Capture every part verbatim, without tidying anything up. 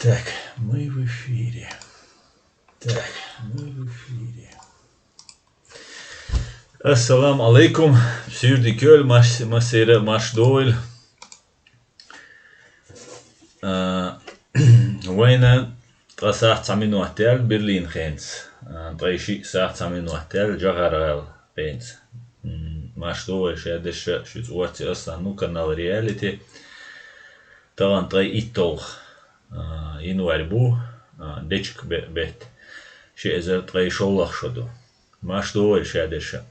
Так, мы в эфире. Так, мы в эфире. Ассаламу алейкум. Сюрди кёл, маш-, масера, маш дойл. А, вайна ткъа сахьат цхьа минот ял Берлин хенц. А, ткъа ши сахьат цхьа минот ял Джагар гӀал хенц. М, маш дойл шадерша, шуц ваци асан, ну, канал Реалити. Таган ткъа иттолх, а, январь бу, а, дечк бе-, бет. Ши эзар ткъа шоллах шо ду. Маш дойл шадерша.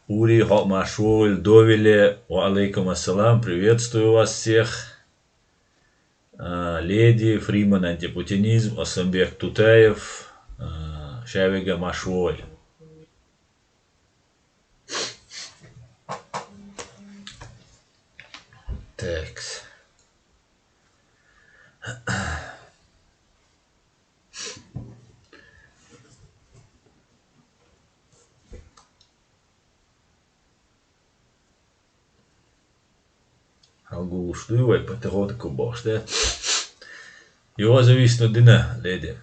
Ури хо маш дойл довиле. Ва алейкум ассалам. Приветствую вас всех. А, Леди, Фриман антипутинизм, Асамбек Тутаев, а, шавега маш дойл. Текс. Хьалгулуш дуй вай, патагода кубош, да? Йо, зависит от дина, леди.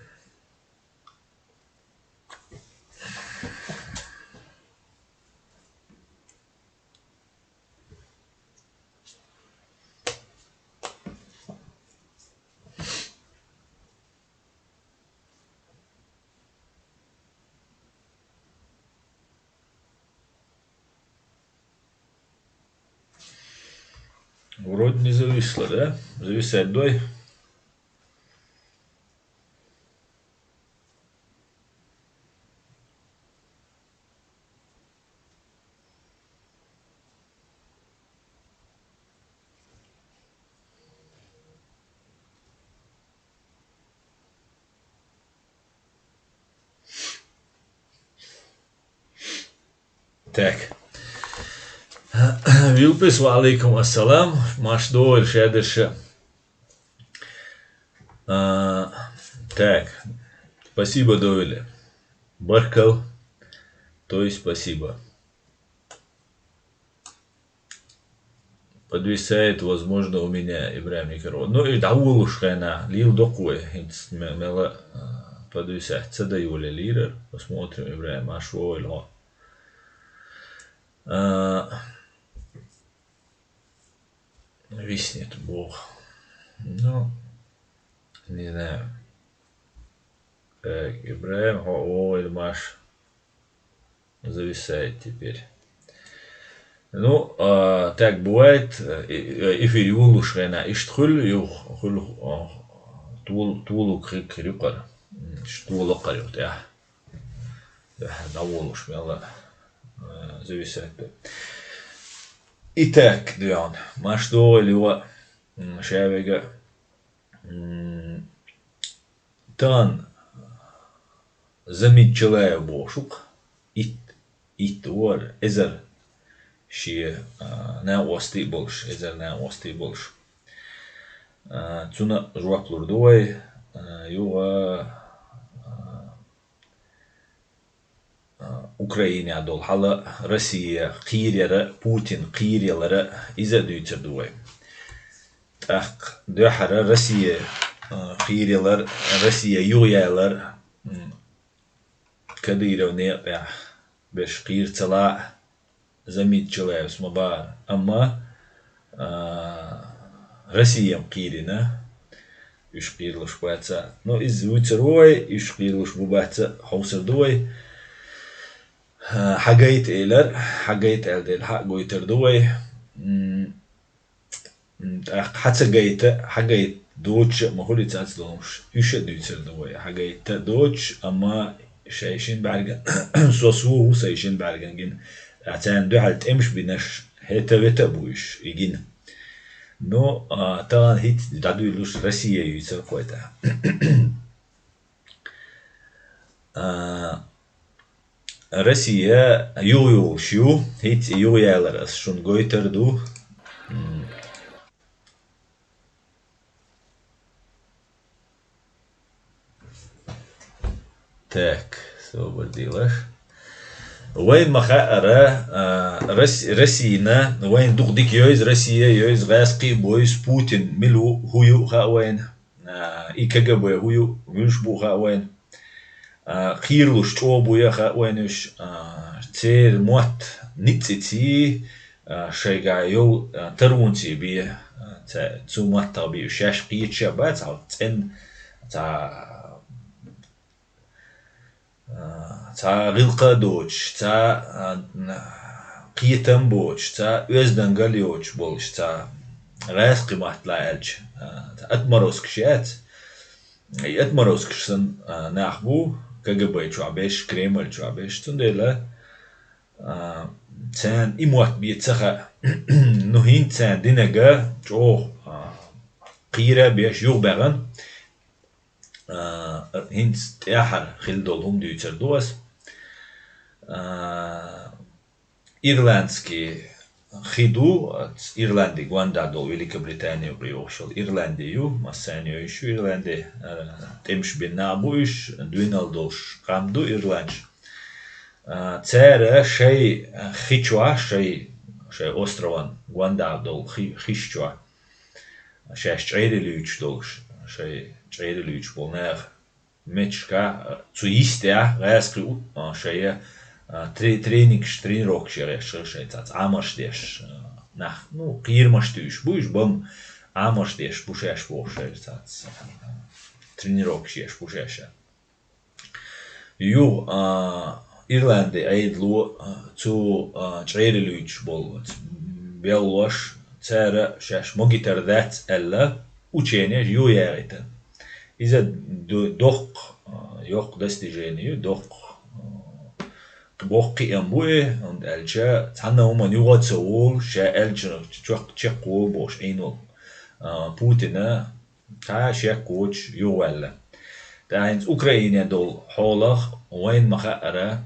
Вроде не зависло, да? Зависать дой. Так. Вилпис, ва алейкум ассалам. Маш дойл шадерша. А, так. Спасибо, дойле. Баркал. То есть спасибо. Подвисает, возможно, у меня, Ибрагим Никарова. Ну, и дӀаволуш хӀена, лил докъуй, хӀинц ме-, мела, а, подвисать ца дайвале лирар. Посмотрим, Ибрагим, аш вовил гӀо. А, виснет Бог. Ну, не знаю. Так, Ибрагим, хо, вовил маш. Зависает теперь. Ну, а, так бывает, э, э, эфир юлуш хӀена, ишт хуьлу, юх, хуьлу, а, тул-, тулук хик рюкъар. М, ишт тулакъар юх, тя. Да, наволуш, мела, э, зависает. Итак, Дион, маш дойл юа, м, шавега, м, Тан Замид Челаев бохуш ву-кх. Итт, итт вара, эзар шен, а, накъостий болуш, эзар накъостий болуш. А, цунна жоп лур ду вай, а, юха, а, а, Украинехь долу хьала Россия кхийрара, Путин кхийралара, иза а дуьйцур ду вай. ТӀаккха дуьххьара Россия, а, кхийралар, Россия юхаялар, м, Кадыров некъехь берш кхийра ца лаахь, Замид Челаевс ма бахара. Амма, а, Россия-м кхийрина, уьш кхийрлуш бац а. Ну, иза вуьйцур ву вай, уьш кхийрлуш бу бац а, хьовсур ду вай. А, хьагайта элар, хьагайта аьлла дела, хьа а гойтур ду вай. М, ТӀаккха хьа ца гайта, хьагайта доцуш а ма хуьлу цац долуш, уьш а дуьйцур ду вай. Хьагайта доцуш, амма шайн шин бӀаьрган, со сов ву сайн шин бӀаьрган гина. Ткъа царна дуьхьал тӀемаш бинарш, хӀета-вета а бу уьш, и гина. Ну, а, тахана хӀинца дӀадуьйлуш Россия юьйцур кхойта. А, Россия юхайолуш ю, хӀинца и юхаялар ас шуна гойтур ду. М. Так, собар дилаш. Вайн ма хаьара, а, Рос-, Россина, вайн дукха дика йойза Россия, йойза гӀаьскхий а бойза, Путин мила ву, хӀун ю хаьа вайна. А, и КГБ хӀу ю, вуьш бу хаьа вайна. А, кхийралуш чӀогӀа бу я хаьа вайна уьш, а, церан мотт ницкъ ца йий, а, шайга йол, а, тарвунций бе, а, ца-, цу маттах бе уьш шаьш кхеташ а бац, хьал цӀен, ца-, а, цхьа гӀиллакх а доцуш, цхьа, а, н-, кхетам боцуш, цхьа оьздангалла йоцуш болуш, цхьа гӀаьскхи маттала аьлча, а, цхьа отморозкаш яц. И отморозкаш санна, а, нах бу, КГБ чохь берш, Кремль чохь берш, цундела, а, царна и мотт бен ца хаьа. Ну, хӀинца царна динарг чӀогӀа, а, кхийра а беш, юхабаьхна, а, хӀинца тӀаьхьара хилла долу хӀума дуьйцур ду аса. А, ирландский хи ду, оцу Ирланди гондахь долу, Великобритани юкъа йогӀуш йолу Ирланди ю, массарна йойуш ю Ирланди, а, тӀемаш бина нах бу уьш, дуьйналла долуш къам ду ирландаш. А, цара шайн хи чохь, шайн, шайн острован гондахь долу хи-, хиш чохь, шаьш чӀерий луьйчуш долуш, шайн чӀерий луьйчуш болу нах метташка, цу йистехь гӀаьскхи у, а, шайн, а, тре-, тренингаш, тренировкаш ян гӀерташ шайн цац Ӏамарш деш, а, нах, ну, кхерамаш туьйсуш бу уьш, бан Ӏамарш деш бу шаьш бохуш шайн цац, а, тренировкаш еш бу шаьш. Юха, а, Ирланди Ӏедало, а, цу, а, чӀерий луьйчуш болу, оцу белхалош, цара шаьш могуьйтур дац аьлла, ученеш юха яхийтина. Иза ду-, доккха, а, йоккха достижение ю, доккха, а, боккха кхиам бу и, хӀунда аьлча цхьанна хӀуманна юха а ца волу, ша аьллачунах чекх-, чекхволу бохуш Ӏийна волу, а, Путина кхин шек воцуш юхаваьлла. ТӀаккха хӀинца Украине долу хьолах вайна ма-хаъара,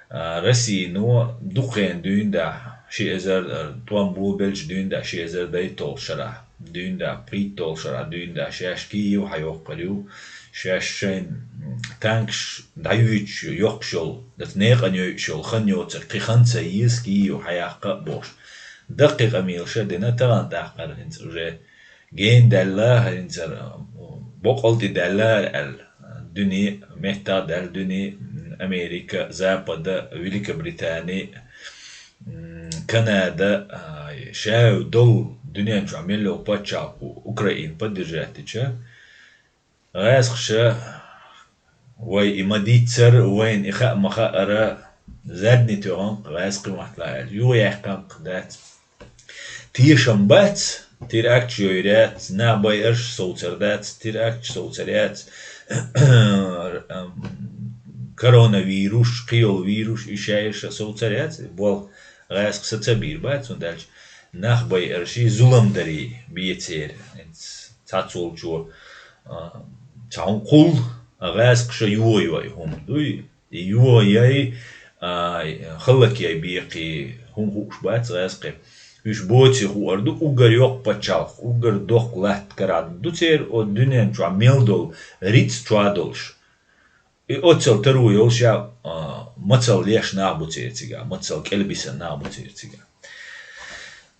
а, Россино дукха хан дуьйна дахь, ши эзар, а, тӀом бу белча дуьйна дахь, ши эзар дейтталгӀачу шарахь дуьйна дахь, пхийтталгӀачу шарахь дуьйна дахь, шаьш Киев хьайоккхур ю, шаьш шайн, м, танкаш дӀаюьйцуш йоккхуш йолу, дац некъан йойуш йолу хан йоцург, кхин хан ца еза Киев хьаяккха а бохуш. Даккхий къамелаш а дина, тахана тӀаккха хӀинца уже гена даьлла, хӀинцара боккъал тӀе даьлла аьлла, дуьне меттах а даьлла, дуьне, м, Америка, Запада, Великобритани, м, Канада, а, ша долу дуьнен чохь мел йолу пачхьалкх Украина поддержать дича, гӀаьскхаша вай и ма-дийццара, вайна и хаа ма-хаъара, задний тоьхна-кх гӀаьскхи маттала аьлла, юхаяьккхина-кх дац. Тешам бац, теракташ йойр яц, нах байарш совцар дац, теракташ совцар яц, коронавирус, кхийолу вирус, и шаьш совцар яц, болх гӀаьскхи са ца бийр бац, хӀунда аьлча нах байарший, зулам дарий бен церан. Цхьацолчо, а, цхьа хӀума кхуллу, а гӀаьскхаша йохайой хӀума дуй. И йохаяй, а, хӀаллакъяй бен кхин хӀума хууш бац гӀаьскхи. Уьш боций хуур ду, уггар йоккха пачхьалкх, уггар доккха латта карахь ду церан, оцу дуьнен чохь мел долу рицкъ чохь долуш. И оццал таро йолуш я, а, мацалла леш нах бу церан цигахь, мацалла кӀелбисина нах бу церан цигахь.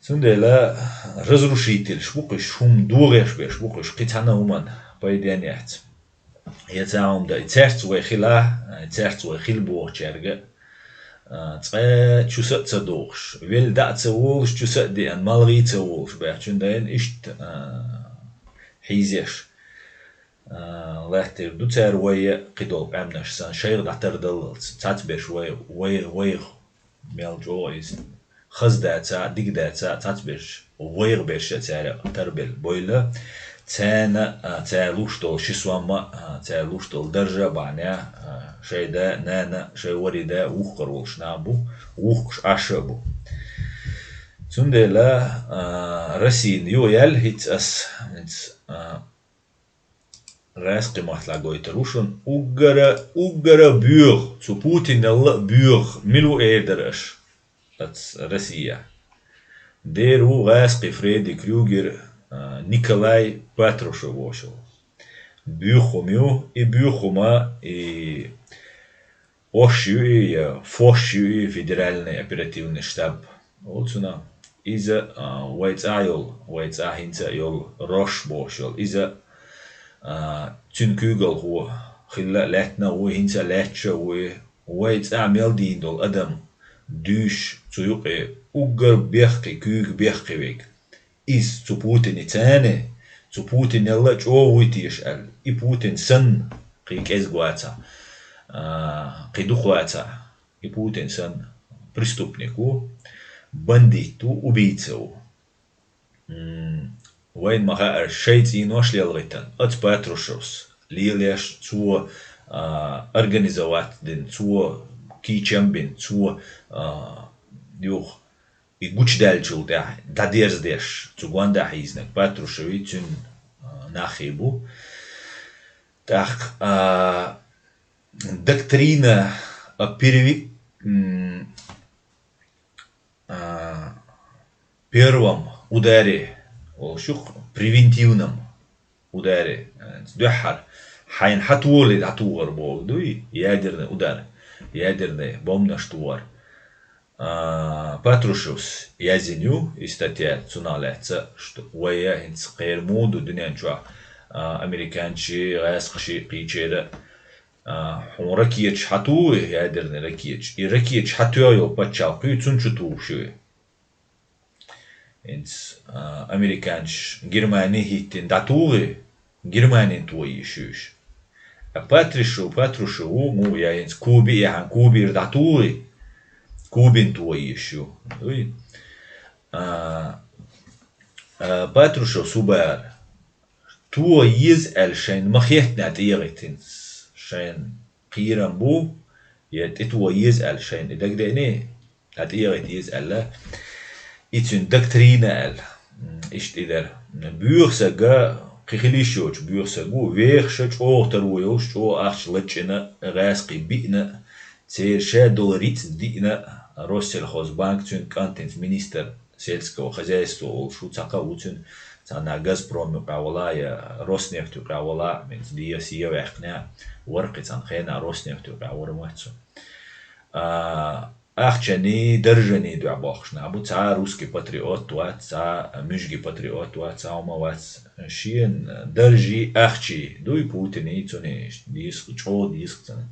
Цундела разрушительш бу-кх уьш, хӀума дохош берш бу-кх уьш, кхин цхьана хӀуманна пайденна яц. Я цхьа хӀума дан, и цаьрца вай хила, и цаьрца вай хила бохучаьрга, а, цкъа чу са а ца дохуш, велла дӀа а ца волуш, чу са а деана, малгӀий а ца волуш баьхчун дайна иштта, а, хьийзеш, а, лаьттар ду цара вай кхидолу къаьмнаш санна, шайх дӀатардаллалц. Цхьацберш вай, вай, вайх мел чӀогӀа иза хаза даца а, дика даца а, цхьацберш вайх берш а цара тарбелла бойла. Царна, а, цара луш долу ши сом а, а, цара луш долу даржа а бахьана, а, шайн да, нана, шайн ворхӀе да вухкар волуш нах бу, вухкуш Ӏаш а бу. Цундела, а, Россина юхаяьлла хӀинца ас, хӀинца, а, гӀаьскхи маттала гойтур ву шуна. Уггара, уггара боьха, цу Путиналла а боьха, мила ву эр дара аша? Аца Россия. Дера ву гӀаьскхи Фредди Крюгер, а, Николай Патрушев вошал. Боьха хӀума ю, и боьха хӀума, и ФОШ ю и, я ФОШ ю и, федеральный оперативный штаб. Оцуна иза, а, вай цӀа йолу, вай цӀа хӀинца а йолу РОШ бохуш йолу. Иза А, цуьнан куьйгалхо хилла а лаьттина а вуй, хӀинца а лаьтташ а вуй, вай цӀа мел дийна долу адам дуьйш цу юкъе уггар бехке, куьйга бехке вега. Иза цу Путине царна, цу Путинелла а чӀогӀа вуй теша аьлла. И Путин санна, кхин кӀезиг вацахь, а, кхин дукха вацахь, и Путин санна преступник ву, бандит ву, убийца ву. М, вайна ма-хаъара, шайн цӀенош лелгӀийтина, оцу Патрушевс лелаеш, цо, а, организовать дина, цо кийчам бина, цо, а, юха и гучудаьллачул тӀаьхьа дӀадерзадеш, цу гондахьа йийзинарг Патрушеви цуьнан, а, наххий бу. ТӀаккха, а, доктрина о переви-, м, а, первом ударе, олуш ю-кх, превентивном ударе, а, дуьххьара, хьайна хьан тохале дӀатухар боху дуй, ядерный удар, ядерный бомбанаш тухар. А, Патрушевс яздина ю и статья, цунах лаьцна, что вай хӀинца кхерам ду дуьнен чохь, а, американций, гӀазкхаший, кхечеран, а, хьуна ракеташ хьан тухий, ядерный ракеташ. И ракеташ хьан тоьхна йолу пачхьалкх ю, цунна чу тухуш ю. ХӀинца, а, американцаша Германи хӀиттина дӀатухий, Германин тоха йиш ю уьш. А Патрушев, Патрушев ву, му, я хӀинца Куби, я хьан Кубира дӀатухий, Кубин тоха йиш ю. Дуй? А, а, Патрушев субара. Тоха еза аьлла шайна ма-хеттинехь тӀегӀийтина, шайна кхерам бу, я тӀетоха еза аьлла шайна и дагадеъний, дӀатӀегӀийта еза аьлла, и цуьнан доктрина аьлла, м, иштта и дара. Боьха сага, кхин хила йиш йоцу боьха саг ву, вехаш а, чӀогӀа таро йолуш, чӀогӀа ахча лачкъийна, гӀазкхий биъна, церан ша долу рицкъ диъна, Россельхозбанк, цуьнан кӀант хӀинца министр сельского хозяйства волуш ву, цхьа кхаъ ву цуьнан, цхьана Газпром юкъахь вала я Роснефть юкъахь вала, хӀинца дехьа-сехьа ваьккхина, вара кхин цхьана хенахь Роснефть юкъахь вара моьтту. А, ахчаний, даржаний дуьхьа бохкуш нах бу, цхьа русский патриот вац, цхьа муьжгийн патриот вац, цхьа хӀума вац. Шена даржий, ахчий дуй Путиний, цуьнан дийсах, чӀогӀа дийсах цуьнан.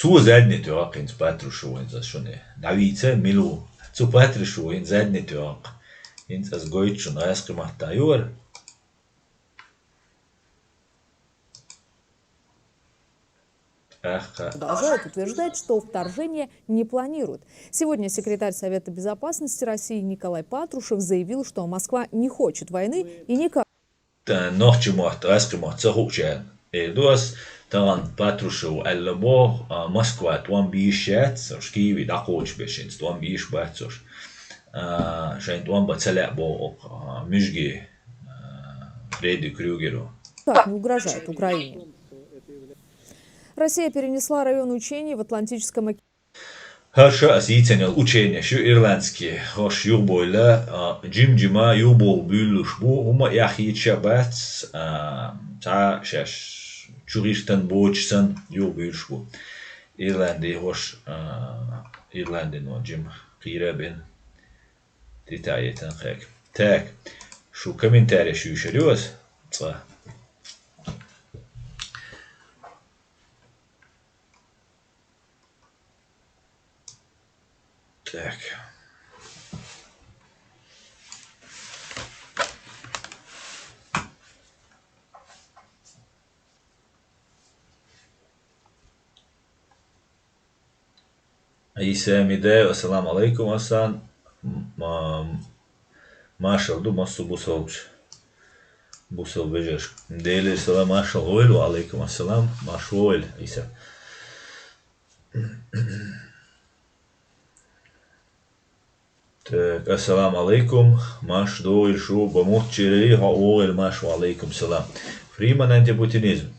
Цо задний тоьхна хӀинца Патрушев, хӀинца ас шуна дӀавийца, мила ву. Цу Патрушев хӀинца задний тоьхна. ХӀинца ас гойту шуна гӀазкхийн маттахь юара. Ах, продолжают утверждать, что вторжение не планируют. Сегодня секретарь Совета Безопасности России Николай Патрушев заявил, что Москва не хочет войны и никак Та нохчийн мотт, гӀазкхийн мотт ца хуучарна эр ду ас, тахана Патрушев аьлла боху, а, Москва тӀом бийш яц, уьш Киеве дӀакхочуш берш хӀинца тӀом бийш бац уьш. А, шайн тӀом бан ца лаьа боху, а, муьжги, а, Фредди Крюгеру. Так не угрожает Украине. Россия перенесла район учений в Атлантическом океане. ХӀара ша ас йийцина йолу ученеш ю ирландский, хӀорш юхабойла, а, жим-жима юхабовла буьйлалуш бу, хӀума а яхйиташ а бац, а, цхьа шаьш чу гӀиртан боцуш санна юхабуьйлуш бу. Ирланди хӀорш, а, Ирландино жима кхийра а бина, тӀетаӀийтина кхек. Так, шу комментареш юьйшур ю ас цкъа. Так. Ӏийса Медаев, ассаламу Ӏалайкум, Асан. М-, м-, маршалла ду массо а бусалбачу, бусалба вежаршка. Делера салам, маршалла гӀойла, ва Ӏалайкум ассалам, марша вогӀийла, Ӏийса. Так, ассаламу Ӏалайкум, марша догӀийла шу, бан мутчерий, хьо вогӀийла марша, ва Ӏалайкум салам. Фриман, антипутинизм.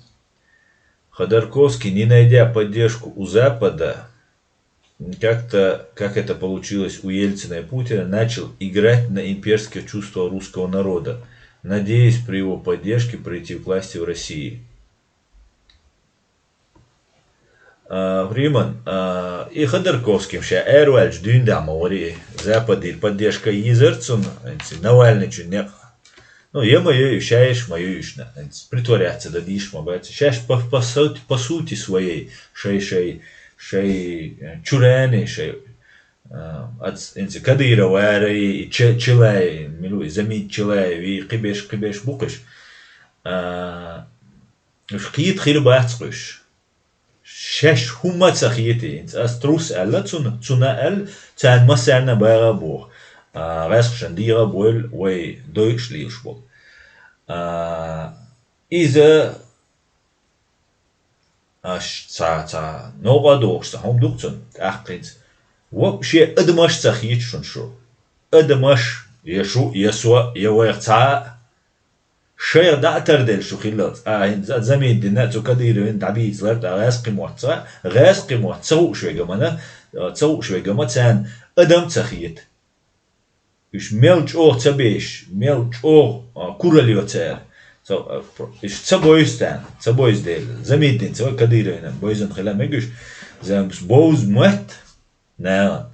Ходорковский, не найдя поддержку у Запада, как-то, как это получилось у Ельцина и Путина, начал играть на имперских чувствах русского народа, надеясь при его поддержке прийти к власти в России. А, Фриман, а, и Ходорковскийм ша араваьлча дуьйна дӀа ма вари, Западера поддержка йийзар цунна, хӀинца Навальныйчун некъ Ну, е ма йой, шаеш ма йой уж, на, притворяться да диш ма бац. Шаеш по, по сути, по сути своей, шай, шай, шай, э, чуране, шай, э, ац, инце Кадыров варай, и Че-, Челай, милуй, Замид Челай, ви кхибеш, кхибеш букаш. А, уж кхит хир бац кхуш. Шаьш хӀумма ца хетий, хӀинца ас трус аьлла цунна, цунна аьлла, царна массарна а багӀа а боху. А, гӀаьскхашна дегӀа а бойла вай дойуш лелаш болу. А, иза аш ца, ца новкъа а дохуш, ца хӀума ду-кх цунна, тӀаккха хӀинца. Вообще адамаш ца хеташ шуна шу. Адамаш, я шу, я со, я вайх цхьа а. Шайх дӀа а тарделла шу хиллалц. А, хӀинца Замидина а, цу Кадыровна дӀабийцалар, тӀаккха гӀаьскхи мотт ца, гӀаьскхи мотт ца хууш вегамана, ца хууш вегама царна адам ца хета. Уьш мел чӀогӀа ца беш, мел чӀогӀа, а, куралла йо цара. Ца, а, про-, уьш ца бойзу царна, ца бойзу дела. Замидина ца, Кадыровна бойзан хила мегаш, замс бовза мотт, нагӀан.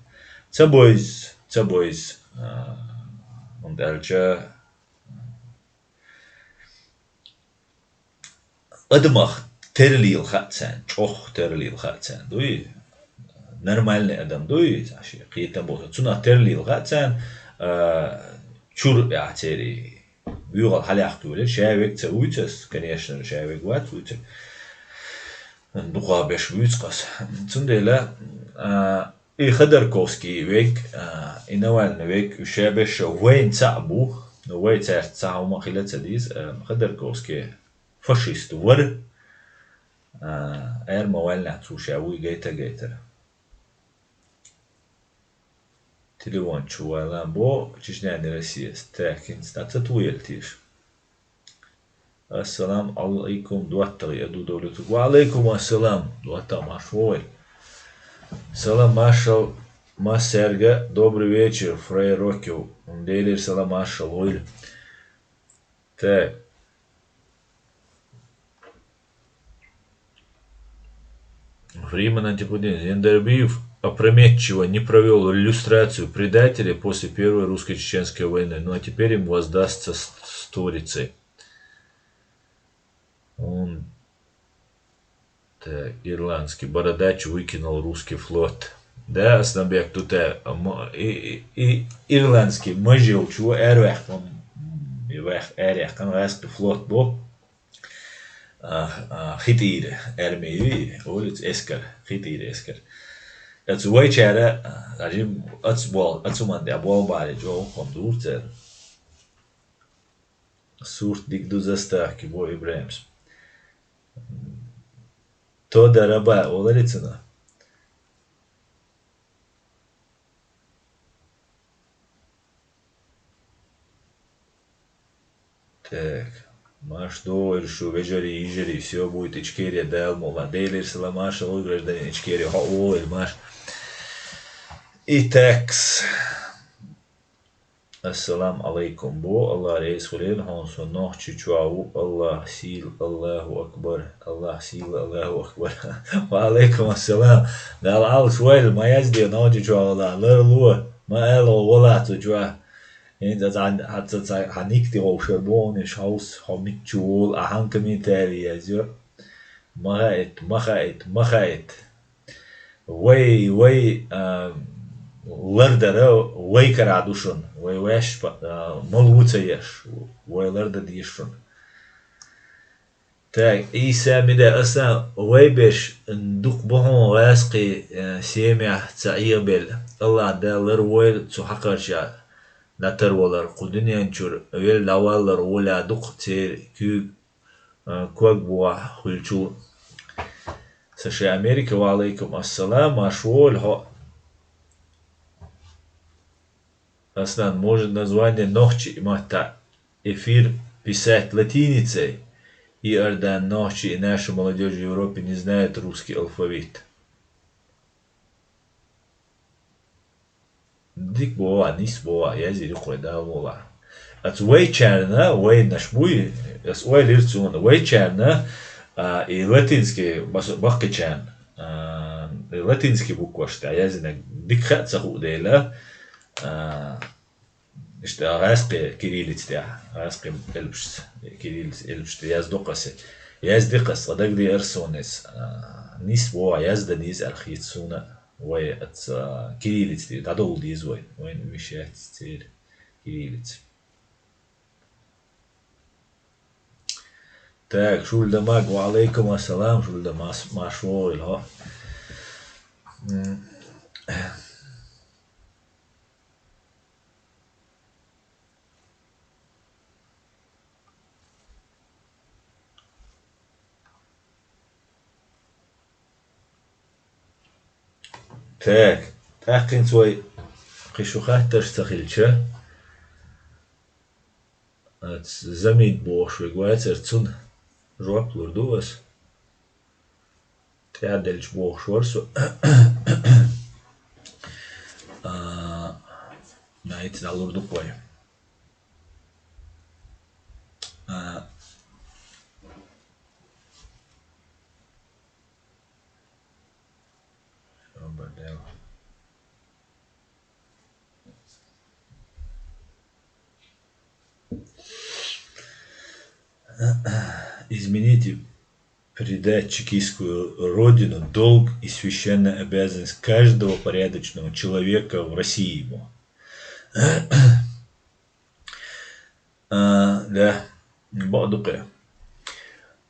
Ца бойза, ца бойза, а, хӀунда аьлча, адамах терлийла хаьа царна, чӀогӀа терлийла хаьа царна, дуй? Нормальный адам дуй, цхьа шен кхетам болуш. Цунах терлийла хаьа царна, а, чур а церий. БуьйгӀал хьалаьхкуьйлира, ша вег ца вуьйцу ас, конечно, ша вег вац вуьйцург. Дукха беш вуьйцу ас. Цундела, а, И Ходорковский вег, а, и Навальный вег, уьш ша беш вайна цхьаъ бу, но вай цаьрца цхьа хӀума хила ца деза, а, Ходорковский фашист вара, а, эр ма ваьллехь цо ша вуй гайта-гайтара. Телефон чу валан бо, Чечня не Россия, так, хӀинца дӀа ца тоелла теша. Ассаламу алайкум, доттагӀий, аду довлету. Ва алайкум ассалам, доттагӀа марш вогӀийла. Салам маршал массаьрга, добрый вечер, Фрей Рокио. Делера салам маршал вогӀийла. Так. Фриман Антипудин. Яндарбиев опрометчиво не провёл люстрацию предателей после Первой русско-чеченской войны. Ну а теперь им воздастся с-, сторицей. Он, так, ирландский бородач выкинул русский флот. Да, Асланбек, тут, э, м-, и, и, и ирландский мажевчу эрвехкам, и вех-, эрехкам гӀаьскхи флот бо. А, а, хитийра арми юй, улиц эскар, хитийра эскар. Ац вайчара, а, ажим, ац бол, ац ман де бол бари, чо хом дур цер. Сурт дик ду заставки, бо Ибрахимс. Тода раба, оларицана. Так. Марш догӀийла шу, вежарий, йижарий, всё будет Ичкерия, Дала мукъ лахь. Делера салам маршал ву, гражданин Ичкерия, хьо вогӀийла марш. И такс. Ассаламу алайкум. Бо, Аллах реза хуьлийла хьуна, со Нохчийчохь ву, Аллах сийла, Аллаху акбар, Аллах сийла, Аллаху акбар. Ва алайкум ассалам. Дала Ӏалаш войла, ма язде Нохчийчохь вала, ларло, ма ала вала цу чохь. ХӀинца ца, хьан, ца, ца, хьан никти вовшар бохуш хьовс, хьо миччу волу, а хьан комментарий язйо. Ма хаийта, ма хаийта, ма хаийта. Вай, вай, а, лардара вай кара ду шуна. Вай ваьш, а, мала ву ца еш, вай ларда деза шуна. Так, Ӏийса Мида, аса вай беш дукха бу хьуна гӀаьскхи, а, семья ца Ӏехабелла. Аллах Дала ларвойла цу хьакхарча дӀатарвалар, кху дуьнен чуьра велла дӀаваллар гӀоля дукха церан куьйга а, ког бохьа хуьлчул. Саша Америка, ва алайкум ассалам, марш вогӀийла хьо. Аслан, может, название нохчи маттахь эфир писать латиницей? Иордан, нохчи и наша молодёжь в Европе не знает русский алфавит. Дика боху, нийса боху, язйира кхой Дала мукъ лахь. Аца вайчарна, вайнаш буй, ас ойла йира цунна, вайчарна, а, и латинский бас-, баккхийчарна, а, и латинский букваш тӀехь язйинарг дика хаа ца хуу дела, а, Иштта гӀазкхи кириллица тӀехь, гӀазкхи элпашца, кириллица элпашца язду-кх ас. Язди-кх ас, цкъа дагадеара суна иза. А, нийса боху, яздан деза аьлла хета суна, вай аца, а, кириллица тӀе дӀадовла деза вай. Вайна уьш яц церан кириллица. Так, Шульдамаг, ва алейкум ассалам, Шульдамас, марш вогӀийла хьо. М. Так, тӀаккха хӀинца вай кхин шун хаттарш ца хилча, аца Замид бохуш верг вацара, цунна жоп лур ду ас. ТӀаьхьа делча бохуш вара со. А, нахица дӀалур ду-кх вай. А, Изменить и предать чекистскую родину — долг и священная обязанность каждого порядочного человека в России ему. А, да, бакъду-кх.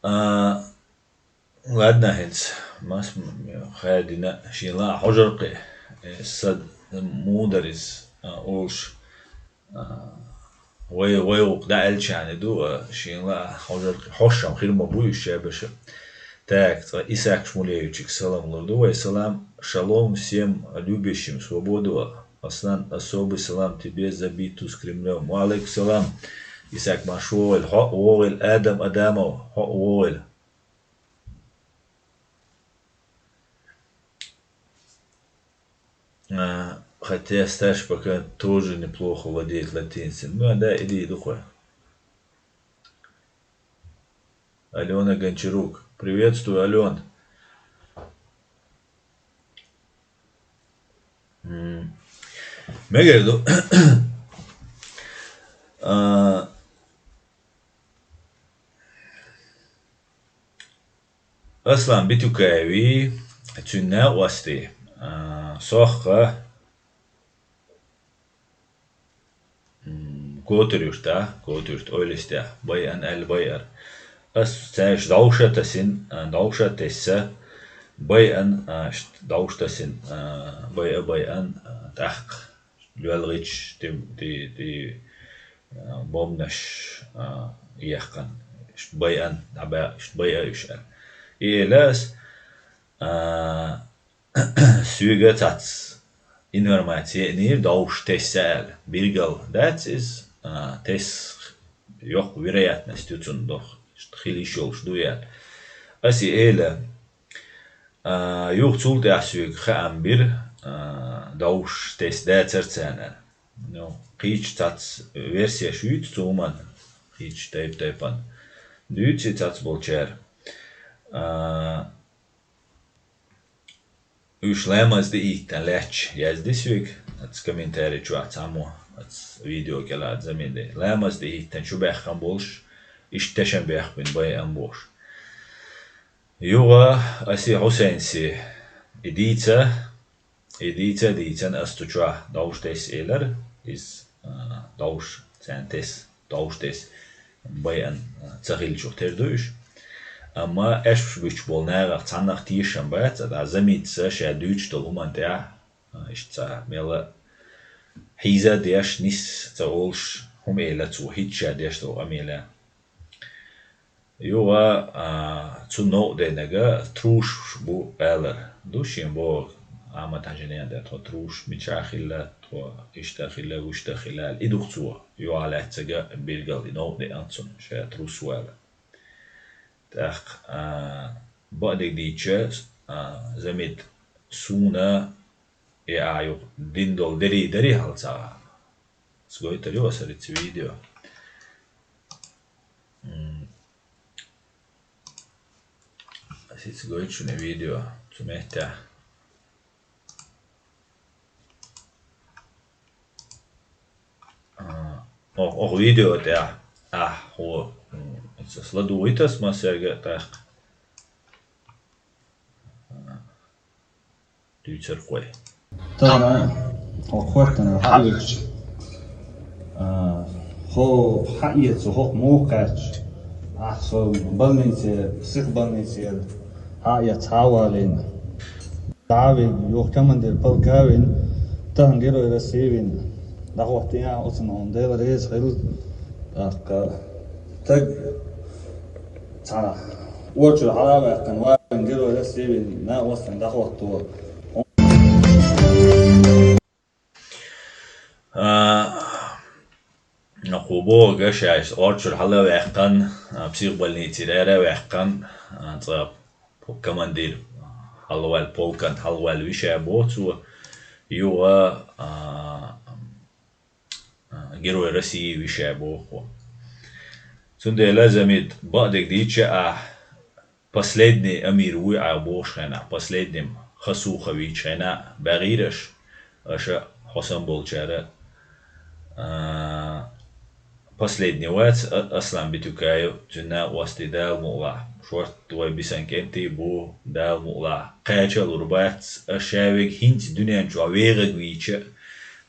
А, ладно, хӀинца мас м-, м-, ха дина шен лаа хьожар-кх, э, са мударис, а, олуш, а, вай, вай гӀуллакх дӀааьллачарна ду, а, шен лаа хьожар-кх, хьошам хир ма бу уьш шабаша. Так, цкъа Исаак Шмулеевичига салам лур ду вай. Салам, шалом всем любящим свободу. Аслан, особый салам тебе, Забиту с Кремлём. Ва алейкум салам. Исаак, марш вогӀийла, хьо а вогӀийла, Адам Адамов, хьо а вогӀийла. А, хотя Сташ пока тоже неплохо владеет латиницей. Ну, да, иди, иди, хой. Алена Гончарук. Приветствую, Ален. М. Мегар ду. А, Аслан Битюкаеви, цуьнан накъостий, а, сохха, м, Котар-Юрта, Котар-Юрт, Ойластехь, байъан аьлла байъар. Ас цаьрша дӀовша тасина, а, дӀовша тесса, байъан, а, ш-, дӀовша тасина, а, байъа, байъан, а, тӀаккха лоьлгӀича, ти, ти, ти, а, бомбанаш, а, яьккхина. Иштта байъан, дӀабаьккха, иштта байъа уьш аьлла. И эла ас, а, соьга цхьацца информаци еанера, дӀовша тесса аьлла. Билгал дац иза, а, тесса йоккха вероятность ю цунна доху, иштта хила йиш йолуш ду аьлла. Ас и эла, А, юха цул тӀаьхьа соьга хаам бира, а, дӀовша тесса дацара царна. Ну, кхечу цхьацца версеш юьйцу цу хӀуманна, кхечу тайп-тайпана. Дуьйцу и цхьацца болчара. А, уьш ламаз тӀе хӀиттина лаьтташ язди соьга, оцу комментарий чохь цхьаммо, оцу видео кӀела а замин де. Ламаз тӀе хӀиттина чубаьхкина болуш, иштта тешам бехбина байъан бохуш. Юха аси Хьусайнси и дийца, и дийца, дийцан ас цу чохь дӀовш тесса элира, иза, а, дӀовш, царна тесса, дӀовш тесса байъан, а, ца хилчух тера ду уьш. Амма аьшпаш буьтуш болу нахах цхьаннах тешам бац, а, дӀа замица ша дуьйцуш долу хӀуманна тӀехь, а, иштта цхьа мелла хьийза деш, нис ца олуш, хӀума эла цо хӀитта ша деш долу къамела. Юха, а, цу новкъа денага трушаш бу алар ду шен боху, Ахьмад-Хьаьжин тӀе тхо труш мичахь хилла, тхо иштта хилла, вуьшта хилла аьлла. И ду-кх цо, юха лаьццага билггал и новкъа деана цунна, ша трус ву аьлла. ТӀаккха, а, бакъдерг дийча, а, замит суна, и а юкъа дин долу дерий дарий хьал ца гӀа. Ас гойтур ю аса рица видео. М. Ас ица гойту шуна видео цу меттехь. А, Оха видео тӀехь, ахь хьо, м, ас ладугӀуьйтас массаьрга а тӀаккха. Дуьйцур кхой. Тахана хьо хӀоттана хьаоьцуш, а, хьо хьаэца хӀокху муха кхаьчча, ахь со больнице, психбольницера хьаэца хьавалийна. ДӀа а вина, юха командир полка а вина, тахана Герой России вина. ДӀахӀоттийна ахь оцунах, хьуна Дела реза хила. ТӀаккха стаг цхьана очуьра хьала а ваьккхина, валийна Герой России вина, накъостана дӀахӀотто. А, кхо бохург шайс очуьра хьала а ваьккхина, а, психбольницера ара а ваьккхина, а, цкъа командир хьалаваьлла, полкан хьалаваьлла виша боху цо, юха, а, а, Герой России виша боху. Цундела, Замид, бакъдерг дийцча ахь, последний амир вуй ахь бохучу хенахь, последним хасуха вийчу хенахь баьгӀира аша, аша хьо санна болчара, а, последний вац, а, Аслан Битюкаев, цуьнан накъостий, Дала мукъалахь, шорта вай бисина кӀентий бу, Дала мукъалахь, кхача а лур бац, аша шаверг хӀинца дуьнен чохь вегӀаг вийча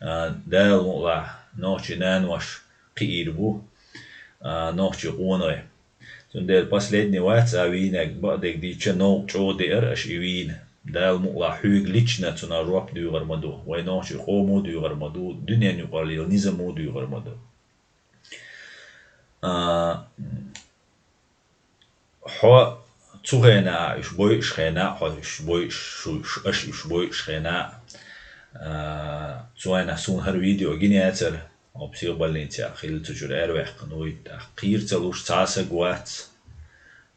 а, Дала мукъалахь, нохчий нанош кхиийр бу, а, нохчий къонахий. Цундела последний вац а вийнарг, бакъдерг дийцча, новкъа чӀогӀа деара аша и вийна. Дала мукъалахь, хьоьга лично цунах жоп доьхур ма ду, вай нохчий къомо доьхур ма ду, дуьненан юкъахь лела низамо доьхур ма ду. А, Хьо цу хенахь, уьш бойуш хенахь, хьо уьш бойуш, шу, шу, аша уьш бойуш хенахь, а, цу хенахь суна хӀара видео гина яцара, хьо психбольницехь хилла цу чуьра араваьккхина вуй, тӀаккха кхийра ца луш цхьа а саг вац,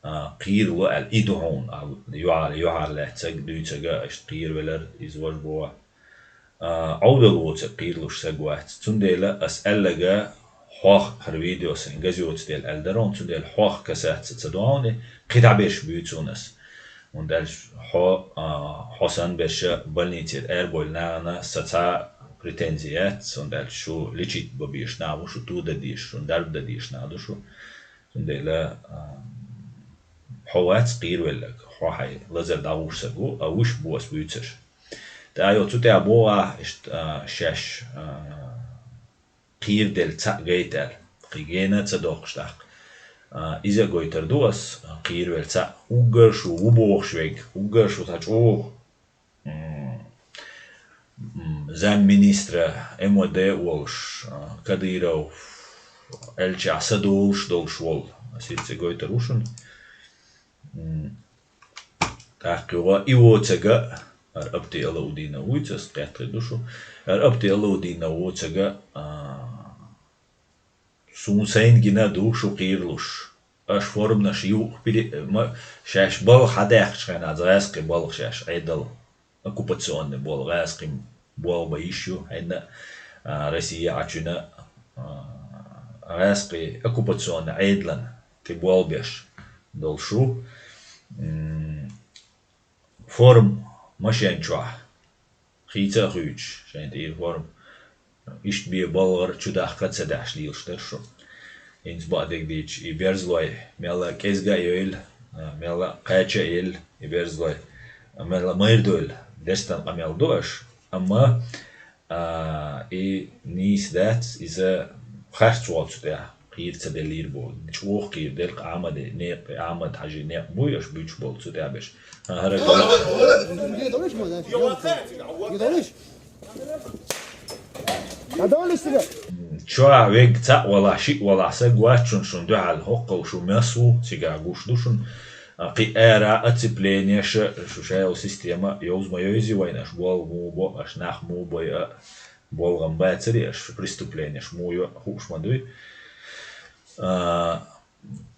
а, кхийра ло аьлла, и ду хьуна, а, юьхьар-, юьхьарлаьцна саг дуьйцург, аша кхийра велар, иза важа боху. А, Ӏовдал воцург кхийра луш саг вац. Цундела ас аьлларг, хьох хӀара видео сайн газоца делла аьлла дара хьуна, цундела хьох касаться ца до хьуна, кхин дӀа берш буьйцу хьуна ас. ХӀунда аьлча хьо, а, хьо санна берш больницера арабевлла нахана сан цхьа а претензи яц, хӀунда аьлча шу лечить бан безаш нах бу шу, ту дан дезаш, шун дарба дан дезаш нах ду шу. Цундела, а, хьо вац кхийра велларг, хьо хьайн лазар дӀагӀуш саг ву, а вуьш бу ас буьйцурш. ТӀаккха йо, цу тӀехь боху ахь, иштта, а, шаьш, а, кхийра делла цхьаъ гайта аьлла, кхин гена а ца доккхуш тӀаккха. А, иза а гойтур ду ас, а, кхийра велла цхьаъ, уггар шу ву бохуш верг, уггар шу цхьа чӀогӀа, м, м, замминистра, М В Д волуш, а, Кадыров аьллачохь са долуш долуш волу, ас иза ца гойтур ву шуна. М, тӀаккха юха и воцург, хӀара Апти Алаудинов вуьйцу, ас кхетта хир ду шу. ХӀара Апти Алаудинов воцург, а, суна сайна гина а ду шу кхийра луш. Аша форманаш юкъа пили-, ма-, шаьш балха хьадаьккхачу хенахь, гӀаьскхи балха шаьш Ӏедал, оккупационный болу гӀаьскхи болх бан йиш ю, хьенна а, Россия Ӏачуьна, а, гӀаьскхи оккупационный Ӏедалан тӀе болх беш долуш ву. М, форма машен чохь хийца а хуьйцуш, шайн тӀера форма, иштта бен балгӀар чу дахка а ца даьхьаш лелаш дара шу. ХӀинца бакъдерг дийцча, и берзалой мелла кӀезга а йойла, а, мелла кхача а елла, и берзалой, а, мелла майра дойла дерстан къамел ду аша. Амма, а, и нийса дац, иза харц волу цу тӀехь. Кхийра ца деллийр бу. ЧӀогӀа кхийра делла Ахьмаде некъ, Ахьмад-Хьажи некъ буй аша буьйцуш болу цу тӀехь берш. А, хӀара гала. Чохь вега цхьаъ валахь, шиъ валахь саг вац шуна, шуна дуьхьал хӀоккхул шу мас ву, цигахь гуш ду шуна. А, кхин ара оцеплениеш, шу шайолу система йовза ма йовзи вайна, аша болх муха бо, аша нах муха бой а, болх ма бацари аша, преступленеш муха йо, хууш ма дуй. А,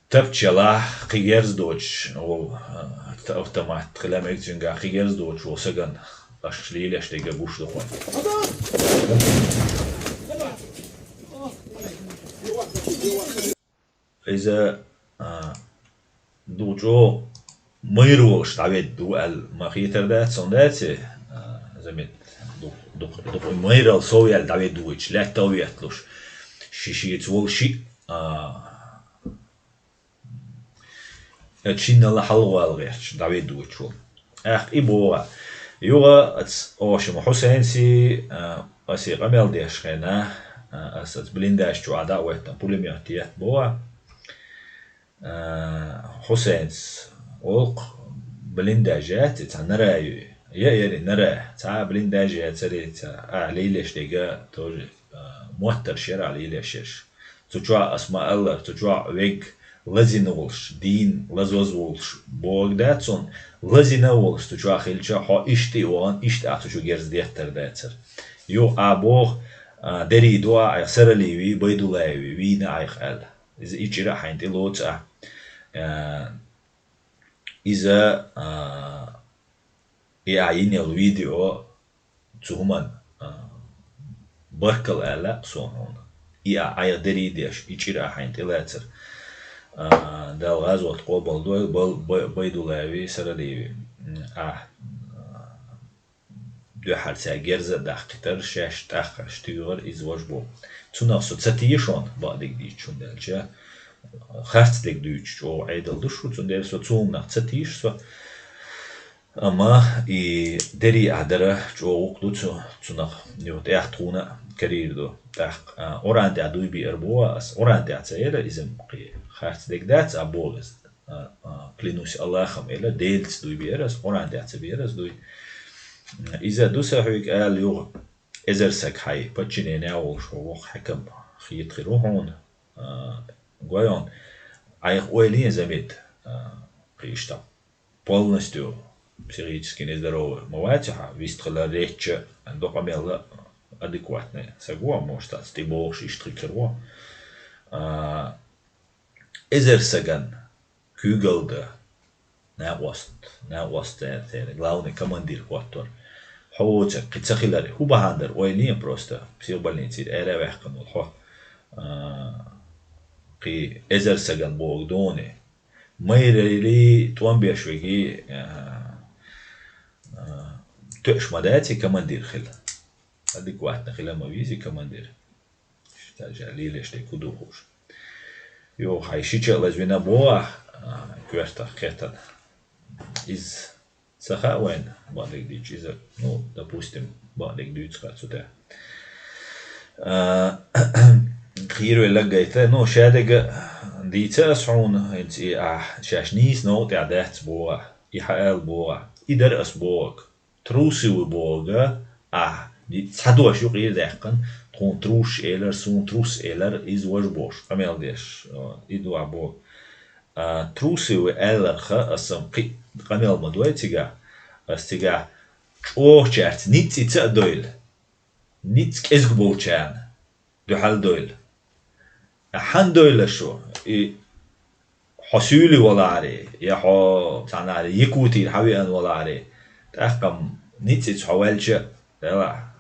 тапча ялахь, кхин герз доцуш волу, а, т-, автомат, кхин лаьмниг цуьнгахь, кхин герз доцуш волу сагана аша лелаш дерг гуш ду хьуна. Иза, а, ду чӀогӀа майра волуш дӀаведда ву аьлла ма хетар дац, хӀунда аьлча, а, Замид, ду-, ду-, ду-, майралла сов яьлла дӀаведда ву вайчу, лаьттах а ветталуш. ши шеца волу шиъ, а, шиннала хьалгӀолла гӀерташ, дӀаведучу. Аьхка и богӀа. Юха ац, ошим Хьусейнси, а, асе къамел деш хенахь, а, ас ац блиндаж чу а дӀа а веттан, пулемёт етта богӀа. А, Хьусейнс олкх блиндаж яц, и цхьа нара ю. Я яри нара, цхьа блиндаж яцари, цхьа а лелеш дега тоже, а, моттарш яра а лелеш ерш. Цу чохь ас ма-аллара, цу чохь вег лазина волуш, дийна лазоза волуш богӀа дац цунна, лазина а волуш цу чохь хилча, хьо иштта а вахана, иштта а цу чу герз деттар дацара. Юха а боху, а, дерий ду а айхьа Саралиеви, Байдуллаеви, вийна айхьа аьлла. Иза и чӀира а хьайна тӀе лоцу а. А, иза, а, и а йина йолу видео цу хӀуман, а, баркалла аьлла суна хьуна. И а айхьа дерий деш, и чӀира а хьайна тӀе лацара. А, Дала гӀазот къобал дой, бал-, бай-, Байдуллаеви, Саралиеви. М, а, дуьххьара цаьрга герз а даккхийтар, шаьш тӀаккха аш туьйхира иза важа боху. Цунах со ца тешон, бакъдерг дийцча, хӀунда аьлча харц дерг дуьйцуш чӀогӀа Ӏедал ду шу, цундела со цу хӀуманах ца тийша со. Амма и дерий а дара чӀогӀа гӀуллакх ду цу, цунах, юха тӀехь тхуна а карийр ду. ТӀаккха, а, Къуръан тӀехь дуй биар боху ас, Къуръан тӀехь ца яра иза кхин харц дерг дац а боху иза. А, а, клянусь Аллахом, эла, Делаца дуй биар ас, Къуръан тӀехь ца биар ас дуй. Иза ду сан хьоьга ала юха, эзар саг хьайн подчинение а волуш воккха хьаькам хета хир ву хьуна, а, гой хьуна, айхьа ойла е, Замид, а, кхин иштта полностью психически нездоровый ма вац хьо, вистхила речча, докъа мелла адекватный саг ву, может, аца тӀебогӀуш иштта хир хир ву. А, эзар саган куьйгалла дан, накъост, накъост церан, церан главный командир хӀоттор. Хьо воцург кхин ца хилар, хӀун бахьана дара, ойла е просто, психбольницера ара а ваьккхина волу хьо, а, кхин эзар саган богӀу доне. Майрали тӀом беш веги, а, а, тоьаш ма дац и командир хила. Адекватно хила ма веза и командир. Даже лелеш дерг хӀун ду хууш. Йо, хьайн шича а лазвина боху, а, коьртах кхетана. Иза ца хаьа вайна, бакъдерг дийцча, иза, ну, допустим, бакъдерг дуьйцу хьа цу тӀе. А, хийра вай лаггайта, ну, шадерг дийца ас хьуна, хӀинца и ахь, шаьш нийса новкъа тӀехь дац боху, и хьан ала боху, и дара ас бохург. Трусы вы боху, ахь, ди-, цхьа дош юкъера даьккхина, тхуна трусаш элар, суна трус элар, иза важа бохуш, къамел деш, а, и дуьхьа боху. А, трусы вы аьлларха, аса-м кхин къамел ма дой цигахь, аса цигахь чӀогӀачаьрца ницкъ ца а дойла, ницкъ кӀезиг болчарна дуьхьал дойла. Хьан дойла шу, и хьо суьйли валаре, я хьо цхьанахьаре Якутийра хьан веана валаре, тӀаккха-м ницкъ ца хьо ваьлча, делахь,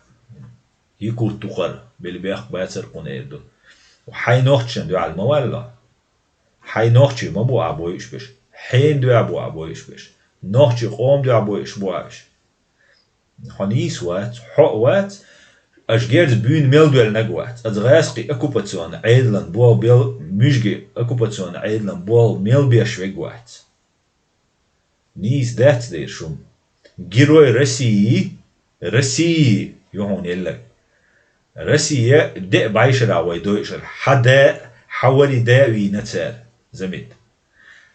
якут дукхар, билбех бацар кхунна эр ду. Хьайн нохчашна дуьхьал ма валло. Хьайн нохчий ма бу а бойуш беш. Хьен дуьхьа бу а бойуш беш. Нохчий къом дуьхьа бойуш бу а беш. Хьо нийса вац, хьо а вац, аша герз буьйна мел доьллинарг вац. Аса гӀаскхи оккупационный Ӏедалан боху бел, муьжги оккупационный Ӏедалан боху мел беш верг вац. Нийса дац дера шуна. Герой России, России, ю хьуна елларг. Россия деа бӀешара вай дойшар. Хьан да, хьан вари да вийна цара, Замид.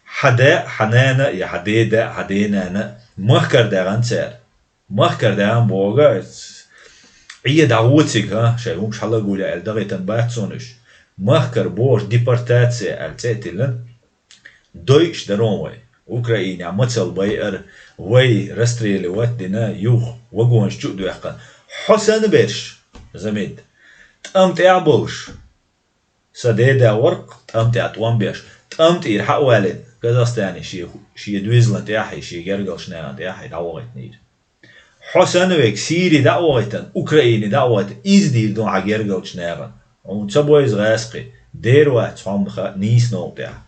Хьан да, хьан нана, я хьан деда, хьан денана, махкара даьгӀан цара. Махкара даьгӀан боху, Ӏе дӀагӀо цига, хӀа, шайн хӀумаш хьалагуьйла аьлла, дагӀийтан бац цунна уьш. Махкара бохуш депортация аьлла цӀе а тиллина, дойуш даро вай. Украинехь мацалла байар, вай расстреливать дина, юха вагонаш чу а доьхкина. Хьо санна берш, Замид, тӀам тӀехь болуш, сан деда вара-кх тӀам тӀехь тӀом беш, тӀам тӀера хьа а валийна, Казахстане шен, шен доьзална тӀехь а, шен гергарчу нахана тӀехь а дӀавахийтинера. Хьо санна верг Сири дӀа а вахийтина, Украине дӀа а вахийтина, иза дийр ду хьан гергарчу нахана. Хьуна ца бойза гӀаскхи, дера вац хьо-м ха-, нийса новкъа тӀехь.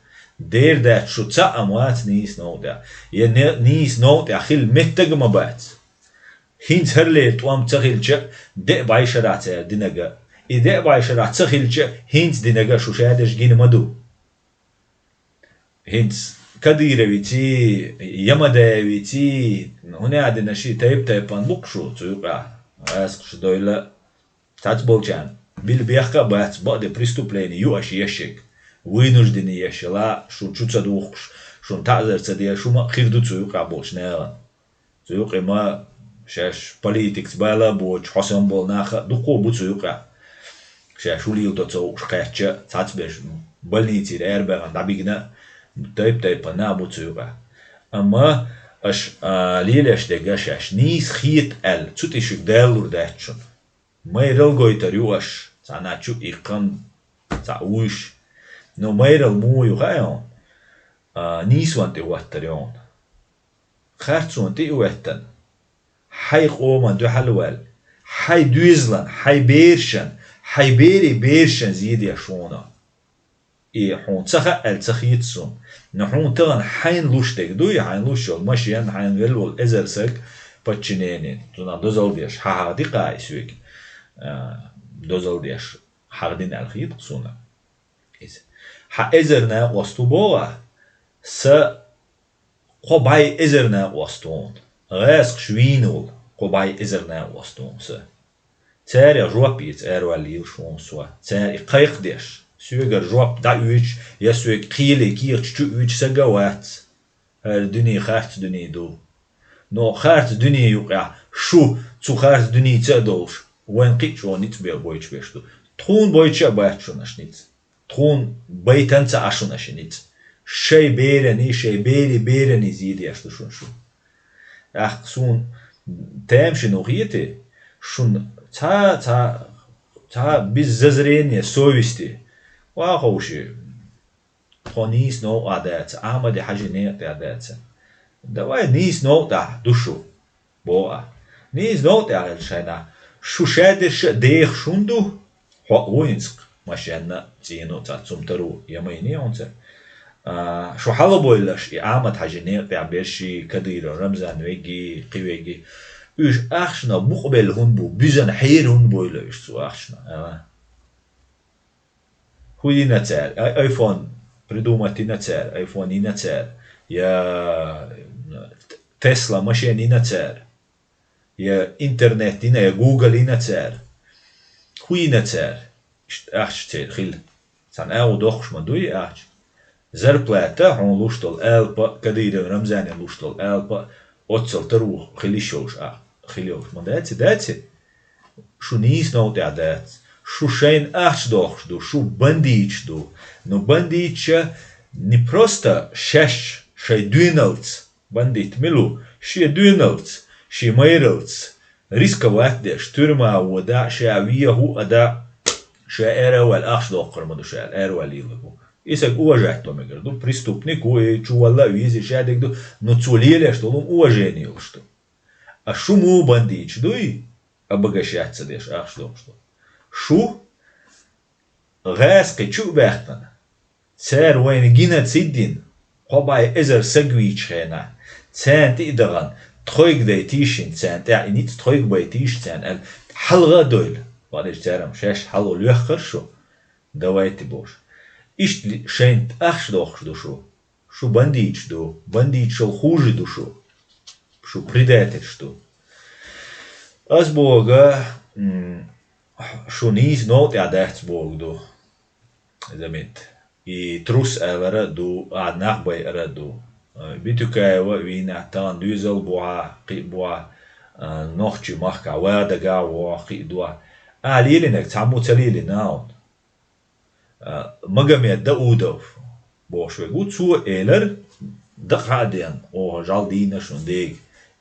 Дера дац шу цхьаъ а вац нийса новкъа тӀехь. Я не-, нийса новкъа тӀехь хила меттаг а ма бац. ХӀинца хӀара лера тӀом ца хилча а, деа бӀешарахь цара динарг а, И деа бӀай шарахь ца хилча, хӀинца динарг а шу шадерш гина ма ду. ХӀинца Кадыровеций, Ямадаевеций, хӀунда аьлла динарш, тайп-тайпана бу-кх шу цу юкъахь, гӀазкхаша дойла цхьацболчарна. Билла бехк а бац, бакъдерг преступлени ю аша еш ерг. Вынужденный еш елахь, шу чу ца духкуш, шуна таӀзар ца деш, шу ма а хир ду цу юкъахь болчу нахана. Цу юкъе ма шаьш политикаца бала а боцуш, хьо санна болу нах а дукха бу цу юкъахь. Шаьш хӀун леладо ца хууш кхаьчча, цхьацберш больницера арабаьхна дӀабигна а, тайп-тайпана нах бу цу юкъахь. Амма аша, а, лелош дерг а шаьш нийса хета аьлла, цу тӀе шуьга далалур дац шуна. Майралла гойтур ю аша, цхьана чу иккхина, цхьаъ вуьйш. Но майралла муха ю хаьий хьуна? А, нийсонна тӀе хӀоттар ю хьуна. Харцонна тӀе а хӀоьттина, хьайн къоман дуьхьал а ваьлла, хьайн доьзалан, хьайн берашан, хьайн берийн берашан зе деш хьуна. И хьуна ца хаьа аьлла ца хета суна. Но хьуна тахана хьайна луш дерг дуй, хьайна луш йолу машен, хьайна велла волу эзар саг подчинение, цунах дозалла деш, хьан хьаха ди кхаьа и соьга, а, дозалла деш, хьаха дина аьлла хета-кх суна иза. Хьан эзар накъост ву боху ахь, сан кхо бӀе эзар накъост ву хьуна. ГӀазкхаша вийна волу кхо бӀе эзар накъост ву хьуна сан. Царех жоп эца араваьлла лелаш ву хьуна со. Цара и кхайкхадеш, соьгара жоп дӀаоьцуш, я соьга кхеле кехаташ чу оьцуш саг а вац. ХӀара дуьне харц дуьне ду. Но харц дуьне юкъахь шу цу харц дуьненца а долуш, вайн кхин а чӀогӀа ницкъ бе-, бойтуш берш ду. Тхуна бойтуш а бац шуна аша ницкъ. Тхуна байтан ца Ӏа шуна аша ницкъ. Шайн бераний, шайн берийн бераний зе деш ду шуна шу. ТӀаккха суна тамашийна хетий, шуна цхьа, цхьа, цхьа без зазрения совести. Ва ховший, тхо нийса новкъахь дац, Ахьмади-Хьаьжин некъа тӀехь дац. Давай нийса новкъахь ду шу. Боху ахь. Нийса новкъа тӀехь хилча шайна, шу шадерш а дехаш хӀунда ду? Хьо а ву хӀинца-кх, машенна а, цӀийно а цхьацца хӀума таро а, я майне а хьуна цара. А, шу хьалабойла аша и Ахьмад-Хьаьжин некъа тӀехь берш а, Кадыров Рамзан верг а, кхин верг а. Уьш ахчанах букъ белла хӀунда бу, буьзна хьера хӀунда бойла уьш цу ахчанах, аьлла? ХӀун йина цара? Ай-, айфон придумать йина цара, айфон йина цара, я Тесла машен йина цара, я интернет йина, я Google йина цара. ХӀун йина цара? Иштта ахча церан хилла. Цхьана агӀо доккхуш ма дуй ахча. Зарплата, хьуна луш долу алапа а, Кадыровн Рамзанна луш долу алапа а, оццал таро хила йиш йолуш а, хила йолуш ма дац и, дац и? Шу нийса новкъа тӀехь дац. Шу шайна ахча дохуш ду, шу бандиташ ду. Но бандиташа не просто шаьш шайн доьналц, бандит мила ву, шен доьналц, шен майралц рисковать деш, туьрма а вода, ша вехьа а да, ша ара а ваьлла ахча доккхур ма ду ша аьлла, ара а ваьлла лелор ву. И саг уважать до мегар ду, преступник ву, и чувалла а веза, и шадерг ду, но цо лелош долу уважение йолуш ду. А шу муха бандиташ дуй, обогащаться деш, ахча дохуш ду? Шу гӀазкхи чу а баьккхина, цара вайна геноцид дина, кхо бӀе эзар саг вийчу хенахь, царна тӀе а дахана, тхойга дайтийша царна тӀехь и ницкъ, тхойга байтийша царна аьлла, хьалха а дойла. Валлахи, цара-м шаьш хьалха лоьхура шу, давайте бохуш. Иштта ли-, шайна ахча дохуш ду шу. Шу бандиташ ду, бандиташал хуже ду шу. Шу предательш ду. Ас боху, м, шу нийса новкъа тӀехь дац боху ду. Замит. И трус алара а ду, а нах байара а ду. Э, Битюкаева а вийна, тахана доьзал а бу хьа, кхин а бу хьа, э, нохчийн махкахь ваха дагахь а ву хьа, кхин а ду хьа. А лелийнарг цхьаммо ца лелийна хьуна. А, Магомед Даудов бохуш верг ву, цо элира, дакъа хьа а деана, оха жӀаьла дийна шуна дега.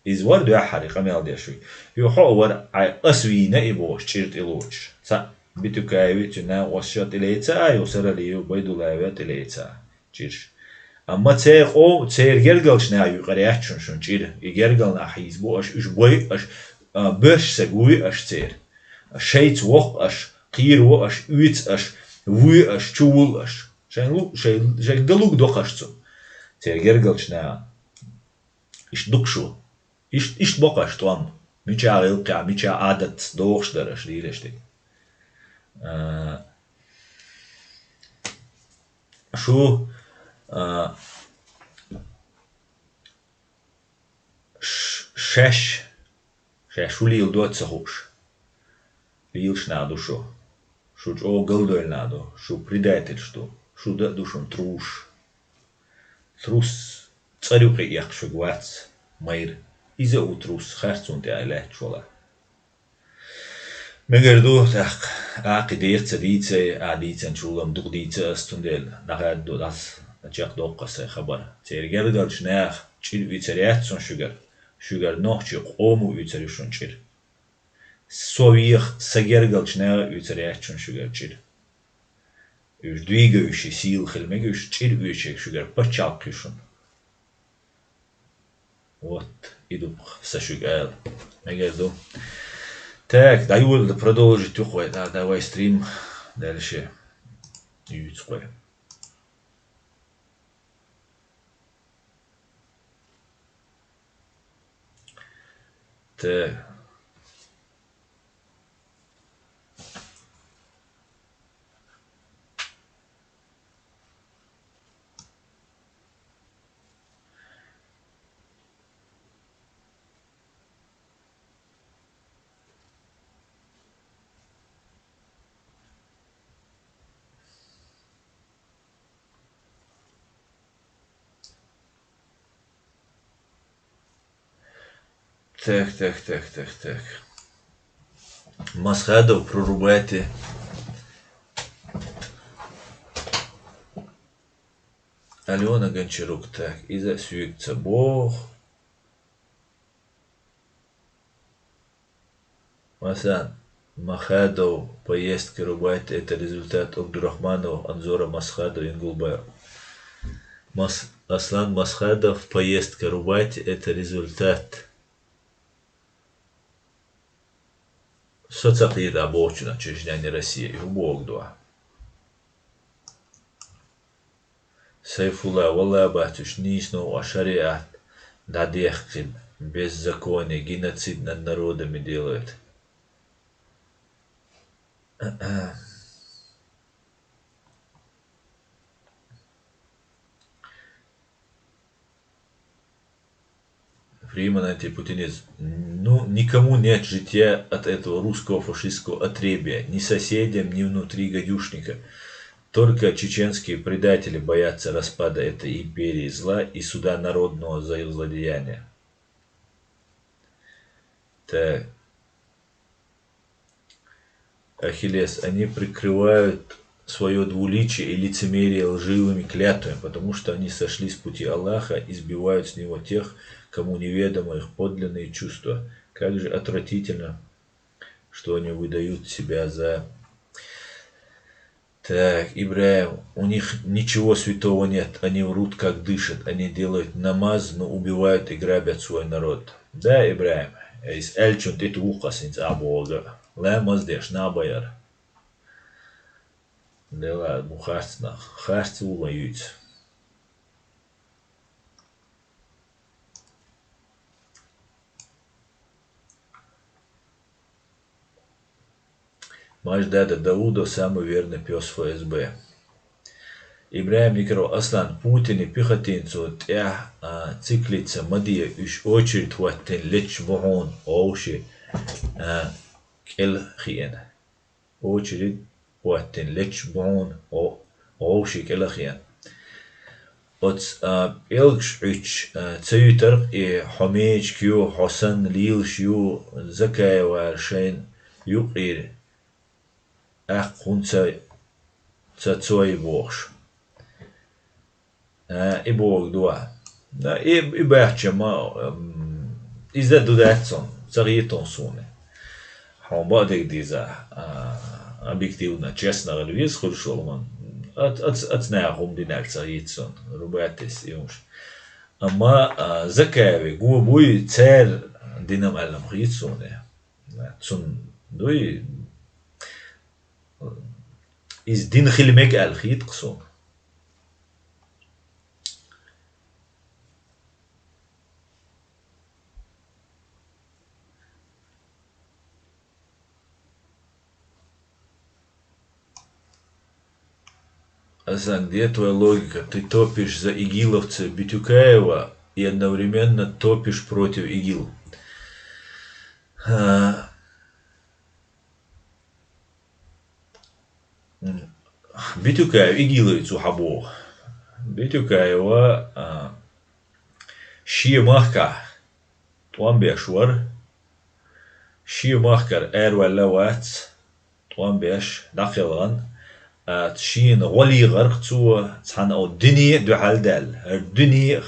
Иза вара дуьххьара и къамел деш верг. Юха хьо а вара, Ӏай, ас вийна и бохуш, чӀир тӀелоцуш. Цхьаъ Битюкаеви цуьнан накъосташа а тӀелеца а, юха Саралиев Байдуллаеви а тӀелеца а чӀирш. Амма церан къо-, церан гергарчу наха юкъара яц шуна, шуна чӀир. И гергара нах хьийзабо аша, уьш бойу аша, а, боьрша саг вуй аша церан. Шайца воккху аша, кхераву аша, оьцу аша, вуй аша, чувуллу аша. Шайн лу-, шай-, шайга дан луг доккхуш цу. Церан гергарчу наха. Иштта ду-кх шу. Ишт-, иштта боккхуш тӀом. Мича гӀиллакхехь, мича Ӏадатца дохуш дара аша лелош дерг. А, шу, а, ш-, шаьш, шаьш шу леладо а ца хууш, лелаш нах ду шу. Шу чӀогӀа галдойла нах ду, шу предательш ду, шу да а ду шун трус. Трус цӀер юкъе эккха шуьга вац, майра. Иза а ву трус, харцонна тӀехь лаьтташ вала. Мегар ду, тӀаккха, а кхин дехьа ца дийцай, а дийцинчул а дукха дийца ас, цундела дӀахаьдда ду ас, чекхдоккху ас сайн хабар. Церан гергарчу наха чӀир оьцур яц суна шуьгара, шуьгара нохчийн къомо оьцур ю шуна чӀир. Со веха, сан гергарчу наха оьцур яц шуна шуьгара чӀир. Уьш двигающий сила хила мега, уьш чӀир оьцург шуьгара пачхьалкх ю шуна. Вот, и ду-кх сан шуьга ала. Мегар ду. Так, дӀайолла, продолжить ю-кх вай, да, давай стрим дальше юьйцу-кх вай. Так. Так, так, так, так, так. Масхадов, прорубайте. Алена Гончарук, так, иза соьга ца боху. Масхадов, поездка Рубати — это результат Абдурахманов, Анзора, Масхадов, Ингулбаев. Мас-, Аслан Масхадов, поездка Рубати — это результат. Со ца кхета бохучунах, Чечня не Россия, и хӀун боху дуьхьа? Сайфулла, валла бац уьш, нийсонна а шариӀат дӀадехкина, беззаконие, геноцид над народами делают. Фриман, антипутинизм. Ну, никому нет житья от этого русского фашистского отребия, ни соседям, ни внутри гадюшника. Только чеченские предатели боятся распада этой империи зла и суда народного за их злодеяния. Так. Ахиллес, они прикрывают свое двуличие и лицемерие лживыми клятвами, потому что они сошли с пути Аллаха и сбивают с него тех, кому неведомы их подлинные чувства. Как же отвратительно, что они выдают себя за... Так, Ибрахим, у них ничего святого нет, они врут, как дышат, они делают намаз, но убивают и грабят свой народ. Да, Ибрахим, из аьллачун тӀе туху ас хӀинца а боху, ламаз деш нах бан яра. Дела бу харц нах, харц ву ма юьйцу. Маждада Даудов, самый верный пёс ФСБ. Ибрахим Никаров, Аслан, Путине пехотинцо тӀехь, а, циклица ма де, уьш очередь хӀоттина леташ бу хьуна, овши, а, кӀел хиъна. Очередь хӀоттина леташ бу хьуна, о-, овши кӀел хиъна. Оцу, а, пӀелгаш Ӏуьттуш, а, ца юьтаркъ и хьо мечиг ю, хьо санна лелаш ю, Закаевара шайна юкъера аккха хӀунда ца, ца цой бохуш. А, и боху дуьхьа. Да, и, и баьхча ма, м, иза ду дац цунна, ца хетон суна. Хьуна бакъдерг дийза, а, объективно, честно гӀала веза хуьлуш волу ван. Ац-, ац-, ац наха хӀума динарг ца хета суна, Рубатис и хӀумаш. Амма, а, Закаеве го буй, цара динам аьлла ма хета суна. Цунна дуй, иза дина хила мега аьлла хета-кх суна. Асан, где твоя логика? Ты топишь за игиловца Битюкаева и одновременно топишь против ИГИЛ. А, м, Битюкаев игиловец ву хьан боху? Битюкаева, а, шен махкахь тӀом беш вара, шен махкара араваьлла вац, тӀом беш, дӀакхелхина, а, шена гӀо лехарх цо, цхьана о дуьне а дуьхьал даьлла, хӀара дуьне а,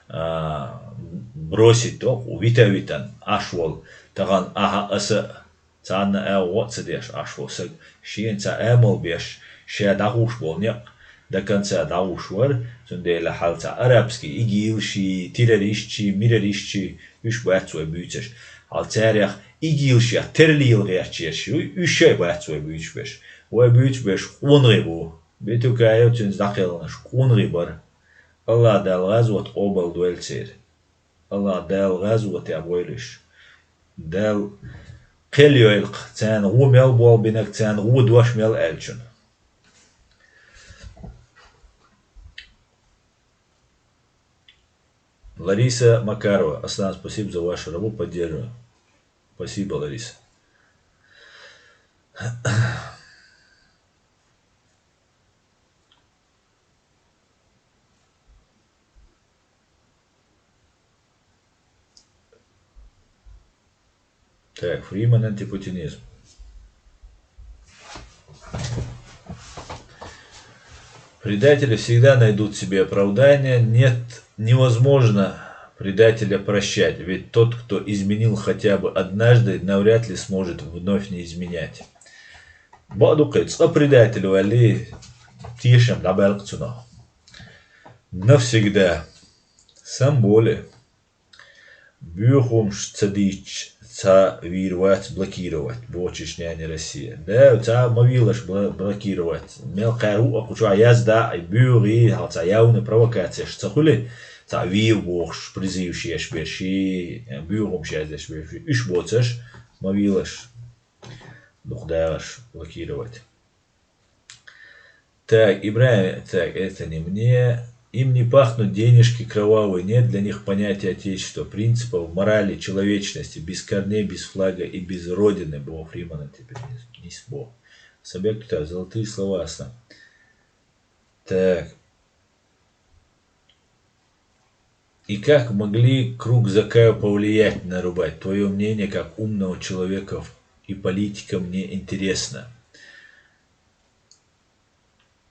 а, бросить доккху, вита-витан, Ӏаш волу, тахана ахьа аса а царна а гӀо а ца деш Ӏаш волу саг, шена цхьа амал беш, ша дӀахуш болу некъ до конца дӀахуш вара, цундела хьал цхьа арабский игилши, террористши, миррористши, уьш бац вай буьйцуш. Хьал царех игилшех тера лела гӀерташ ерш ю, уьш а бац вай буьйцуш берш. Вай буьйцуш берш къонахий бу. Битюкаев, цуьнца дӀакхелхинарш къонахий бара. АллахӀ Дала гӀазот къобалдойла церан. АллахӀ Дала гӀазотехь бойла уьш. Дала кхел йойла-кх, царна гӀо мел болх бинарг, царна гӀо дош мел аьллачунна. Лариса Макарова, Аслан, спасибо за вашу работу, поддерживаю. Спасибо, Лариса. Так, Фриман, антипутинизм. Предатели всегда найдут себе оправдание. Нет, невозможно предателя прощать, ведь тот, кто изменил хотя бы однажды, навряд ли сможет вновь не изменять. Бакъду кхин, цкъа предатель ваьлли, тешам дӀабаьлла-кх цунах. Навсегда. Сам боле. Боьхамаш ца дийцча, цхьа вийр вац блокировать, боху Чечня, не Россия. Да, цхьа ма вийлаш бла-, блокировать. Мел кхаьра ву а кху чохь язда а, боьхий, хьал цхьа явный провокацеш ца хуьли, цхьа вийва бохуш, призываш еш берш, боьхамаш яздеш берш, уьш боцуш, ма вийлаш. Дукха дагӀаш блокировать. Так, Ибраим, так, это не мне. Им не пахнут денежки кровавые, нет для них понятия отечества, принципов, морали, человечности, без корней, без флага и без родины, боху Фриман, теперь не, не с-, боху. Собяк тут, а, золотые слова, Аслан. Так. И как могли круг Закаева повлиять на Рубай? Твоё мнение как умного человека в-, и политика мне интересно.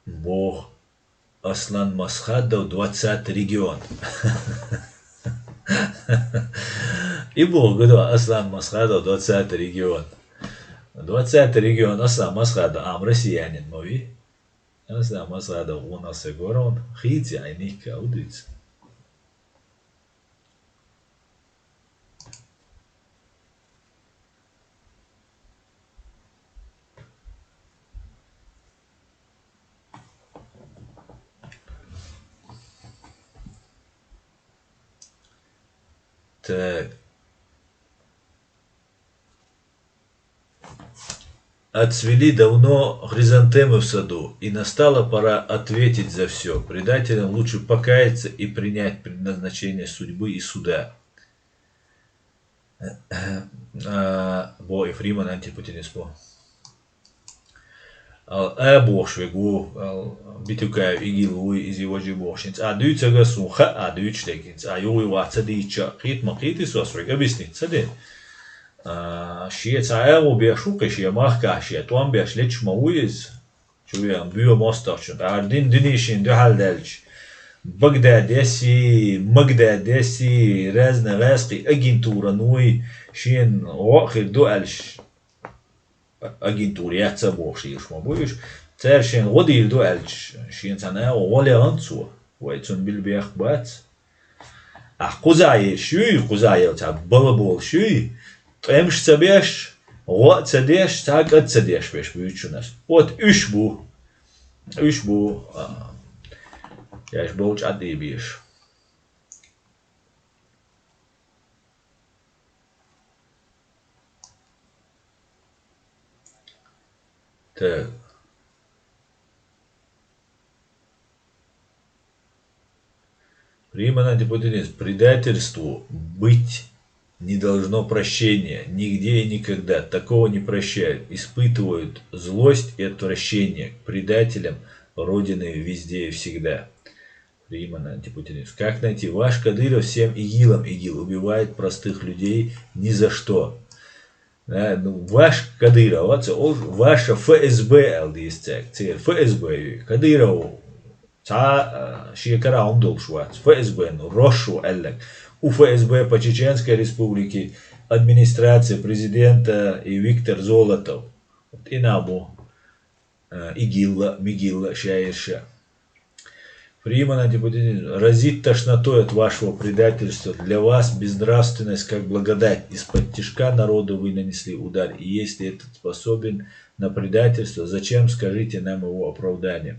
Боху Аслан Масхадов, двадцатый регион. И боху гуд Аслан Масхадов, двадцатый регион. Двадцатый регион Аслан Масхадов, ам россиянин ма вий. Аса масала да гӀунах се горон, хийци айника удиц. Так. Отцвели давно хризантемы в саду, и настала пора ответить за всё. Предателям лучше покаяться и принять предназначение судьбы и суда. А, бо и Фриман антипутинизм бо. Ал, а бохуш вегу, ал, Битюкаев игил вуй, изи важи бохуш. Инца а дуьйцага сун ха а дуьйцуш дегинца. А югӀуй ваца дийча, кхит ма кхити сос вега бисница де. А, шеца агӀу беш ву кхи, шен махка, шен тӀом беш лечу ма ву иза. Чу веан буьа мостагӀчун, тӀара дин динишин дуьхьал даьлча. Багдадеси, Магдадеси, разный гӀаьскхи агентуран вуй, шен гӀо а хир ду аьлча. Агентура яц а бохуш, ийраш ма бу уьш. Цара шен гӀо дийр ду аьлча, шен цхьана а гӀо легӀан цо. Вай цунна билбех бац. Ахь кхузахь ерш юй, кхузахь ел цхьа балаболуш юй, тӀемаш ца беш, гӀо а ца деш, цхьа а кӀад ца деш беш буьйцу шуна ас. Вот уьш бу, уьш бу, а, яш болчу Ӏадийбеш. Так. Приманан депутатин, предательству быть не должно прощения. Нигде и никогда. Такого не прощают. Испытывают злость и отвращение к предателям Родины везде и всегда. Приманан депутатин. Как найти? Ваш Кадыров всем ИГИЛам ИГИЛ. Убивает простых людей ни за что. Э, ну, ваш Кадыров, вот, ол ваша ФСБ алдистек. Цер ФСБ. Кадыров Цхьа, а, шекара хӀума долуш вац. ФСБ-н росшу аьлларг. У ФСБ по Чеченской Республике администрация президента и Виктор Золотов. Вот и набу, а, ИГИЛ-а, МИГИЛ-а, шаерша. Приманан депутатин, разит тошнотой от вашего предательства. Для вас безнравственность как благодать. Из-под тишка народу вы нанесли удар. И если этот способен на предательство, зачем, скажите нам его оправдание?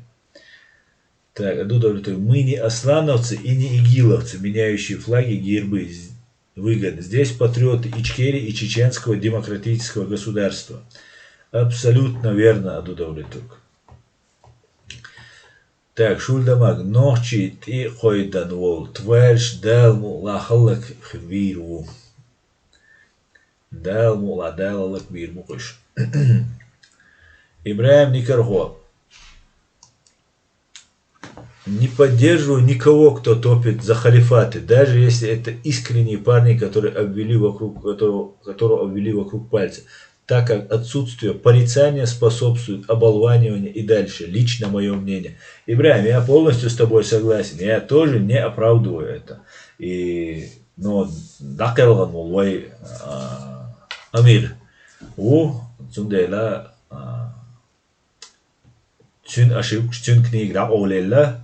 Так, а тут говорит, мы не аслановцы и не игиловцы, меняющие флаги, гербы. З- Выгодно. Здесь патриоты Ичкерии и чеченского демократического государства. Абсолютно верно, Адуда Улитук. Так, шулдамаг, нохчий тӀе кхойдан вол, тварш Дала мукъла халлак вийр ву. Дала мукъла, Дала лак бийр бу кхуьш. Ибрахим Никархо. Не поддерживаю никого, кто топит за халифаты, даже если это искренние парни, которые обвели вокруг, которого, которого обвели вокруг пальца, так как отсутствие порицания способствует оболваниванию и дальше. Лично мое мнение. Ибрахим, я полностью с тобой согласен. Я тоже не оправдываю это. И, но, дакъелган вай, а, Амир. У, цундела, а, Цуьнан ошибкаш, цуьнан книга дӀакъовлаелла,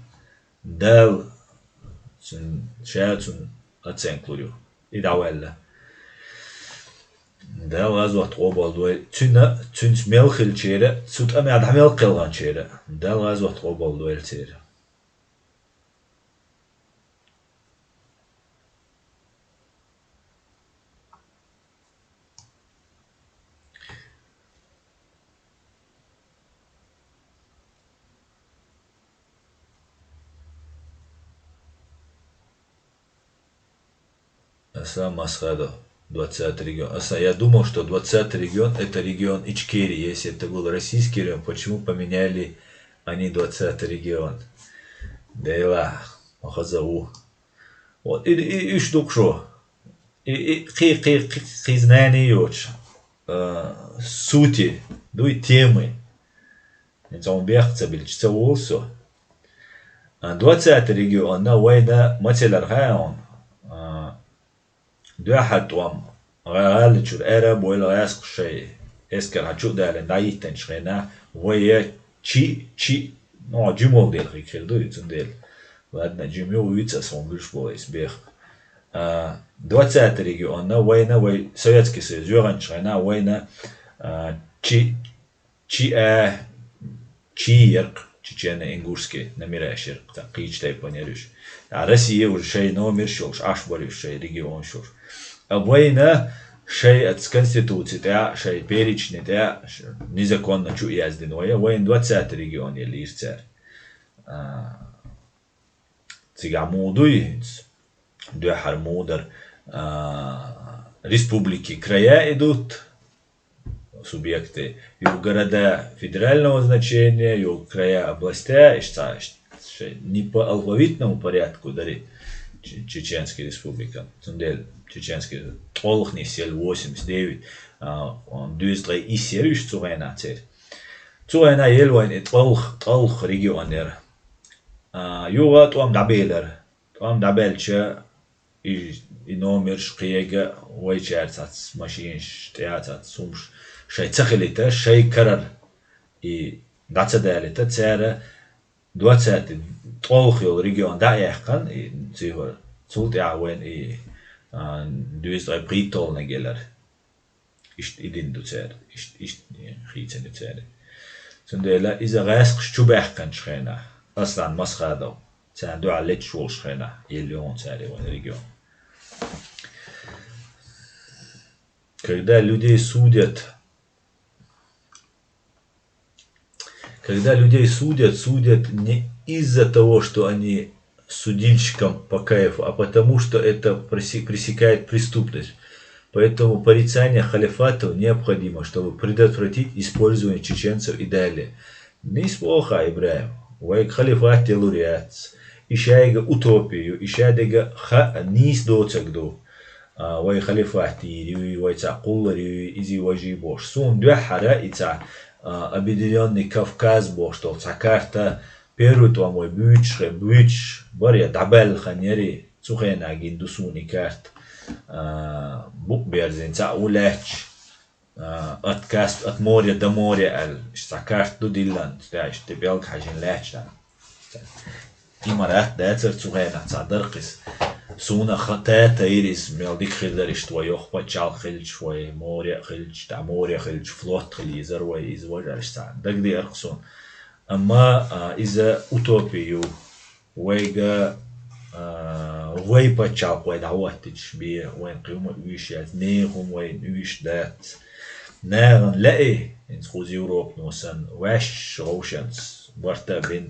Дала цуьнан, ша цунна оценка лур ю. И дӀаваьлла. Дала гӀазот къобалдойла. Цуьнан, цуьнца мел хиллачеран, цу тӀамехь дӀа мел кхелхинчеран. Дала гӀазот къобалдойла церан. Аса Масхадов, двадцатый регион. Аса, я думал, что двадцатый регион — это регион Ичкерии. Если это был российский регион, почему поменяли они двадцатый регион? Дела, ма хаза ву. Вот, и, и, уьш ду-кх шу. И, и, кхи, кхи, кхи, кхи знание йоцуш. А, сути, дуй темы. ХӀинца хьуна бехк ца билча, ца волу со. А, двадцатый регионна вайна ма ца лара хаьа хьуна. А, дуьххьара тӀом гӀа-, гӀала чуьра аьрра а бовла гӀаьскхаша шайн эскар хьан чу а далийна дӀахӀиттинчу хенахь, вай я чи, чи, ну, жимолу дела хир хир ду и цундела. Ладно, жима ю, вуьйцу аса хьуна гуш болу иза бехк. А, двадцатый регионна вайна вай Советский Союз йоьгӀанчу хенахь вайна, а, чи, чи а, чи яркъ, чечено-ингушский, намираш яркъ, цхьа кхечу тайпана яра уьш. А Россия уже шайн номерш йолуш, Ӏаш бара уьш шайн регионаш йолуш. А вайна шайн оцу конституци тӀехь, шайн перечни тӀехь, ш-, незаконно чу а яздина вай, вайна двадцатый регион елира цара. А, Цигахь муха дуй хӀинца? Дуьххьара муха дара, а, республики края идут, субъекты, ю города федерального значения, ю края областя, иштта, иштта, шайн, не по алфавитному порядку дари Че-, Чеченский республика. Цундела Чеченский ткъолгӀа нисъелла восемьдесят девять, а, дуьйцу ткъе исс яра уьш цу хенахь церан. Цу хенахь елла вайна и ткъолгӀа, ткъолгӀа регион яра. А, юха тӀом дӀабелира. ТӀом дӀабаьлча, и, и номерш кхега вайчара цхьацца машинаш тӀехь, цхьацца хӀумаш шайн ца хилийта, шайн карара и дӀа ца далийта, цара двадцатый ткъолгӀа йолу регион дӀа а яьккхина, и цигахь, цул тӀаьхьа вайна и, а, дуьйцу ткъе пхийтталгӀаниг елира. Иштта и дина ду цара, иштта, иштта хийцина ю цара. Цундела иза гӀаьскхаш чу баьккхинчу хенахь, Аслан Масхадов, царна дуьхьал леташ волуш хенахь, елла ю хьуна цара вайн регион. Когда людей судят, когда людей судят, судят не из-за того, что они судильщиком по кайфу, а потому что это пресе- пресекает преступность. Поэтому порицание халифатов необходимо, чтобы предотвратить использование чеченцев и далее. Нийса боху, ИбрахӀим, вайга халифат делур яц. И шайга утопия ю, и шадерг ха- нийса доцург ду. А, вай халифат йийр ю, вай цхьа кхоллар ю, иза важий бохуш. Суна дуьххьара и цхьа, а, Объединённый Кавказ бохуш долу цхьа карта, первый тӀом вай буьйцуш хе, буьйцуш бара я дӀабаьлла хан яри, цу хенахь гина ду суна и карта. А, букъ берзина цхьаъ ву лаьтташ, а, от Касп-, от моря до моря аьлла. Иштта цхьа карта ду диллина, тӀе иштта тӀе пӀелг хьажийна лаьтташ. Имарат дацара цу хенахь, цхьа дара кхин. Суна ха- тата йира иза, мел дика хир дара иштта вай йоху пачхьалкх хилча, вай море а хилча, тӀе море а хилча, флот хила езара вай, иза важа аьлла цхьа дагадеара суна. Амма, а, иза утопия ю. Вайга, а, вай пачхьалкх вай дӀахӀоттича бен, вайна кхин хӀума уьйш яц, нехан хӀума вайна уьйш дац. Нахана лаьий, хӀинца кхуза Европано санна, ваьшша гӀовшанца барта а бина,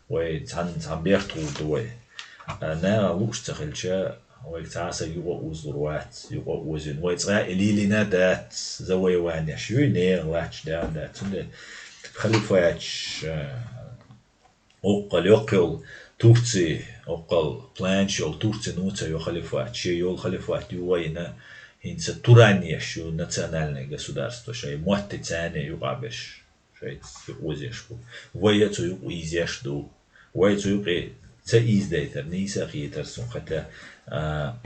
вай цхьана, цхьана бехк хир ду вай. А, нахана лууш ца хилча, вайга цхьа а са юкъа а узлур вац, юкъа а узийна. Вай цкъа а и лелийна а дац, завоеванеш ю, нехан латташ даьлла дац. Цундела халифаташ, а, Оккхал йоккха йолу Турци, оккхал планча йолу Турци нуца йо халифат. Шен йолу халифат ю вайна, хӀинца туран еш ю национальное государство, шайн мотти царна юкъа берш, шайн юкъа озеш бу. Вай а цу юкъа ийзеш ду. Вай цу юкъе ца ийздайтар, нийса а хетар сун, хотя, а,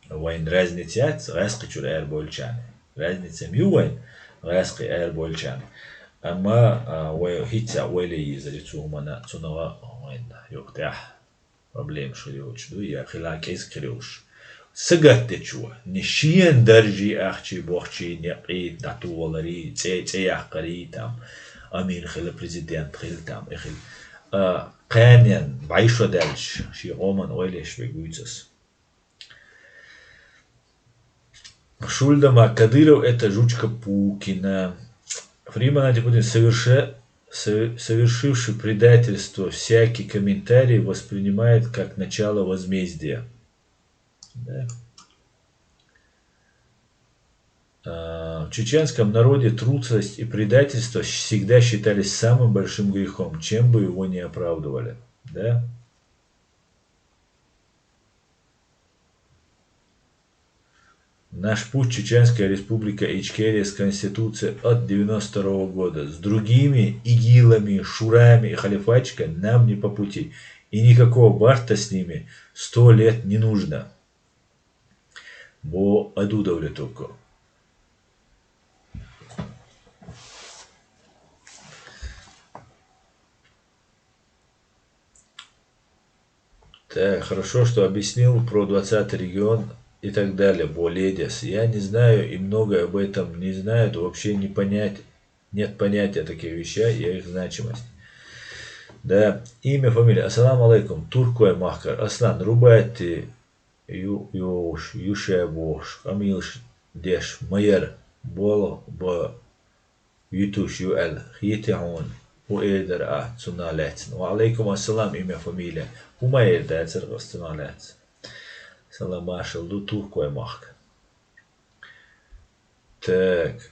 вайн разница яц, гӀаьскхи чуьра ара болчарна. Разница ма ю вайн, гӀаьскхи ара болчарна. Амма, а, вай хӀинца а ойла йийзира цу хӀуманна, цунах а вайн юкъа тӀехь проблемаш хир йолуш ду, я хила кӀезиг хир йолуш. Сагатдечо, не шен даржий, ахчий, бохчий, некъий, дӀатухаларий, цӀе, цӀе яккхарий, там, амир хила, президент хила, там, и хила. А, кханен, бӀай шо даьлча, шен къоман ойла еш вег вуьйцу ас. Шульдама Кадыров — это жучка Пукина. Фриман Антипутин, соверше-, со-, совершивший предательство, всякий комментарий воспринимает как начало возмездия. Да. А, в чеченском народе трусость и предательство всегда считались самым большим грехом, чем бы его не оправдывали. Да? Наш путь — Чеченская Республика Ичкерия с Конституцией от девяносто второго года. С другими игилами, шурами и халифатчиками нам не по пути. И никакого барта с ними сто лет не нужно. Бо аду давле только. Так, хорошо, что объяснил про двадцатый регион и так далее, бо ледес. Я не знаю, и многое об этом не знают, вообще не понять, нет понятия о таких вещах и их значимость. Да, имя, фамилия. Ассаламу алейкум. Туркой махкар. Аслан, рубай те ю-, юш, юше бохуш, къамелаш деш, ма яра, болу ба юьтуш ю аьлла, хетий хьуна, хӀун эр дара ахь цунах лаьцна? Ва алейкум ассалам, имя, фамилия. ХӀума эр дацара ас цунах лаьцна. Салам маршалла ду Туркой махка. Так.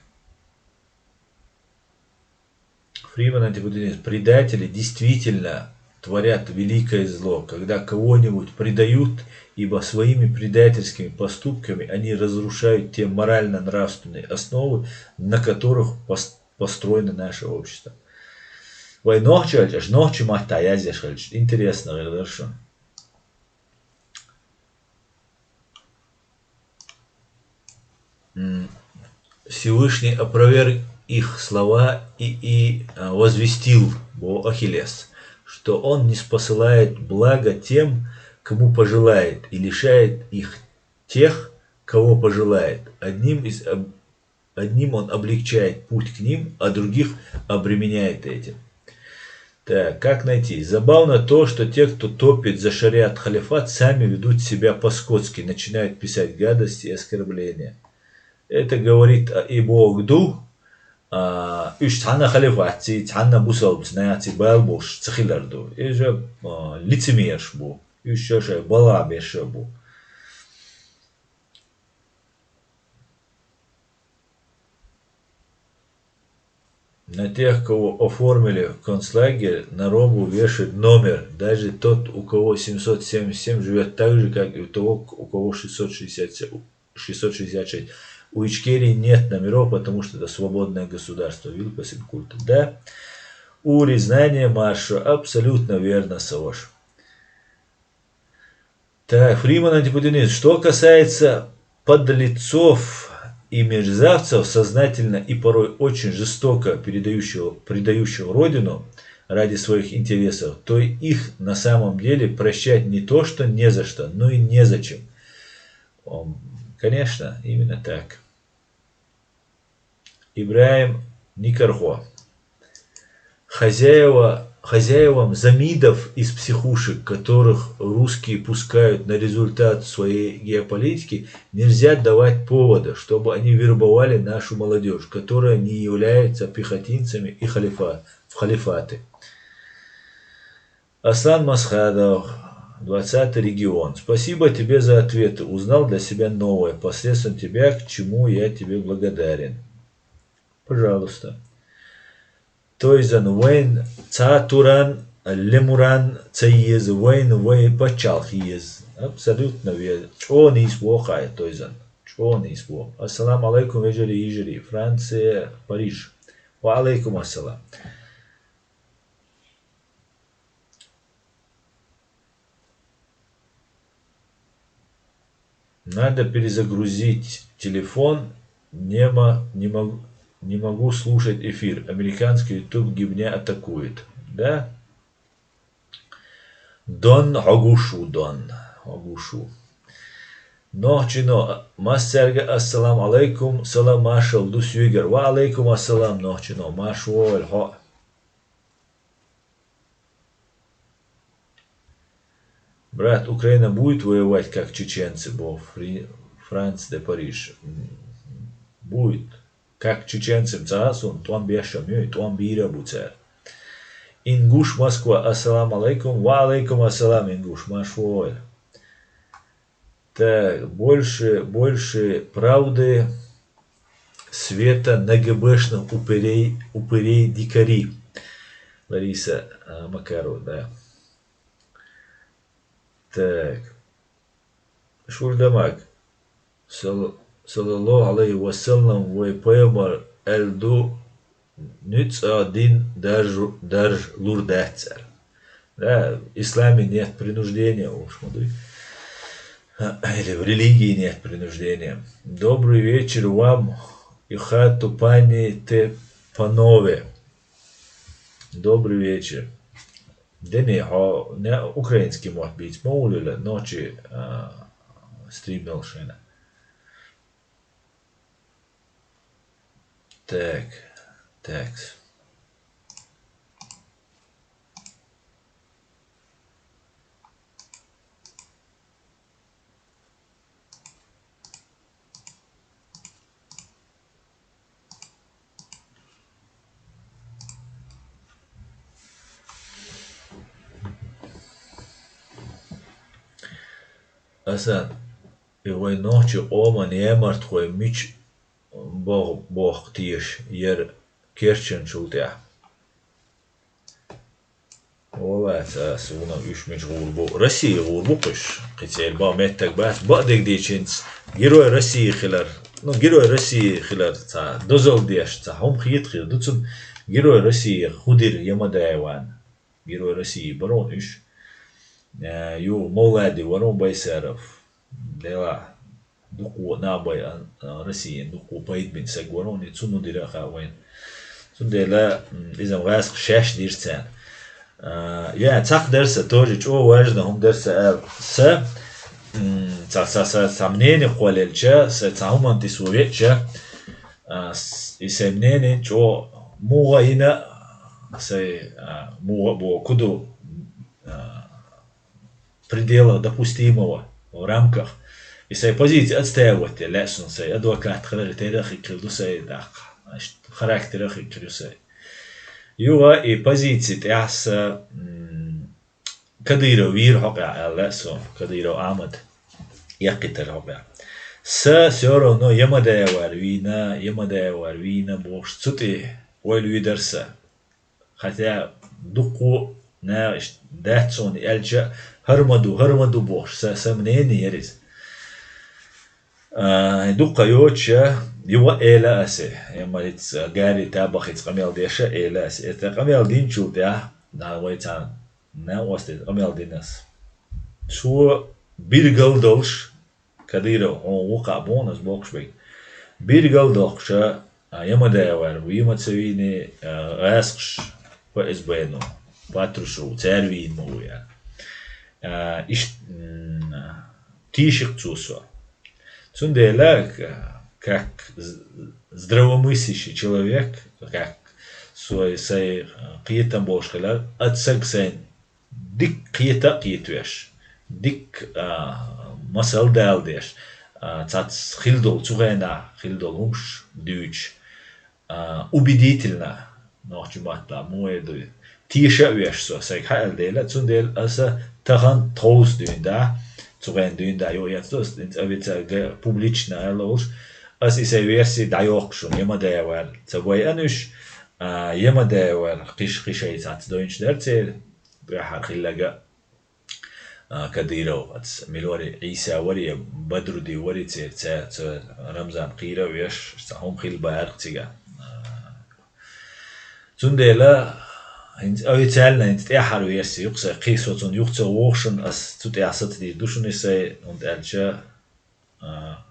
Фриман Антипутинец. Предатели действительно творят великое зло, когда кого-нибудь предают, ибо своими предательскими поступками они разрушают те морально-нравственные основы, на которых пос-, построено наше общество. Вай нохчалчаш, нохчи матта язъеш хилча, интересно гӀердаршун. М, Всевышний опроверг их слова и, и, а, возвестил, бо Ахиллес, что он не спосылает благо тем, кому пожелает, и лишает их тех, кого пожелает. Одним из об-, одним он облегчает путь к ним, а других обременяет этим. Так, как найти? Забавно то, что те, кто топит за шариат халифат, сами ведут себя по-скотски, начинают писать гадости и оскорбления. Это говорит о, и Бог ду, а, уьш цхьанна халифатций, цхьанна бусалбаца наций бала болуш ца хилар ду. И же, а, лицемерш бу. уьш шоай балагӀа беш бу. На тех, кого оформили в концлагерь, на робу вешают номер. Даже тот, у кого семьсот семьдесят семь, живёт так же, как и у того, у кого шестьсот шестьдесят семь, шестьсот шестьдесят шесть. У Ичкерии нет номеров, потому что это свободное государство. Вилпасин культ. Да. Ури, знание маршо. Абсолютно верно, Саваш. Так, Фриман антипутинист. Что касается подлецов и мерзавцев, сознательно и порой очень жестоко передающего, предающего родину ради своих интересов, то их на самом деле прощать не то что не за что, но и незачем. Ом, Конечно, именно так. Ибраим Никархо. Хозяева, хозяевам замидов из психушек, которых русские пускают на результат своей геополитики, нельзя давать повода, чтобы они вербовали нашу молодёжь, которая не является пехотинцами и халифа-, в халифаты. Аслан Масхадов, двадцатый регион. Спасибо тебе за ответы. Узнал для себя новое. Посредством тебя, к чему я тебе благодарен. Пожалуйста. Тойзан, вайн цатуран, лемуран цаез, вайн вай паччалхиез. Абсолютно ве-, чӀоагӀа нийса вохай, Тойзан. ЧӀоагӀа нийса во. Ассаламу алейкум, вежарий, йижарий. Франция, Париж. Ва алейкум ассалам. Надо перезагрузить телефон. Не, мо- не, мог- не могу слушать эфир. Американский YouTube гибня атакует. Да? Дон хьогушу, Дон хьогушу. Нохчино, массаьрга ассаламу алейкум, салам маршал ду соьгара. Ва алейкум ассалам, нохчино, марша вогӀийла хьо. Брат, Украина будет воевать, как чеченцы, бо Фри- Франц де Париж? М, Будет. Как чеченцам ца а сун, тӀом беш а ма ю, тӀом бийр а бу цара. Ингуш Москва, ассаламу алейкум. Ва алейкум ассалам, Ингуш, марша вогӀийла. Так, больше, больше правды, света на ГБшных упырей, упырей дикари. Лариса а, Макарова, да. Так. Шура дамаг. Сал- саллаллаху алейхи ва саллам, вай пайхамар аьлла ду, нуьцкъала дин дарж, дарж лур дац аьлла. Да, в исламе нет принуждения, уж ма дуй. Или в религии нет принуждения. Добрый вечер вам и хату пани Тепанове. Добрый вечер. Дени, хьо не украинский мотт бийца ма вулийла, нохчи а, стрим йолуш хьайна. Так, такс. Асан, и вай нохчи къоман ямартхой мича бох-, бохку теша яра керчанчул тӀехь? Валлай, ца суна уьш мича гӀур бу. Россия гӀур бу кхуьш. Кхин цӀе бан меттаг бац. Бакъдерг дийцинца, Герой России хилар. Ну, Герой России хилар ца дозалла деш, ца хӀума хета хир ду цунна. Герой России хӀун дира Ямадаевна? Герой России барон уьш. Э, ю Мовлади варон Байсаров. Дела. Дукха вон набай, а, а, Россиян дукха вон пайда бина саг варон, и цунна дира а хаьа вайна. Цундела, м, иза гӀазкха шаьш дира царна. А, я, цхьаккха дара сан, тоже чӀогӀа важно хӀума дара сан аьлла. Сан, м, цхьа, цхьа, цхьа, цхьа мнение кхоллаелча, сан цхьа хӀуманна тӀе со веача, а, с-, и сайн мнение чӀогӀа муха йина, сайн, а, муха а боху, куду, а, пределах допустимого, в рамках. И сайн позиция отстаивать де лаьа суна, сайн адвокат хилар, и терра хир ду сайн даккха. Значит, характера хир ю сайн. Юха и позиция тӀехь сан, м, Кадыров вийра хьокъехь аьлла со, Кадыров Ахьмад эккхийтира хьокъехь. Са всё равно Ямадаевар вийна, Ямадаевар вийна бохуш, цу тӀе ойла вийра аса. Хотя дуккха а наха иштта дац суна аьлча, хӀара ма ду, хӀара ма ду бохуш, сан, сан мнение яра иза. А, дуккха йоцуша, юха а эла аса, я ма хӀинца гаре табахица къамел деша эла аса. Эта къамел динчул тӀаьхьа, да, вай царна накъостий къамел дина аса. Цо биргал долуш, Кадыров, хьуна вукху а боху аса боккхуш берг. Биргал доккхуша, а, Ямадаевар вийма ца вийна, а, гӀаскхаш Ф С Б-но, Патрушев, цара вийна ма ву аьлла. А, иш-, м, тийшира цо со. Цундела, к-, как з-, здравомыслящий человек, как со, сайн, а, кхетам болуш хилар, аса сайн дика кхета а кхетавеш, дика, а, масал дала деш, а, цхьацца хилла долу, цу хенахь хилла долу хӀумаш дуьйцуш, а, убедительно, нохчийн маттахь муха эр ду, теша а веш со, сайга хьаьа дела, цундела аса тахана тховса дуьйна да, цу хенахь дуьйна да, юха эцна аса, хӀинца официально, публично аьлла волуш, аса и сайн версия дӀайоккхуш ву, Ямадаевар ца байъина уьш, а, Ямадаевар кхиш-, кхин шайн цхьацца дойнаш дара церан, тӀаьхьара хилларг а, а, Кадыров, аца Милори Ӏийса вари, Бадруди вари церан, ца, ца Рамзан кхийра а веш, цхьа хӀума хилла бара-кх цигахь. А, цундела, хӀинца официально, хӀинца тӀаьхьара версия ю-кх сайн, кхин со цунна юха ца вохушан, ас цу тӀехь сацадийр ду шуна и сайн, хӀунда аьлча, а,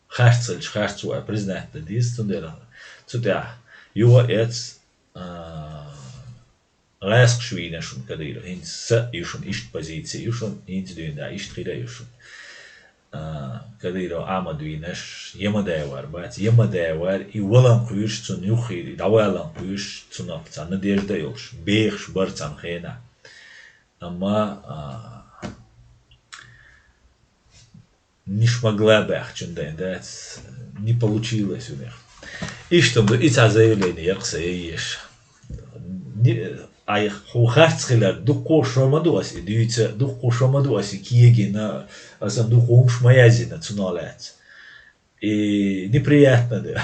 харц хилча, харц ву а признать дан деза, цундела цу тӀехь юха а эц, а, гӀаскхаш вийна шуна Кадыров, хӀинца са а ю шуна, иштта позиция ю шуна, хӀинца дуьйна да, иштта хир а ю шуна. А, Кадыров Ахьмад вийнаш, Ямадаевар бац, Ямадаевар и валан кхуьйруш, цунна юххе дӀавалан кхуьйруш, цунах цхьа надежда а йолуш, бехаш бара цхьана хенахь. Амма, а, Не смогла баьхчун дай, да, не получилось у них. Иштта ду, и цхьа заявление яра-кх сан яйеш. Не, ай, хьо харц хилар, дуккха шо ма ду ас и дуьйца, дуккха шо ма ду ас и кегина, асан дуккха хӀумаш ма язйина цунах лаьцна. И неприятно ду.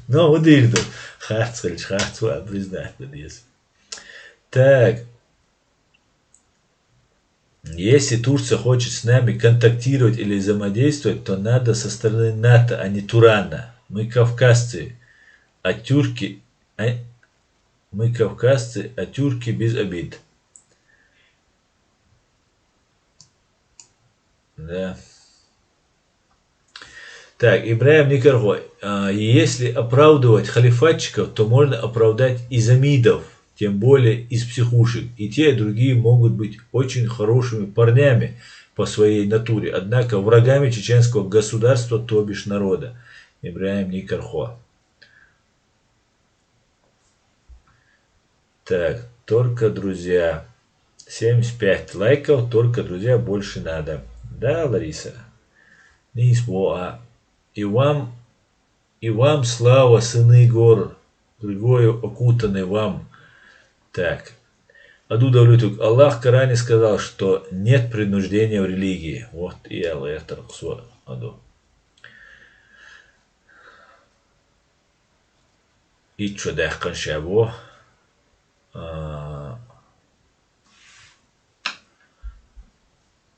Но хӀун дийр ду, харц хилча, харц ву а признать дан деза. Так. Если Турция хочет с нами контактировать или взаимодействовать, то надо со стороны НАТО, а не Турана. Мы кавказцы, а тюрки, а, мы кавказцы, а тюрки без обид. Да. Так, Ибраим Никархой. А, если оправдывать халифатчиков, то можно оправдать и замидов, тем более из психушек. И те, и другие могут быть очень хорошими парнями по своей натуре, однако врагами чеченского государства, то бишь народа. Ибраим Никархо. Так, только друзья. Семьдесят пять лайков, только друзья, больше надо. Да, Лариса? Нийса боху. И вам, и вам слава, сыны гор, другое окутаны вам. Так. Аду Давлетук, Аллах в Коране сказал, что нет принуждения в религии. Вот и Аллах это Аду. Итт шо даьккхина ша боху, а,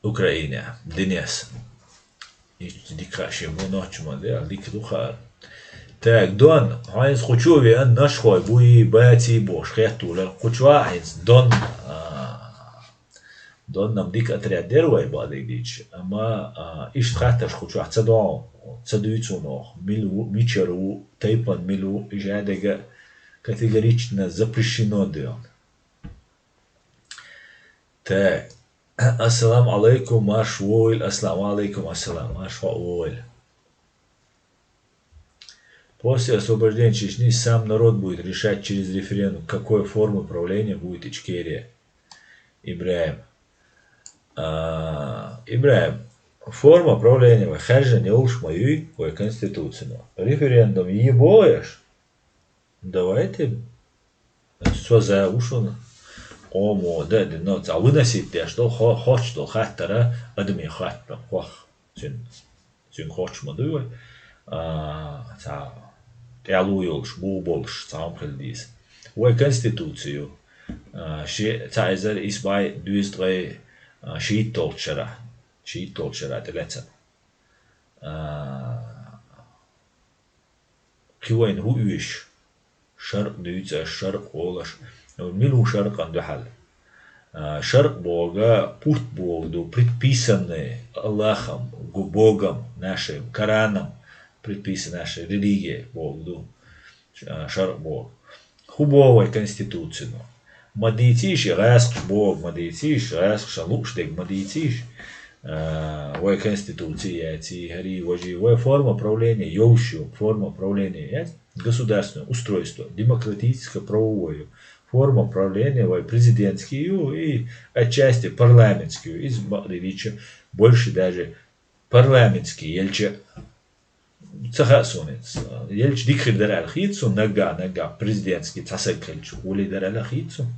Украинехь, Денис. Итт дика хаа шен бу нохча ма де, дика ду хаар. Так, Дон, хьайнца кхучу веан нашхой буй, баций бохуш хеттулар. Кхучу а хьайнца Дон, а, Доннам дика отряд дера вай бакъдерг дийча. Амма, а, иштта хаттарш кхучохь ца догӀу, ца дуьйцу ноху. Мила ву, мичара ву, тайпан мила ву, иша а дега категорично запрещено ду. Так. Ассаламу алайкум, марш вогӀийла, ассаламу алайкум, ассалам, марш вогӀийла. После освобождения Чечни сам народ будет решать через референдум, какой формы правления будет Ичкерия. Ибрахим. А, Ибрахим, форма правления вай хаьржина йолуш ма юй, вай конституцина. Референдум е бохуш? Давайте. Со за ву шуна. къомо да а дина, цхьа выносить деш долу, хо-, хоттуш долу хаттар а адамийн хаттар, хох, цуьнан, цуьнан хоттуш ма дуй вай. А, цхьа тӀаьло йолуш, бу болуш, цхьа хӀума хила деза. Вай конституци ю. А, ши-, цхьа эзар исс бӀе дезткъе, а, шийтталгӀачу шарахь, шийтталгӀачу шарахь тӀелаьцна. А, кхин вайна хӀун оьшу? Шаркъ дуьйцу аш, шаркъ олу аш. Мила ву шаркъан дуьхьал? А, шаркъ бохург путь бохург ду, предписанный Аллахом, гу-, Богом нашим, Кораном, предписанная наша религия бохург ду. А, шаркъ бохург. ХӀун боху вай конституцино? Ма дийцийша и гӀаскхаш бохург, ма дийцийша, гӀаскхашна лууш дерг ма дийцийша. А, вай конституци яций, хӀарий, важий, вай форма правления йолуш ю, форма правления яц, государственное устройство, демократическое правовое ю. Форма правления вай президентский ю и отчасти парламентский ю. Иза бакъдерг дийцича, больше даже парламентский елча, ца хаьа суна иза. Елча дика хир дара аьлла хета суна, наггахь, наггахь президентский цхьа саг хилча, гӀоле дара аьлла хета суна.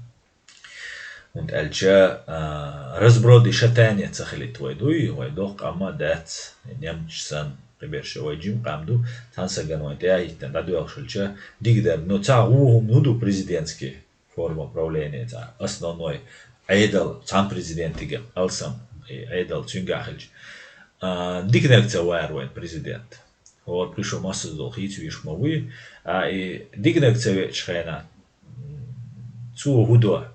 ХӀунда аьлча, а, разброд и шатание ца хилийта вай дуй, вай доккха къам а дац, немцаш санна, кхиберш а вай жима къам ду, цхьана сагана вайна тӀе а хӀиттина, дӀадоьлхуш хилча, дика дара. Но цхьа гӀо хӀума ду президентский форма правления, цхьа основной Ӏедал, цхьана президентига алсам, и Ӏедал цуьнгахь хилча. А, диканиг ца вара вайн президент. ХӀора кхин шо массаза долу хийца веш ма вуй. А, и диканиг ца веачу хенахь, м, цо хӀун до?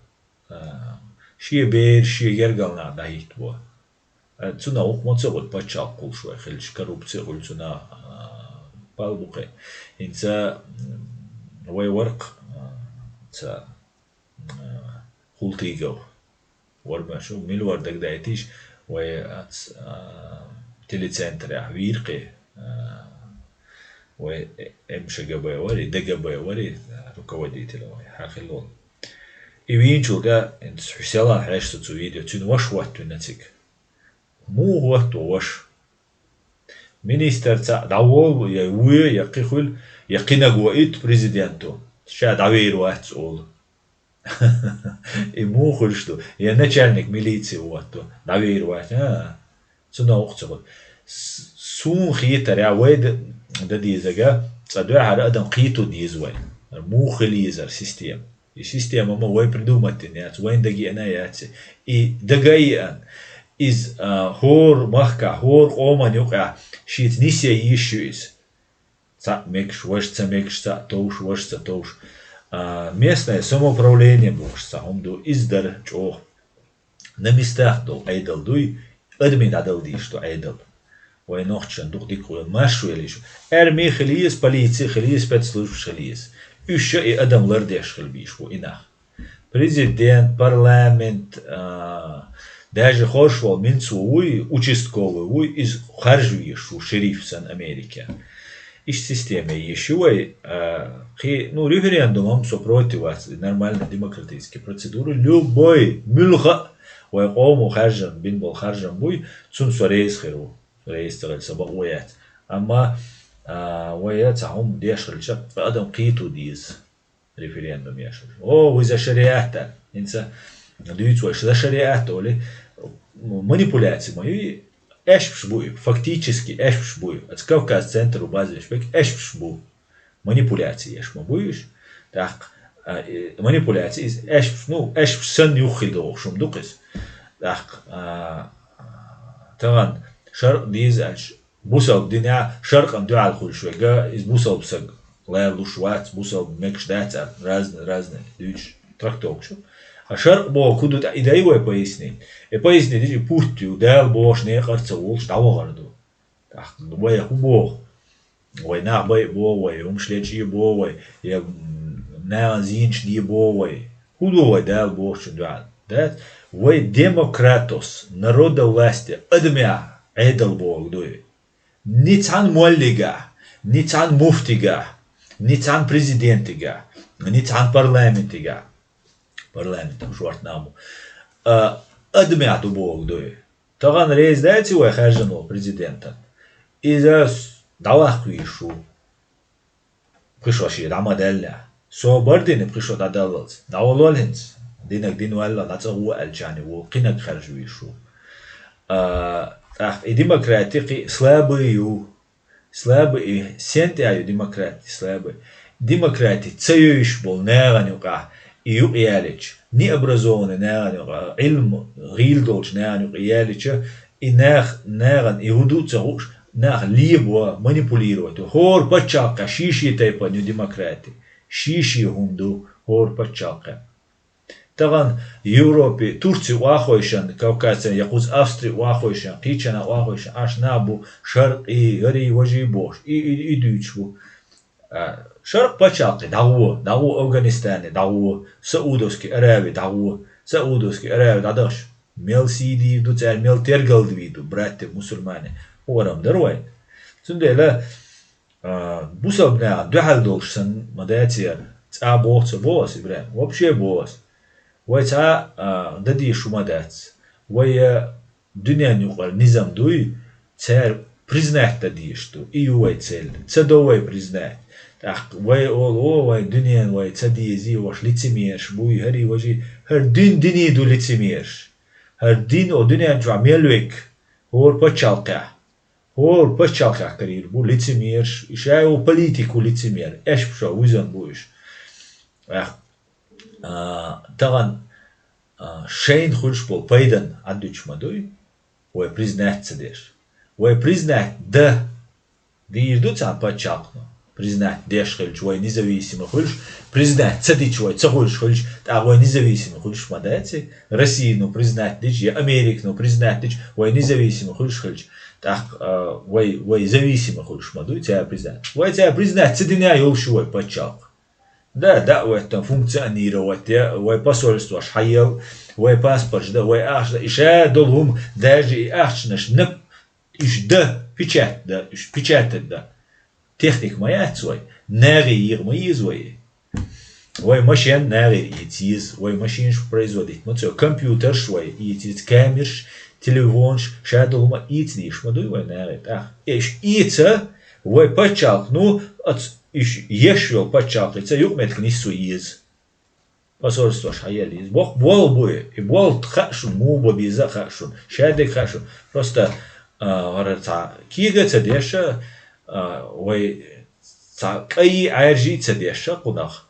А, шен бер, шен гергал нах дӀахӀиттабо. Э, цунах вукху ма ца гӀур пачхьалкх кхуллуш вай хилча, коррупци хуьлу цунах, а, пал бу кхе. ХӀинца, м, вай варх, а, ца, а, хӀултийгал. Вармаш ву, мила вара дагадайтийша, вай ац, а, телецентрехь вийра кхе, а, вай МШГБ вари, ДГБ вари, а, руководитель вай, хьан хилла волу. И вийначул тӀаьхьа, хӀинца хьуьсалан хьаьжча цу видео, цуьнан ваша хӀоттавина цига. Муха хӀотто ваша? Министр цхьаъ дӀаволу, я вуьй, я кхин хуьлу, я кхинаг ваийта президенто, ша дӀавийр вац олу. И муха хуьлуш ду? Я начальник милиции хӀотто, дӀавийр вац. А, цунах вукху ца хуьлу. С-, суна хетарехь, вай д-, дан дезарг, цкъа дуьххьара адам кхето деза вай. Муха хила езара система? И система ма вай придумать дина яц, вайна дагеана яц. И дага а еана, иза, а, хӀора махкахь, хӀора къоман юкъахь шеца нисъян йиш ю иза. Цхьаъ мегаш, важа ца мегаш, цхьаъ товш, важа ца товш. А, местное самоуправление бохуш цхьа хӀума ду, иза дара чӀогӀа. На местах долу Ӏедал дуй, адамийн дӀадала дезаш ду Ӏедал. Вай нохчашна дукха дика хуьлу, маршо елийша. Арми хила еза, полици хила еза, спецслужбаш хила еза. Уьш а и адам лардеш хила безаш бу и нах. Президент, парламент, а, даже хорш волу Минцо вуй, участковый вуй, иза харжа везаш ву, шериф санна Америке. Иштта система еш ю вай, а, кхи-, ну, референдум ам со против вац, нормальная демократическая процедура, любой, муьлха а вай къомо харжам, бина болу харжам буй, цунна со реза хир ву. Реза ца хилча, сан бакъо яц. Амма, а, вай цхьа хӀума деш хилча, цкъа адам кхето деза. Референдум еш. О, вуй за шариат а. ХӀинца дуьйцу вай, за шариат олий, манипуляци ма ю, аьшпаш бу и, фактически аьшпаш бу и. Аца Кавказ центр у база веш бек аьшпаш бу. Манипуляци еш ма бу уьш. ТӀаккха, а, э, манипуляци иза аьшпаш, ну, аьшпаш санна юххе догӀуш хӀума ду-кх иза. ТӀаккха, а, тахана шаркъ деза аьлча, бусалба динехь шаркъан дуьхьал хуьлуш верг, иза бусалба саг ларлуш вац, бусалба мегаш дац аьлла, разный, разный дуьйцуш трактовкаш. А шаркъ боху хӀун ду тӀаккха, и дай вай пояснить? И пояснить дича, и путь ю, Дала бохуш некъара ца волуш дӀавахар ду. ТӀаккха вай хӀун боху? Вай нах байъа боху вай, хӀумаш лечкъа боху вай, я, м, нахана зенаш де боху вай. ХӀун ду вай Дала бохучун дуьхьал? Дац? Вай демократос, народовластие, адамехь Ӏедал боху дуй. Ни цхьана моллигахь, ни цхьана муфтигахь, ни цхьана президентигахь, ни цхьана парламентигахь. Парламентан шортта нах бу. А, адамехь ду боху дуй. Тахана реза дац и вай хаьржина волу президентан? Иза с-, дӀаваккха везаш ву. Пхи шо шен дӀа ма даьллехь. Со бардина пхи шо дӀадаллалц. ДӀаволавелла хӀинца. Динаг дин ваьлла, дӀа цӀа гӀо аьлча а ву, кхинаг харжа везаш ву. А, тӀаккха и демократи кхин слабый ю. Слабый и сен тӀа ю демократи слабый. Демократи ца йовзаш болу нахана юкъахь и юкъа ялийча, необразованный нахана юкъахь, Ӏилма гӀийла долчу нахана юкъа ялийча, и нах, нахана и хӀун ду а ца хууш, нах лебо, манипулировать во. ХӀора пачхьалкхехь шен-шен тайпана ю демократи. Шен-шен хӀума ду хӀора пачхьалкхехь. Тахана Европе, Турци охьахевшина, Кавказан я кхуза Австри охьахевшина, кхечанхьа охьахевшина, Ӏаш нах бу шаркъий, гӀарий, важий бохуш, и, и, и дуьйцуш бу. А, шаркъ пачхьалкхе дӀагӀо, дӀагӀо Афганистане, дӀагӀо Саудовский Араби, дӀагӀо Саудовский Араби дӀадахча, мел сий дийр ду цара, мел тергал дийр ду, братья мусульмане, хӀорам дара вай. Цундела, а, бусалба нахана дуьхьал долуш санна ма дац яра, цкъа боху ца боху ас, ИбрахӀим, вообще боху ас. Вай цхьа, а, дан дезаш хӀума дац. Вай, а, дуьненан юкъара низам дуй, цара признать дан дезаш ду. И ю вай цель. Ца до вай признать. ТӀаккха вай олу, о, вай дуьненан вай ца дезий, ваша лицемераш буй, хӀарий, важий, хӀара дин диний ду лицемераш. ХӀара дин, о, дуьнен чохь мел вег, хӀора пачхьалкхехь. ХӀора пачхьалкхехь карийр бу лицемераш, и ша йолу политик ву лицемер, эшпа шо вуьзан бу уьш. Эх, а, тахана, а, шайна хуьлуш болу пайдан Ӏаддуьтуш ма дуй, вай признать ца деш. Вай признать дан дийр ду цхьана пачхьалкхано. Признать деш хилча, вай независимо хуьлуш, признать ца дича, вай ца хуьлуш хилча, тӀаккха вай независимо хуьлуш ма дац и. Россияно признать дича, я Американо признать дича, вай независимо хуьлуш хилча, тӀаккха, а, вай, вай зависимо хуьлуш ма дуй, цара признать. Вай цара признать ца дина йолуш ю вай пачхьалкх. Да, да, вай там функционировать, я вай посольствош хьаел, вай паспорташ да, вай ахча да, и ша долу хӀума, даже и ахчанаш наб Уьш дан, печать дан, уьш печатать дан. Техника ма яц вай. НагӀе йийгӀа ма еза вай. Вай машен нагӀера ийца еза. Вай машинаш производить ма ца йо. Компьютерш вай ийца еза. Камераш, телефонаш, ша долу хӀума ийца дезаш ма дуй вай нагӀе. ТӀаккха уьш ийца вай пачхьалкх, ну, ац-, уьш еш йолу пачхьалкхица юкъаметтиг нисса еза. Посольствош хьаелла иза. Боккха болх бу и. И болх хаьа шуна, муха бан беза а хаьа шуна. Шадерг хаьа шуна. Просто, а, вара цхьа кега а ца деш, а, вай цхьа кӀайи Ӏаьржи а ца деш, кхунах.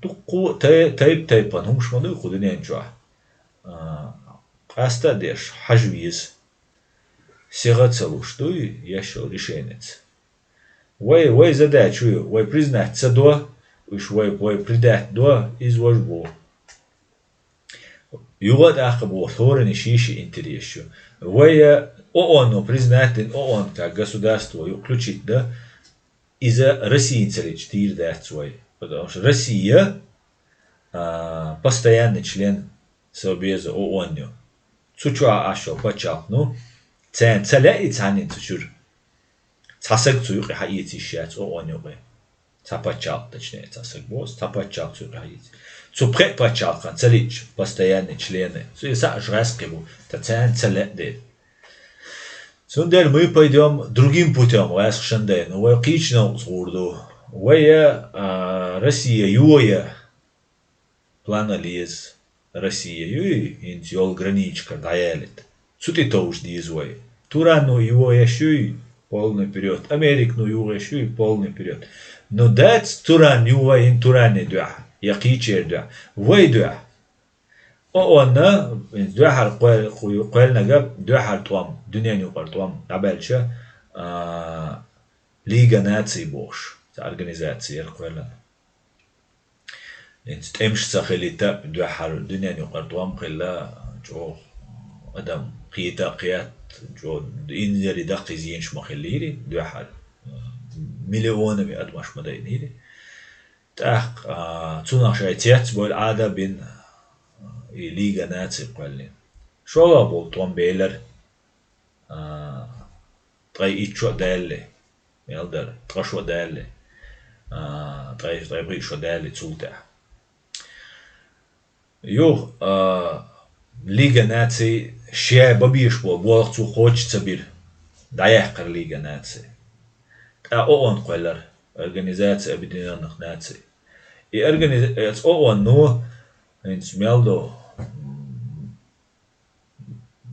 Дуккха а тай-, тайп-тайпана хӀумаш ма дуй кху дуьнен чохь. А, къаста а деш, хьажа веза. Сиха а ца луш дуй, еш йолу решенец. Вай, вай задача ю, вай признать ца до, уьш вай, вай предать до, иза важа бу. Юха а тӀаккха боху, хӀоранна ший-ший интерес ю. Вай, э, ООН-о признать дина, ООН как государство ю, включить дан, иза Россияна ца лича дийр дац вай. Потому что Россия, а, постоянный член Совбеза ООН ю. Цу чохь Ӏаш йолу пачхьалкх, ну, царна ца лаьа и цхьаннан цу чуьра. Цхьа саг цу юкъе хьаэца йиш яц ООН юкъе. Цхьа пачхьалкх, точнее, цхьа саг боху, цхьа пачхьалкх цу юкъе хьаэца. Цу пхеа пачхьалкхана ца лича, постоянный члены. Цу и сааш гӀаьскхи бу, ткъа царна ца лаьа дела. Цундела мы пойдём другим путём, гӀаьскхи шандайна. Вай кхечу новкъа гӀур ду. Вай я, а, Россия йоя. Плана леза Россия юй, хӀинца йолу граничкара дӀаялийта. Цу тӀе товжа деза вай. Турано йоеш юй, полный вперёд. Американо йоеш юй, полный вперёд. Но дац Туран йогӀайна Туране дуьхьа, я кхечеран дуьхьа. Вай дуьхьа. ООН-на, хӀинца дуьхьара кхоьл-, кху-, кхоьллинарг дуьхьара тӀом, дуьненан юкъара тӀом дӀабаьлча, а, Лига наций бохуш, цхьа организаци яра кхоьллина. ХӀинца тӀемаш ца хилийта, дуьххьара дуьненан юкъара тӀом хилла, чӀогӀа адам кхета а кхетта, чӀогӀа инзаре даккхий зенаш ма хиллийри дуьххьара. Миллионами адамаш ма дайнийри. ТӀаккха, а, цунах шайн цец а бевлла Ӏада а бина, и Лига наций кхоьллина. ШолгӀа болу тӀом белара, а, ткъе итт шо а даьлла. Мел дара, ткъа шо даьлла, а, ткъе, ткъе пхиъ шо даьлла цул тӀаьхьа. Юха, а, Лига наций ша бан безаш болу болх цо кхочуш ца бира. ДӀаяьккхира Лига наций. ТӀаккха ООН кхоьллира, Организация Объединённых Наций. И организ-, оцу ООН-о ХӀинца мел ду, м,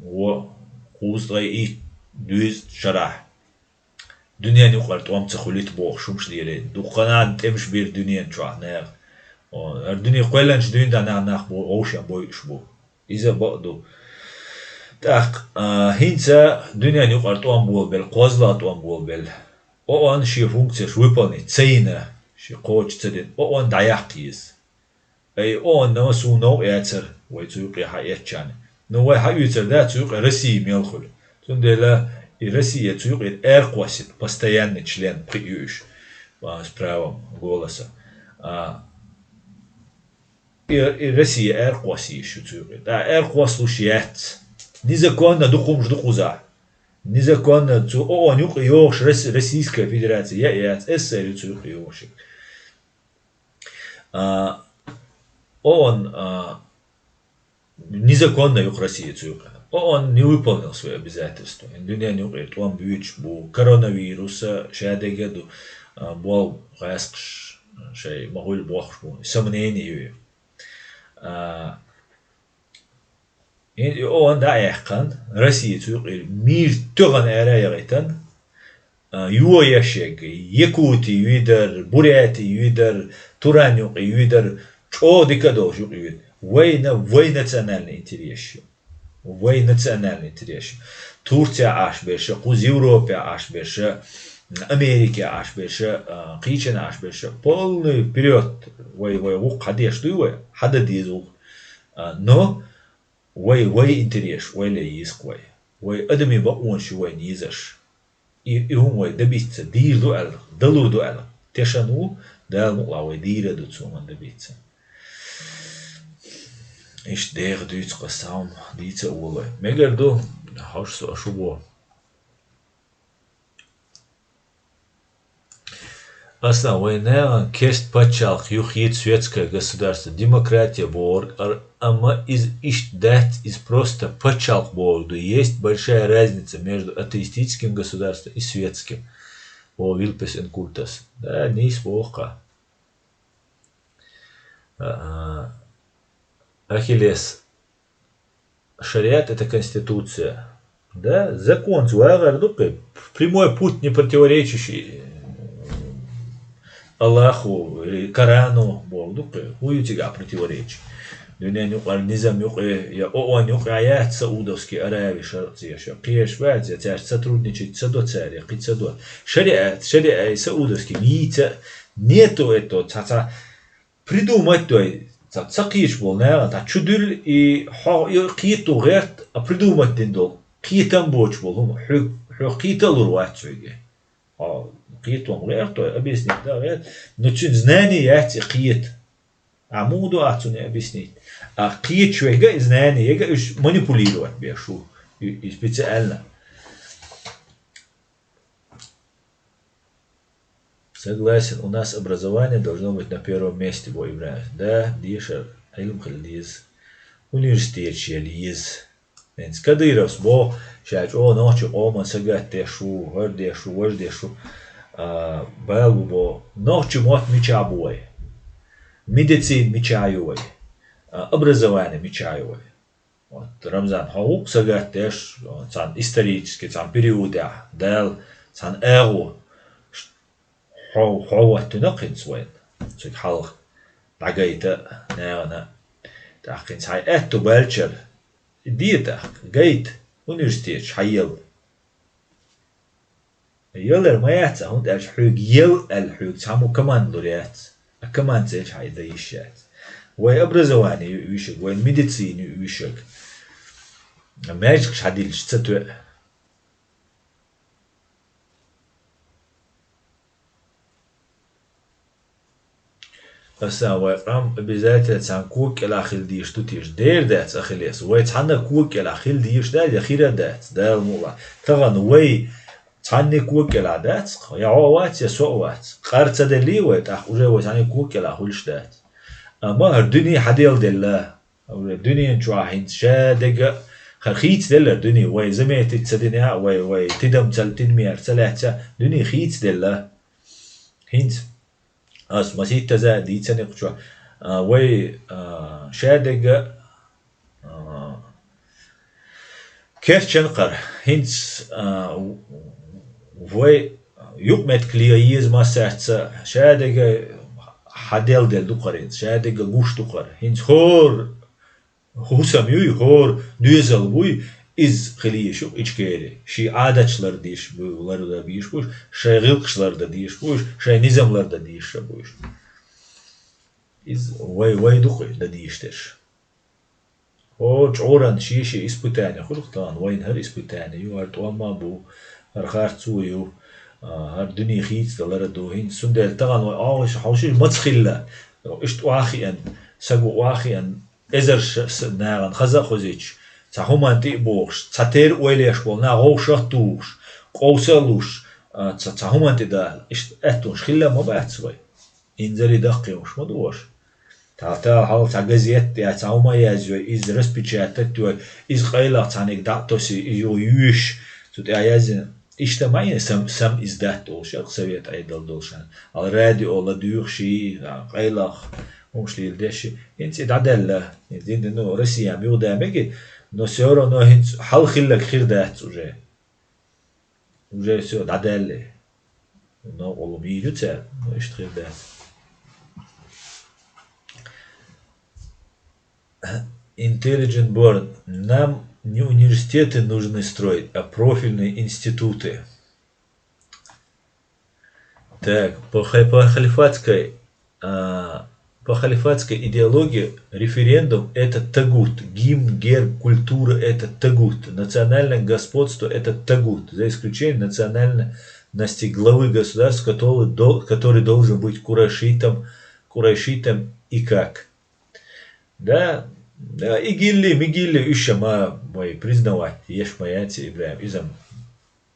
во, кхузткъе итт, дуьйзу шарахь. Дуьненан юкъара тӀом ца хуьлийта бохуш хӀумаш лелийна. Дуккха нахана тӀемаш бира дуьнен чохь наха. О, хӀара дуьне кхоьллинчу дуьйна нах, нах бу, вовшен бойуш бу. Иза бакъ ду. ТӀаккха, а, хӀинца дуьненан юкъара тӀом болабелла, кхозлагӀа тӀом болабелла. ООН шен функцеш выполнить ца йина, шен кхочуш ца дина, ООН дӀаяккха еза. Ай, ООН-но суна новкъа яцара, вай цу юкъе хьаэцчарна. Ну, вай хьаоьцур дац цу юкъе Россия мел хуьлу. Цундела и Россия цу юкъера аьркхоссийта, постоянный член пхиъ ю уьш, а, с правом голоса. А, и, и Россия аьркхосса йиш ю цу юкъе. ТӀаккха аьркхоссалуш яц. Незаконно дукха хӀумаш ду кхузахь. Незаконно цу ООН юкъе йогӀуш Рос-, Российская Федерация я яц, СССР ю цу юкъе йогӀуш. А, ООН, а, незаконно ю-кх Россия цу юкъе. ООН не выполнил свои обязательства. Дуьненан юкъера тӀом буьйцуш бу, коронавируса ша дега ду, а, болу гӀаскхаш шайн ма хуьлу бохуш бу. Сомнение ю. А, и ООН дӀа а яьккхина, Россия цу юкъера мийра тоьхна ара а яхийтина, а, йо еш ерг, Якути юьйдар, Буряти юьйдар, Туран юкъе юьйдар, чӀогӀа дика а долуш юкъе юьйда. Вайна, вай национальный интерес ю. Вай национальный интерес ю. Турция Ӏаш берш, кхуза Европе Ӏаш берш, Америке Ӏаш берш, а, кхечанхьа Ӏаш берш, полный вперёд. Вай, вай гӀуллакх хьадеш дуй вай, хьадан деза гӀуллакх. А, но вай, вай интерес, вай ле йийза-кх вай. Вай адамийн бакъонаш ю вайна йийзаш. И, и хӀума вай добиться дийр ду аьлла, далур ду аьлла, тешна ву, Дала мукъалахь вай дийр а ду цу хӀуманна добиться. Иштта деха дуьйцу-кх аса хьуна, дийца а волу вай. Мегар ду, хьожа со шу боху. Аслан, вайн наьгӀан кест пачхьалкх ю хета светское государство, демократия бохург, ар-, амма иза иштта дац, иза просто пачхьалкх бохург ду. Есть большая разница между атеистическим государством и светским. О, Вилпес Инкультас. Да, нийса боху-кх. А, а, Ахиллес. Шариат — это конституция. Да, законца вагӀар ду-кх и, прямой путь, не противоречащий Аллаху или Корану, боху ду-кх и. ХӀун ю цигахь противоречие? Дуьненан юкъара низам юкъе я ООН юкъе яц Саудовский Аравия, шаркъцеш, я кхераш бац, я цаьрца сотрудничать ца до цара, я кхин ца до. Шариат, шариат, Саудовский мийца нету это, цхьа-цхьа придумать дой, ца, ца кхеташ болу наха, та чу дуьллу и хьо, и кхету гӀерт, а придумать дина долу, кхетам боцуш болу хӀума, хьо, хьо кхета а лур вац цуьнга. Хьо кхетам гӀертой, объяснить дан гӀерт, но цуьнан знание яц и кхета. А муха ду ахь цунна объяснить? А кхеташ верг а и знание, ега уьш манипулировать беш ву, и, и специально. Согласен, у нас образование должно быть на первом месте, бо Ибрахим. Да, дешар, Ӏилма хила деза. Университеташ яла еза. ХӀинца Кадыровс бо, ша чӀогӀа нохчи къоман сагатдеш ву, хӀара деш ву, важа деш ву. А, бал бу бо, нохчи мотт мичахь бу вай? Медицина мичахь ю вай? А, образование мичахь ю вай? Вот, Рамзан, хьо ву-кх сагатдеш, цхьана исторически, цхьана периодехь, Дала цхьана агӀо, хьо, хьо хӀоттина-кх хӀинца вайна, цига хьалха, дӀагайта а, наьгӀана а. ТӀаккха хӀинца хьайн аьтту баьлчара, де тӀаккха, гайта, университеташ хьайелла. Ялар ма яц, хӀунда аьлча хьоьга ел аьлла, хьоьга цхьаммо команда лур яц. А команда ца елча хьан и дан йиш яц. Вай образование ю уьшаг, вай медицина ю уьшаг. Маьждигаш хьадиллича ца тоьа. Аса вай къам обязательно цхьана кога кӀелахь хила дезаш ду теша? Дера дац, Ахиллес. Вай цхьанна кога кӀелахь хила дезаш дац, я хир а дац, Дала мукъалахь. Тахана вай цхьанна кога кӀелахь дац-кх, я хьо а вац, я со а вац. Къар ца деллий вай, тӀаккха уже вай цхьанна кога кӀелахь хуьлуш дац. Амма хӀара дуьне хьаделла делла. Дуьнен чохь хӀинца ша дега а, хӀара хийцаделла дуьне, вай заметить ца дина а, вай, вай тидам ца, тидамера ца лаьцна а, дуьне хийцаделла. ХӀинца ас масийттаза дийцина кху чохь, А, вай, а, шадерг а, а, керчен кхар. ХӀинца, а, вай юкъ-меттиг леха еза массаьрца, шадерг а хьаделла ду кхар хӀинца, шадерг а гуш ду кхар. ХӀинца хӀора хӀусам юй, хӀора доьзал буй, иза хила езаш ю Ичкери. Ший Ӏадаташ лардан дезаш буй, лардан безаш буй, шоай гӀиллакхаш лардан дезаш буй, шоай низам лардан дезаш буй. Иза вай, вай ду-кх дан дезаш дерш. О, чӀуранна ший-ший испытани хуьлу-кх тахана, вайна хӀара испытани ю, хӀара тӀом а бу, хӀара харцо а ю, а, хӀара дуьне хийцадалар а ду. ХӀинца цундела тахана вай оалаш хьовсийша маца хилла, иштта охьахиъна, саго охьахиъна, эзар ш-, с-, нахана хаза а хозийта, цхьа хӀуманна тӀе а богӀуш, цхьатера ойла еш болу нах вовшах а тухуш, къовса а луш, а, цхьа, цхьа хӀуманна тӀе дала, иштта аьттонаш хилла ма бац вай. Инзаре дахкийна уьш ма ду аша. Цхьа тӀехь хьалха цхьа газет а, цхьа хӀума а язйой, иза распечатать а йой, иза къайлах цхьаьннега дӀа а тосий, иза юха йоьшуш, цу тӀехь язйина. Иштта ма ю сам-, самоиздат олуш, а, совет Ӏедал долуш. Ала радио ладуьйгӀуш и, а, къайлах хӀумаш леладеш и. ХӀинца и дӀадаьлла. ХӀинца дин, ну, Россия ма юха да мега, но всё равно хӀинца хьалха хилларг хир дац уже. Уже всё, дӀадаьлла. Но уллу мийра ю цара, но иштта хир дац. Intelligent Born. Нам не университеты нужны строить, а профильные институты. Так, по хай-, по халифатской, а, по халифатской идеологии референдум — это тагут, гимн, герб, культура — это тагут, национальное господство — это тагут, за исключением национальности главы государства, который, дол-, который должен быть курайшитом, курайшитом и как. Да, да, и гилли, мигилли уьш ма вай признавать еш ма яц, Ибрахим, иза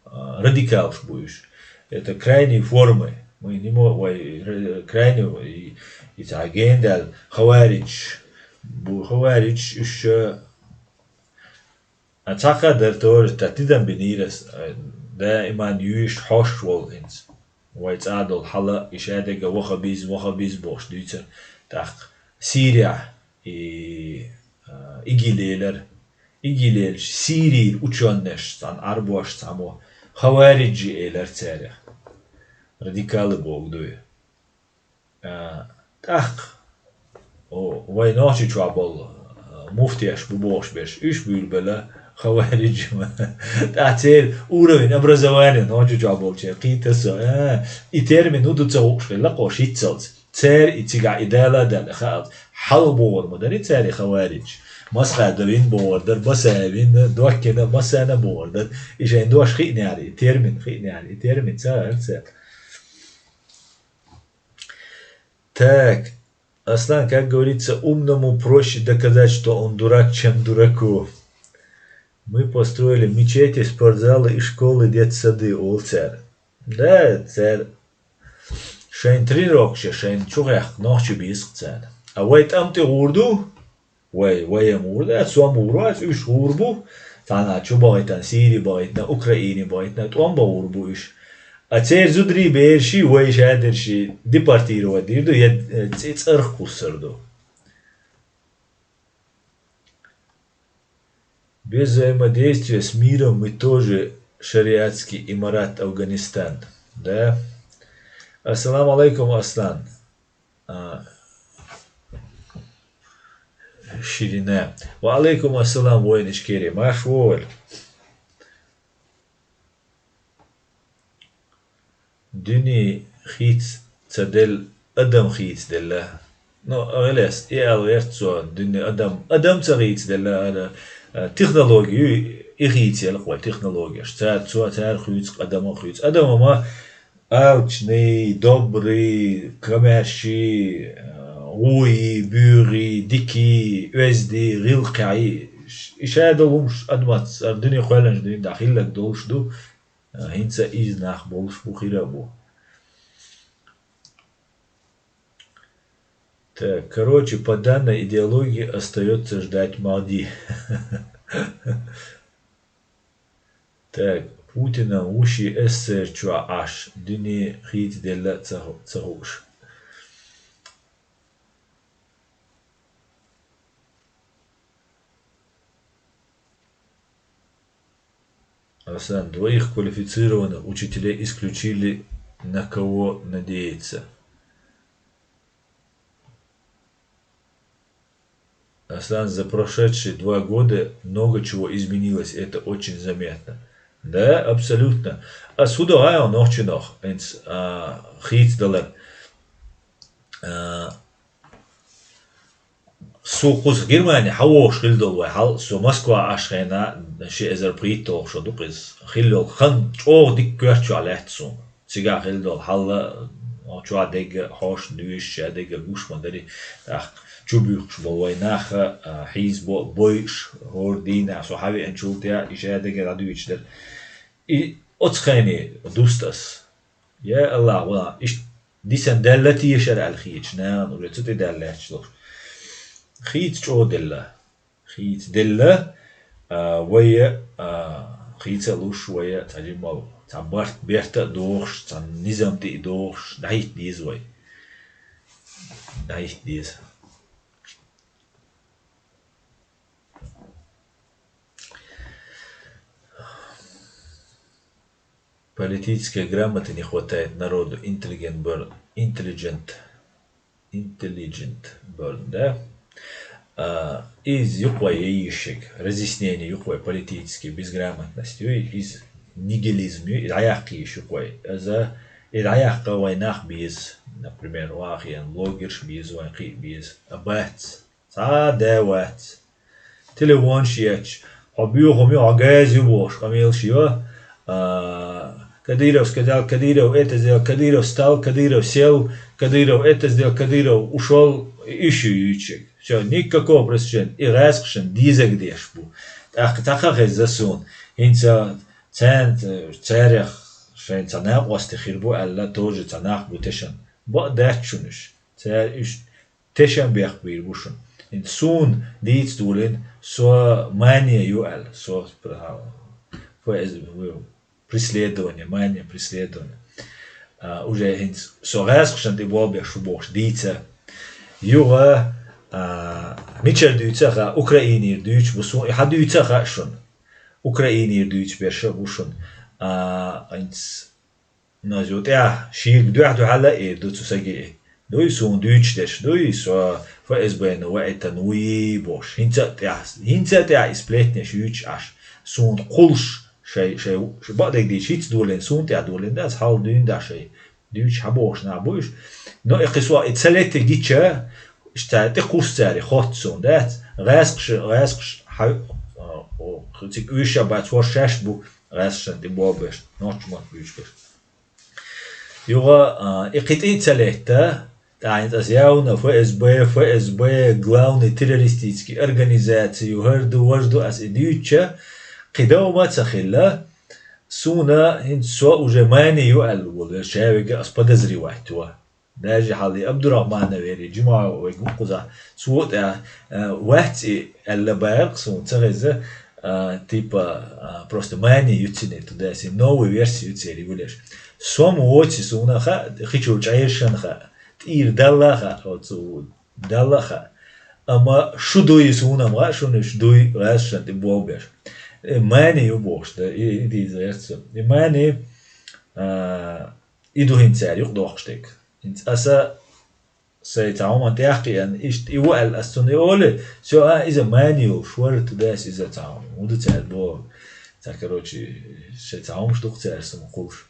а, радикалаш бу уьш. Это крайние формы. Мы не мо-, вай, р-, крайне, и, и цхьа генадал хаваридж бу, хаваридж уьш, а, а цхьа кхадар тоже, та тидам бинийрас, а, даиман юьйш хьош волу хӀинца. Вай цӀа долу хьала, и шадерг а ваххабизм, ваххабизм бохуш дуьйцура. ТӀаккха Сирия, и, а, игил элира. Игил элча, Сирийра учёнаш, цхьана Ӏарбош, цхьаммо хавариджи элира царех. Радикалы боху дуй. А, тӀаккха, о, вай Нохчийчохь болу, а, муфтеш бу бохуш берш, уьш буьйлабелла хавариджи. ТӀаккха церан уровень образования Нохчийчохь болчеран кхийтта со, а, и термин хӀун ду ца хууш хилла кхо шиццалц. Церан и цигахь и дала а даьлла хаалц, хьалха бохур ма дарий цара и хаваридж. Масхадов вина бохур дара, Басаев вина, Доккина, массарна а бохур дара. И шайн дош хиънера, и термин хиънера, и термин ца гӀар цара. Так, Аслан, как говорится, умному проще доказать, что он дурак, чем дураку. Мы построили мечети, спортзалы и школы, детсады, олу цара. Да, цара шайн тренировкаш, шайн чу гӀехка нохчи бийсакх царна. А вай тӀам тӀе гӀур ду? Вай, вай ам гӀур дац, сом гӀур вац, уьш гӀур бу. Цхьана чу бахийтина, Сири бахийтина, Украини бахийтина, тӀом бан гӀур бу уьш. А церан зударий, бераши, вай шадерши депортировать дийр ду, я, э, цӀе-, цӀарах кхуссур ду. Без взаимодействия с миром мы тоже шариатский имарат Афганистан. Да? Ассаламу алейкум, Аслан. А, Ширина. Ва алейкум ассалам, воин Ичкери. Марш вогӀийла. Дуьне хийца ца делла, адам хийца делла. Ну, гӀелес, и аьлла гӀерта цо, дуьне адам, адам ца хийца делла, ара, а, технологи ю, и хийца елла вай технологеш. Цара, цо, цара хуьйцу, адам а хуьйцу. Адам а ма алчный, добрый, комаьрший, а, гӀуй, буьйгӀий, дикий, оьзди, гӀиллакхехь, и ша долу хӀумаш адамаца, ара дуьне кхоьллинчу дуьйна тӀехь хилларг долуш ду. ХӀинца иза нах болуш бу, хир а бу. Так, короче, по данной идеологии остаётся ждать Махди. Так, Путина вуьши СССР чохь Ӏаш, дуьне хийца делла ца ху-, ца хууш. Аслан, двоих квалифицированных учителей исключили, на кого надеяться? Аслан, за прошедшие два года много чего изменилось, это очень заметно. Да, абсолютно. А суда гӀайо нохчи нох, инц, а, хийц далар. А, Со кхуза Германи хьавогӀуш хилла долу вай хьал, со Москва Ӏаш хенахь, ши эзар пхийтталгӀа шо ду-кх иза. Хилла йолу хан чӀогӀа дика коьртачохь лаьтта суна. Цигахь хилла долу хьал, чохь дерг хьоьжуш, дуьйш, ша дерг гуш ма дарий, тӀаккха чубуьйхуш болу вай нах а, хьийзабо а бойуш, хӀора дийнахь со хьавеанчул тӀаьхьа и ша дерг дӀадуьйцуш дара. И оцу хене дуста ас. Я АллахӀ, ван, иштта дисан даьлла тешар аьлла хийча, нахана уже цу тӀе даьлла лаьтташ долуш. Хийца чӀогӀа делла. Хийца делла, а, вай, а, хийца а луш, вай цхьа жимма, цхьа барт, берта а дохуш, цхьа низам тӀе а дохуш, дӀахӀитта деза вай. ДӀахӀитта деза. Политической грамоты не хватает народу, интеллигент бер-, intelligent, intelligent бер-, да? А, из юкъа вай йийшиг, разъяснение юкъа вай политической безграмотность ю, из нигилизм ю, и дӀаяккха йиш юкъа вай. Аза, и дӀаяккха вай нах беза, например, вахиан блогерш беза, вайн кхин а беза. А бац. Цхьа а да вац. Телефонаш ечу, хьо боьхам ю, хьо газа ю бохуш, къамелаш ю. А, Кадыров сказал, Кадыров это сделал, Кадыров встал, Кадыров сел, Кадыров это сделал, Кадыров ушел, и шу юьйцург. Всё, никакого просвещения. И гӀаьскхашна дезаг деш бу. ТӀаккха цхьа хеза суна. ХӀинца царна, царех шайн цхьа накъостий хир бу аьлла, тоже цхьа нах бу тешан. Бакъ дац шуна уьш. Цара уьш тешан бехк бийр бу шуна. ХӀинца суна дийца долийна, со мания ю аьлла, со, фу иза, преследование, мания, преследование. А, уже хӀинца со гӀаьскхашна тӀе болх беш ву бохуш дийца. Юха, а, мичара дуьйцу а хаьа, Украинера дуьйцуш бу суна, и хьан дуьйцу а хаьа шуна. Украинера дуьйцуш берш а бу шуна. А, хӀинца Ну, ас ю тӀехь шийга дуьхьа-дуьхьал а эр ду цу саги. Дуй суна дуьйцуш дерш, дуй со ФСБ-на ваийтина вуй бохуш. ХӀинца а тӀехь, хӀинца а тӀехь и сплетнеш юьйцуш Ӏаш. Суна кхуллуш шай, шай, шай бакъдерг дийцча хӀинца долийна, суна тӀехь долийна дац, хьал дуьйна да шай. Дуьйцуш хьан бохуш нах бу уьш. Но и кхин со и ца летта гича, иштта тӀе кхуссу цара, и хотту суна, дац? ГӀаьскхаш, гӀаьскхаш хьа-, о, цига уьш а бац, хӀорш шаьш бу, гӀаьскхашна тӀе болх беш, нохчийн мотт буьйцуш берш. Юха, а, и кхин тӀе а ца летта, тӀаккха хӀинца ас явна ФСБ, ФСБ, главный террористический организация ю, хӀара ду, важа ду, ас и дуьйцуча, кхин дов ма ца хилла, суна хӀинца со уже мани ю аьлла волу, вер шавига ас подозревать ву. Даже хьалли Абдурахманов вери, Джумаев вай гукъуза, цо тӀа, а, вац и аьлла баьркъ суна, ца хеза, а, типа, а, просто мани ю цуьнан туда, си новая версия ю церан гулеш. Сом воци суна хаьа, хи чуьра чӀайршан хаьа, тӀера Далла хаьа, оцу Далла хаьа. Амма шу дуй суна ма хаьа, шуна шу дуй, гӀаьшшан тӀе болх беш. Э, мани ю бохуш, да, и, и дийза гӀерта со. И мани, а, и ду хӀинца цара юкъадоккхуш дерг. ХӀинца аса сайн цхьа хӀуманна тӀехь кхиъна, иштта и ву аьлла ас цунна и олий, всё, а, иза мани йолуш вара, тудас иза цхьа хӀума. ХӀун ду цара боху? Цхьа, короче, шайн цхьа хӀумаш ду-кх цара суна кхуллуш.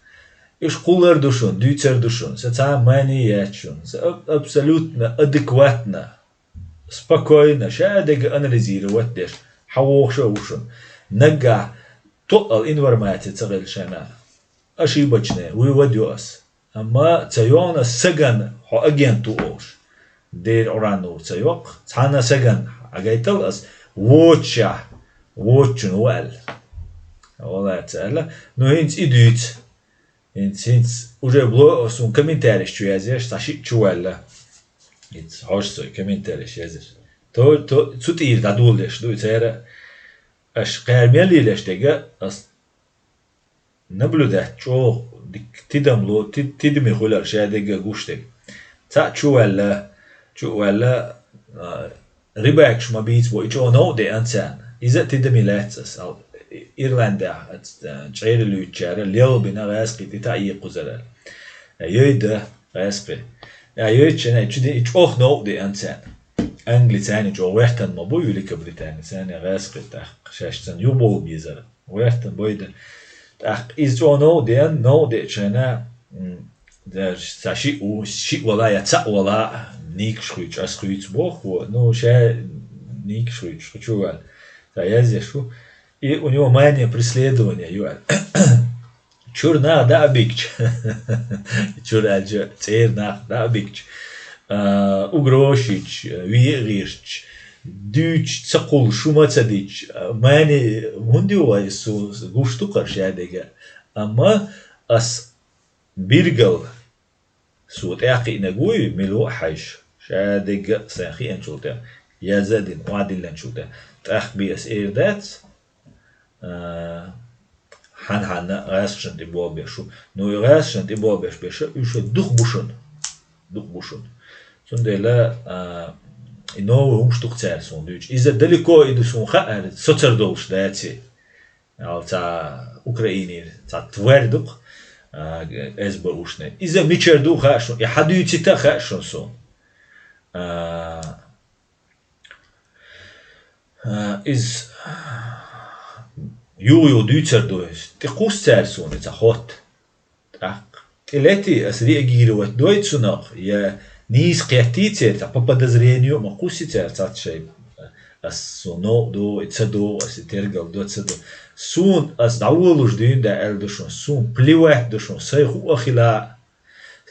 Уьш кхуллар ду шуна, дуьйцар ду шуна, сан цхьа а мани яц шуна, сан аб-, абсолютно адекватно, спокойно, ша дерг анализировать деш, хьан вохуш а ву шуна. Наггахь тоъал информация ца хилча шайна, ошибочная, вывод йо ас. Амма ца йогӀна сагана хьо агент ву олуш. Дера Къуръан нур ца йоккху, цхьана сагана хьагайтал ас, воччахь, воччун ву аьлла. Валлахи ца аьлла. Ну, хӀинца и дуьйцу. ХӀинца, хӀинца уже бло-, суна комментарийш чу язъеш, цхьа шиъ чу ваьлла. ХӀинца хьожа со комментарийш язъеш. То, то, цу тӀера дӀадоладеш ду и цара. Аша кхаьра мел лелаш дерг, ас наблюдать чӀогӀа дика тидам ло, ти-, тидаме хуьлар ша дерг гуш дерг. Цхьаъ чу ваьлла, чу а ваьлла, а, рыбакаш ма бийца бо, и чӀогӀа новкъа деана царна. Иза а тидаме лаьцна ас, ал-, Ирландехь, а, чӀералуьйтучара лелбина гӀаьскхий тӀе таӀийкхузара. Э, йойда гӀаьскхий. Э, йойчана, чу де, чӀох новкъа деана царна. Англицани чӀо гӀертан ма бу, Великобританецани гӀаьскхий тӀаккха шаьш царна юхабовла безара. ГӀертан бойда. ТӀаккха иза чӀо новкъа деана, новкъа деачана, м, даже ца шиъ ву, шиъ вала я цхьаъ вала, никаш хуьйцуш, ас хуьйцу боху, ну, ша никаш хуьйцуш, ху чу ваьлла. Ца язъеш ву. И у него мания преследования ю аьлла. Чуьра нах дӀа а бигча. Чуьра аьлча, цӀера нах дӀа а бигча. А, угрозаш йича, ве а гӀиртча, дуьйцуш ца кхулла, шу ма ца дича, а, мани хӀунда ю вай, со гуш ду-кх ара шадерг а. Амма ас биргал, со тӀекхиънарг вуй, мила ву а хьаьжа, шадерг а сайн хиъначул тӀе, яза а дина, охьадиллинчул тӀе, тӀаккха бен ас эр дац, а, хьан-хьанна гӀаьскхашна тӀе болх беш ву. Ну, и гӀаьскхашна тӀе болх беш, беш, уьш дукха бу шуна. Дукха бу шуна. Цундела, а, и новый хӀумаш ду-кх цара суна дуьйцуш. Иза далеко и ду суна хаьара, соцар долуш дац и. Ала цхьа Украинера цхьа тварь ду-кх, а, эс б ушна. Иза мичара ду хаьа шуна, и хьан дуьйцийта а хаьа шуна суна. А, а, иза юха-юха дуьйцур ду иза. ТӀекхуссу цара суна и цхьа хотта. ТӀаккха тӀелетий ас реагировать дой цунах, я нийса кхеттий церан, цхьа по подозрению а ма кхуссий цара цхьацца шайн. Ас суна новкъа ду, и ца ду, ас и тергал до, ца ду. Суна ас дӀаволуш дуьйна да аьлла ду шуна, суна плевать ду шуна, сайн хӀуъа хила а.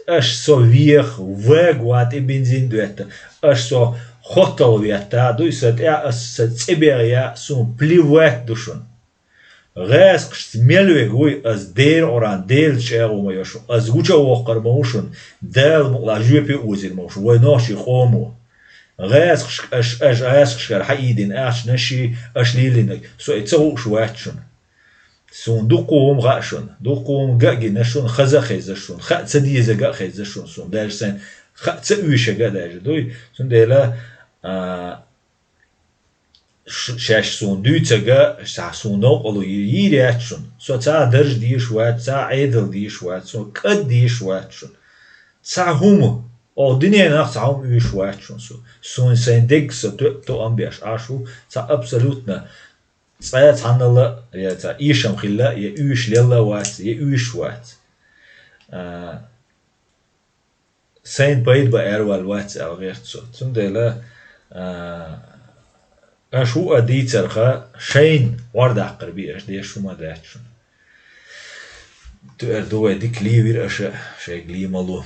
Аш со веха, вага ван тӀе бензин доьтта, аш со хоттал ветта, дуй сан тӀе, ас сан цӀе бегӀа, суна плевать ду шуна. ГӀаьскхашца мел верг вуй, ас дера Ӏоран, Делаца чӀагӀо ма йо шуна, ас гуча а воккхур ма ву шуна, Дала мукъалахь жоьпе а озийр ма ву шуна, вай нохчий къомо. ГӀаьскхашка аш, аш гӀаьскхашкара хьаийдина ахчанаш, аш лелийнарг, со и ца хууш вац шуна. Суна дуккха хӀума хаьа шуна, дуккха хӀума ган а гина шуна, хаза а хезаш шуна, хаа ца дезарг а хезаш шуна, суна даже сайн хаа ца оьшург а даже дуй. Цундела, а, ш-, шаьш суна дуьйцург а, ша суна новкъарло йийр, йийр яц шуна. Со цхьа дарж дезаш вац, цхьа Ӏедал дезаш вац, со кӀад дезаш вац шуна. Цхьа хӀума, оха дуьненах цхьа хӀума оьшуш вац шуна со. Суна сайн дегга со то-, тоам беш Ӏаш ву, цхьа абсолютно цкъа цхьаннал а, я цхьа эшам хилла, я оьшуш лелла а вац, я оьшуш вац. А, сайна пайда бан аьрвала вац аьлла гӀерта со. Цундела, а, аша ву а дийцарха, шайна гӀордаккхар бе аша деш хӀума дац шуна. Туьар ду вай дика лийвира аша, шайга лийма лу.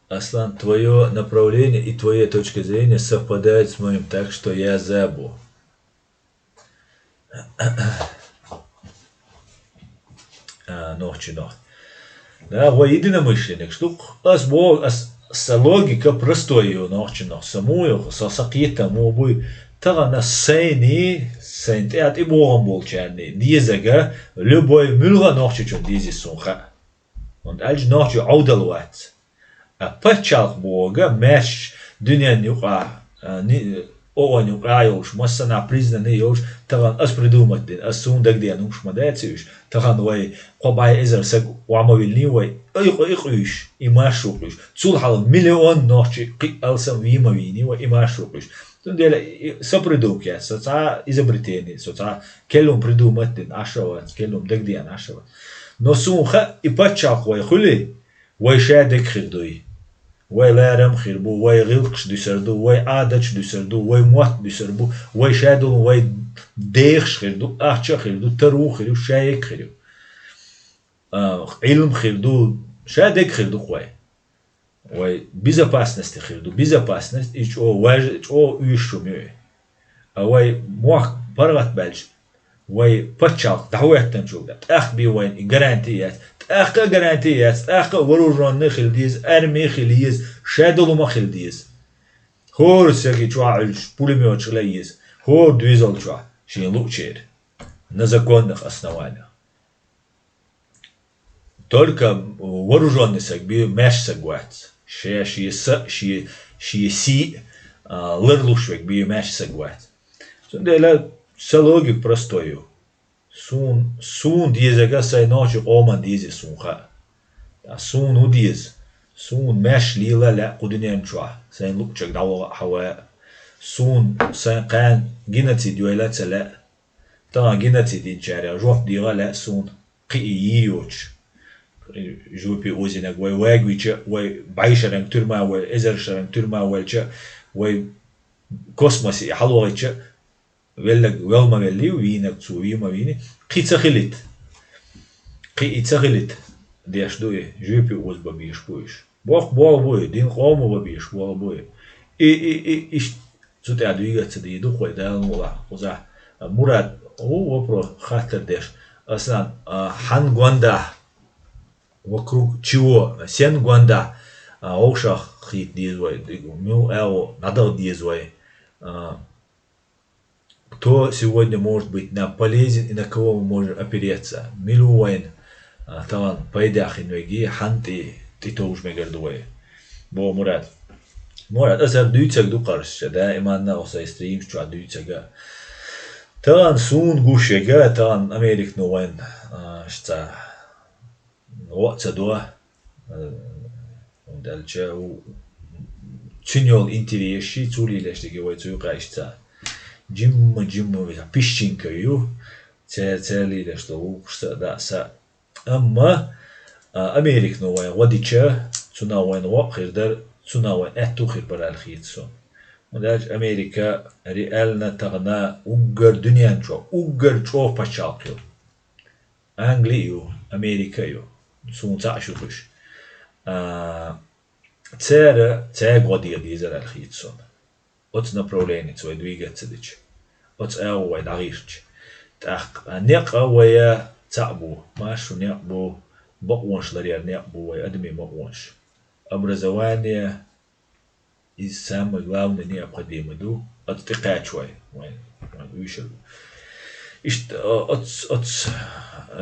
Аслан, твоё направление и твоя точка зрения совпадает с моим, так что я за бу. А, нохчий нох. Да, вай единомышленникаш ду-кх. Ас бо-, ас, са логика простой ю, нохчий нох. Са мух ю, са, са кхетам мух буй. Тахана сайни, сайн тӀе а тӀебогӀам болчарни дезага, любой муьлха нохчичун дезис сун хаьа. ХӀунда аьлча нохчий Ӏовдал вац. А пачхьалкх бохург маьрша дуьненна юкъахь, а, ни-, оон юкъахь йолуш, массанхьа признанный йолуш, тахана ас придумать дина, ас суна дагадеана хӀумаш ма дац уьш. Тахана вай кхо бӀе эзар саг охьа ма виллиний вай, и къу-, и къуьйш, и маршрут къуьйш. Цул хьалха миллион нохчий кхин а алсам вийна ма вийний вай, и маршрут къуьйш. Цундела и, со придумка яц, со цхьа изобретение, со цхьа кхин хӀума придумать дина Ӏаш а вац, кхин хӀума дагадеана Ӏаш а вац. Но суна хаьа, и пачхьалкх вай хуьлий, вай шадерг хир дуй. Вай ларам хир бу, вай гӀиллакхаш дуьсур ду, вай Ӏадаташ дуьсур ду, вай мотт буьсур бу, вай шадолу, вай дехаш хир ду, ахча а хир ду, таро а хир ю, шадерг хир ю. А, Ӏилма хир ду, шадерг хир ду-кх вай. Вай безопасности хир ду, безопасность, и чӀогӀа важ-, чӀогӀа уьйш шу муьи. А вай мохк паргӀат баьлча, вай пачхьалкх дӀахӀоьттинчул тӀе, тӀаккха бен вайна и гаранти яц. ТӀаккха а гаранти яц, тӀаккха а вооружённый хила деза, арми хила еза, шадолу ма хила деза. ХӀора сага чохь Ӏуьллуш пулемёташ хила еза, хӀора доьзал чохь шен луучеран, на законных основаниях. Только вооружённый саг бий, маьрша саг вац. Ше, шен са, шен, шен сий, а, ларлуш вег бий, маьрша саг вац. Цундела са логика простой ю. Сун, сун дезага сай нохчи къоман дезе сун ха. А сун у деза. Сун маьрша лела лаьа кху дуьнен чохь, сайн луъчаг дӀаваха а хьава. Сун сайн кхаьн геноцид йойла а ца лаьа. Тахана геноцид йинчарех жоп дегӀа лаьа суна, кхин и йийр йоцуш. Жопе озийнарг вай вагавича, вай бӀешаранг туьрма вай, эзаршаранг туьрма ваьлча, вай космосе и хьалвахича, веллаг, вел ма веллий, вийнарг цо вий ма вийни, кхин ца хилийта. Кхин и ца хилийта деш ду и, жопе оза бан безаш бу уьш. Боккха болх бу и, дин къоман бан безаш болх бу и. И, и, и, иштта цу тӀехь дуьйгӀа ца дийр ду-кх вай, Дала мукъ лахь, кхузахь. Мурад, ву вопрос, хаттар деш. Аслан, а, хьан гондахь, вокруг чего, сен гондахь, а, вовшах хийта деза вай, муьлха агӀо дӀадаха деза вай, а, Кто сегодня может быть нам полезен и на кого мы можем опереться? Мила ву вайна, а, тахана пайдехь хин веги, хьан тӀе, тӀе товжа мегар ду вай? Бо Мурад. Мурад, аса хӀара дуьйцаг ду кхарш, ша даиманна оха сайн стримаш чохь дуьйцага. Тахана суна гуш ега, тахана Американо вайна, а, шца гӀо а ца до, э, хӀунда аьлча, у, цуьнан йолу интересш, цо лелош дерг вай цу юкъа иштта ца. Жимма-жимма веза песчинка ю, церан, церан лелош долу гӀуллакхаш а, даа а. Амма, а, Американо вайн гӀо дича, цунах вайн гӀо а хир дара, цунах вайн аьтту а хир бара аьлла хета суна. ХӀунда аьлча Америка реально тахана уггар дуьнен чохь, уггар чӀогӀа пачхьалкх ю. Англи а ю, Америка а ю, суна цхьаъ шу хуьш. А, цара, цаьрга гӀо деха дезара аьлла хета суна. Оцу направленица вай дуьйгӀа ца дича, оцу агӀо вай дӀагӀиртича. ТӀаккха, а, некъ а вай цхьаъ бу, маршо некъ бу, бакъонаш ларъяр некъ бу вай, адамийн бакъонаш. Образование, иза самое главное необходимое ду, оцу тӀе кхача вай, вайн, вайн уьйшар бу. Иштта, о-, оц-, оц-,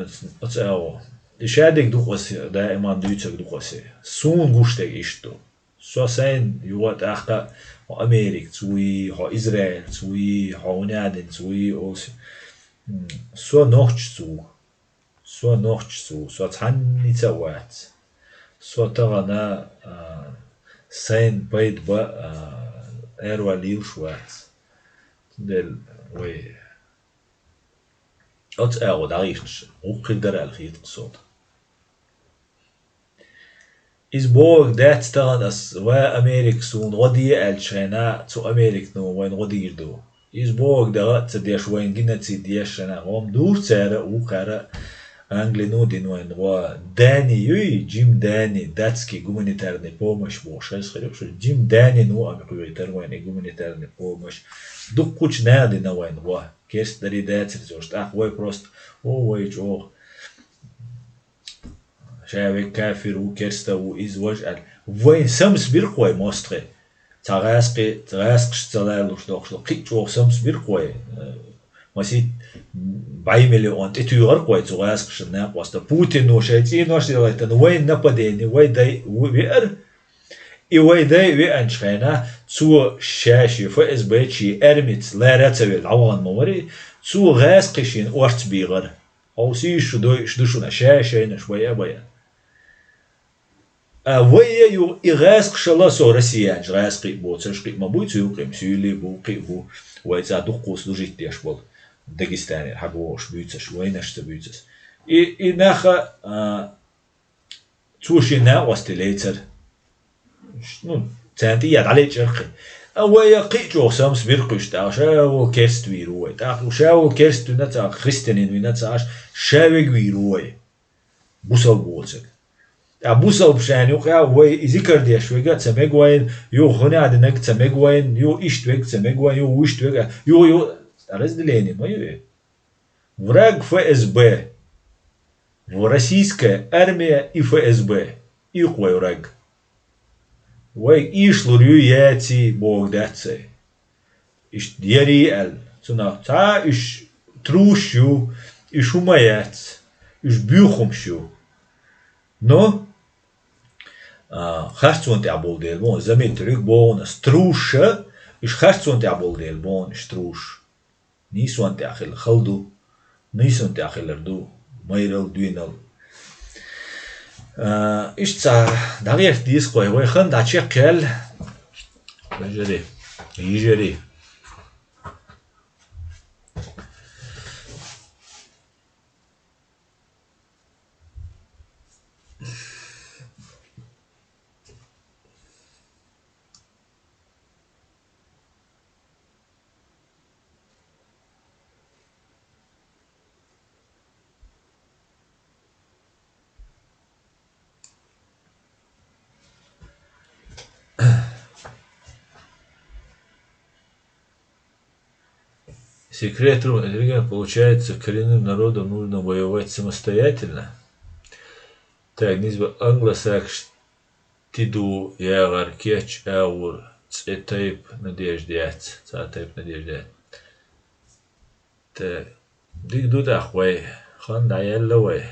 оц-, оцу агӀо. И шадерг ду-кх аса, даиман дуьйцург ду-кх аса. Суна гуш дерг иштта ду. Со сайна юха тӀаккха хьо Америкаца вуй, хьо Израильца вуй, хьо хӀунда аьлла динца вуй, олуш. М, со нохчаца ву. Со нохчаца ву, со цхьанница а вац. Со тахана, а, сайна пайда бан, а, аьрру лелаш вац. Цундела вай оцу агӀо дӀагӀиртича, гӀуллакх хир дара аьлла хета-кх суна. Иза бохург дац тахана ас, ва Америка суна гӀо де аьллачу хенахь, цу Американо вайна гӀо дийр ду. Иза бохург дагӀа а ца деш, вайна геноцид еш хенахь, гӀо-м дура цара а, вукхара а, Англино а дина вайна гӀо. Дани юй, Джим Дани, датский гуманитарный помощь бохуш, хаза хир ю шу, Джим Данино а кхоьхьуьйтура вайна и гуманитарный помощь. Дуккхачу наха дина вайна гӀо. Керста дарий дацара цо, тӀаккха вай просто, о, вай чӀогӀа Ша вега кафир ву, керста ву, иза важа аьлла. Вайн самс биркх вай мостагӀий. Цхьа гӀаскхи-, гӀаскхаш ца лалуш дохуш ду. Кхин а чӀогӀа самс биркх вай. Э, масийтта бӀе миллион тӀетуьйхарх вай цу гӀаскхашна накъоста. Путино шайн цӀенош а ялайтана, вайн нападение, вай дай ву-, веара. И вай дай веанчу хенахь, цо ша-шен ФСБ-чи армица лара а ца велла, дӀавахана ма варий, цо гӀаскхи шена орца бийгӀара. Хьовсийша шу дойуш ду шуна, ша-шайнаш байа-байа. А вай а ю, и гӀаскхашала со россиянчу гӀаскхий а боцурш, кхин а ма буй цу юккъе, суьйлий бу, кхин а бу, вай цӀа дуккхуца служить деш болу, Дагестанера хьабогӀуш буьйцурш, вайнаш ца буьйцурш. И, и наха, а, Цо шен накъостий лецара. Ну, царна тӀе а дӀалечкъара кхин. А вай а кхин а чӀогӀа самс биркх уьш тӀаккха, ша ву керст вийр ву вай. ТӀаккха ша ву керст вина ца, христианин вина ца, аш ша вега вийр ву вай. Бусалба воцург. ТӀаккха бусалба шайна юкъа вай и зикар деш вега а ца мега вайна, юха хӀуна а динарг ца мега вайна, юха иштта вега ца мега вайна, юха вуьшта вега, юха, юха разделение ма ю и. Враг ФСБ. Российская армия и ФСБ. Икх вай враг. Вай ийшлур ю яций боху дац ай. Иштта ярий аьлла. Цунах цхьа уьш труш ю, уьш хӀума яц, уьш буьйхамаш ю. Но, а, харцон тӀехь болу дела боху, заметьте, боху ас, труша, уьш харцон тӀехь болу дела боху ас, труша. Нийсонан тӀехь хила хала ду, нийсонан тӀехь хилар ду майралла, доьналла. А, иштта цхьа дӀагӀерта деза-кх вай, вай хан дӀа чекхъяьлла. Вежарий, йижарий. Секрет ру-, Риган, получается, коренным народам нужно воевать самостоятельно? Так, низба англосакш ти ду яхар кеч агӀор цӀе тайп надежда яц, цхьа тайп надежда яц. Так, дика ду тӀаккха вай, хан дӀаяьлла вай.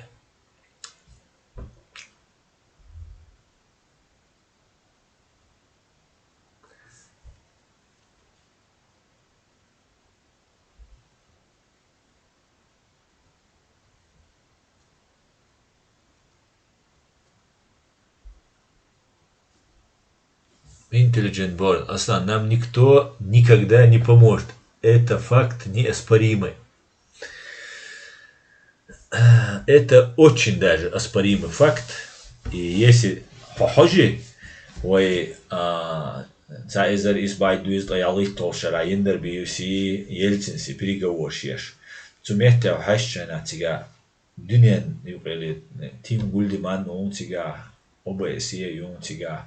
Intelligent Born. Аслан, нам никто никогда не поможет. Это факт неоспоримый. Это очень даже оспоримый факт. И если хо-, хьожи, вай, а, цхьа эзар исс бӀе дезткъе ялхитталгӀачу шарахь Яндер Биуси, Ельцинси переговорш еш. Цу меттехь хьаьжча хьуна цигахь дуьненан юкъахь Тим Гульдеман ву цигахь, О Б С Е ю цигахь,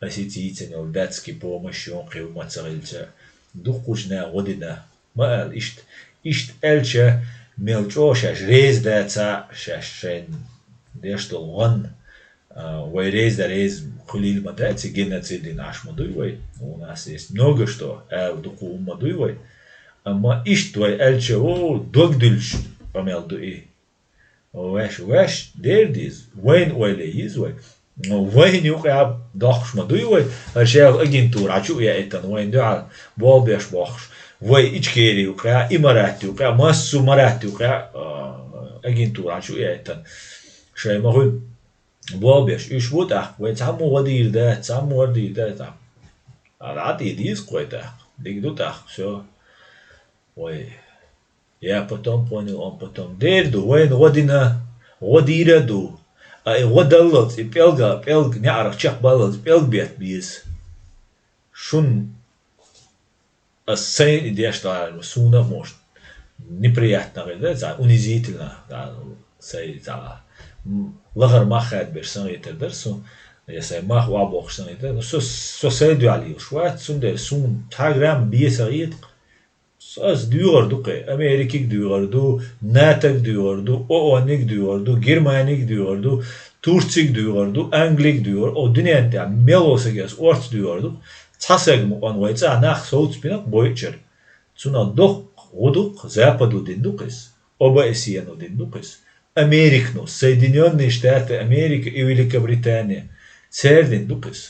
ас и цийцина йолу датский помощь ю кхин хӀума ца хилча, дуккхачу наха гӀо дина. Ма ала иштта. Иштта аьлча, мел чӀогӀа шаьш реза дацахь, шаьш шайна деш долу гӀан, а, вай реза дан реза хуьлийла ма дац, и геноцид дина Ӏаш ма дуй вай. У нас есть много что, ала дукха хӀума ма дуй вай. Амма иштта вай аьлча, о, дог дуьллуш къамел ду и. Ваьш, ваьш дер деза, вайна ойла йиза вай. Вайна юкъахь доккхуш ма дуй вай, хӀара шайга агентура хьан чу а яийтина, вайна дуьхьал болх беш бохкуш. Вай Ичкери юкъахь, Имарат юкъахь, массо а Марат юкъахь, а, агентура хьан чу а яийтина. Шайн ма хуьлу болх беш. Уьш бу тӀаккха, вай цхьаммо гӀо дийр дац, цхьаммо гӀо дийр дац тӀаккха. Ара, Ӏа тӀе дийза кхой тӀаккха. Дика ду тӀаккха, всё. Вай. Я потом понял, он потом. Дер ду, вайна гӀо дина, гӀо дийр а ду. А и гӀо даллалц, и пӀелга, пӀелг неӀарах чекхбаллалц, пӀелг бетта беза. Шун ас сайн и деш далахь, суна а, может, неприятно хир дара, цхьа унизительно, да, сайн цхьа, м, лахара мах хадабеш санна хетар дара суна, я сайн мах охьабоккхуш санна хетар. Ну, со, со сайн дуьхьал йолуш вац, цундела суна цхьа грамм бен ца хета-кх. Ас доьхур ду кхе, Америкиг доьхур ду, НАТОг доьхур ду, ООНиг доьхур ду, Германиг доьхур ду, Турциг доьхур ду, Англиг доьхур, о, дуьнен тӀехь мел волу сага ас орца доьхур ду. Цхьа сага мукъан вай цӀа нах совцабинарг бойучара. Цунах доккха гӀо ду-кх, Западо дина ду-кх иза, О Б С Е-но дина ду-кх иза, Американо, Соединённые Штаты Америки и Великобритания, цара дина ду-кх иза.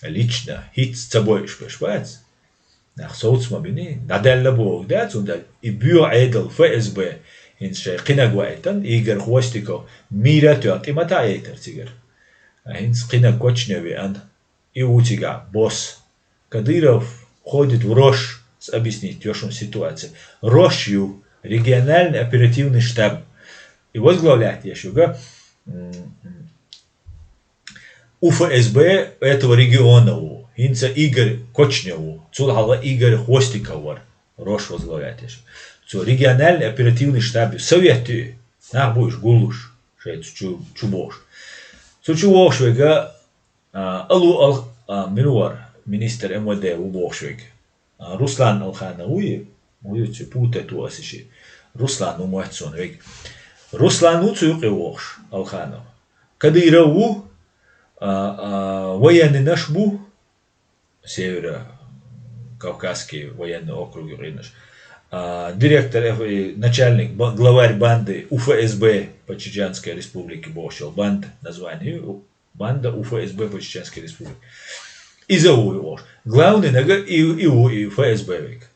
Лично хӀинца ца бойуш берш бац. Нах совца ма бини, дӀадаьлла бохург дац, хӀунда и боьха Ӏедал Ф С Б хӀинца шайн кхинаг ваийтина, Игорь Хвостиков, мийра а тоьхна, тӀе ма таӀиййтара цигара. А хӀинца кхинаг Кочнев веана, и ву цигахь босс. Кадыров входит в РОШ, с-, объяснить йо шуна ситуация. РОШ ю, региональный оперативный штаб. И возглавлять еш ю-кх, м, м, У Ф С Б этого региона ву, хӀинца Игорь Кочнев ву, цул хьалха Игорь Хвостиков вара, РОШ возглавлять еш. Цо региональный оперативный штаб ю, совет ю, нах бу уьш гуллуш, шайца чу, чу бохуш. Цу чу вохуш верг, а, Алу Ал-, а, мила вара, министр М В Д ву бохуш верг. А, Руслан Алханов вуй, вуй цу путать ву аса ши. Руслан ву моьтту суна вега. Руслан ву цу юкъе вохуш, Алханов. Кадыров ву, а, а, военныйнаш бу, Северо-Кавказский военный округ юкъернаш. А, директор, э, начальник, ба-, главарь банды У Ф С Б по Чеченской Республике бохуш йола банда название, банда У Ф С Б по Чеченской Республике. Иза ву ош. Главный нага и, и ву и Ф С Б век.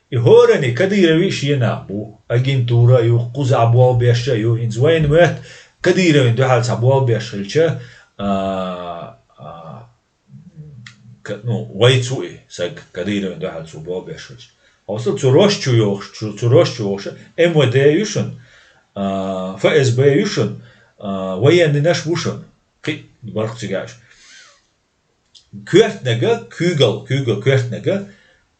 И хӀорани Кадырови шен нах бу, агентура ю, кхузахь болх беш а ю, хӀинца вайна моьтту Кадыровин дуьхьал цхьа болх беш хилча, а, а, ка-, ну, вай цу и саг Кадыровин дуьхьал цу болх беш хилча. Хьовсал, цу рощу йохуш, цу, цу рощу йохуш, М В Д ю шуна, а, Ф С Б ю шуна, а, военныйнаш бу шуна, кхин барх цигаш. Коьртнага, куьйгалла, куьйгалла коьртнага,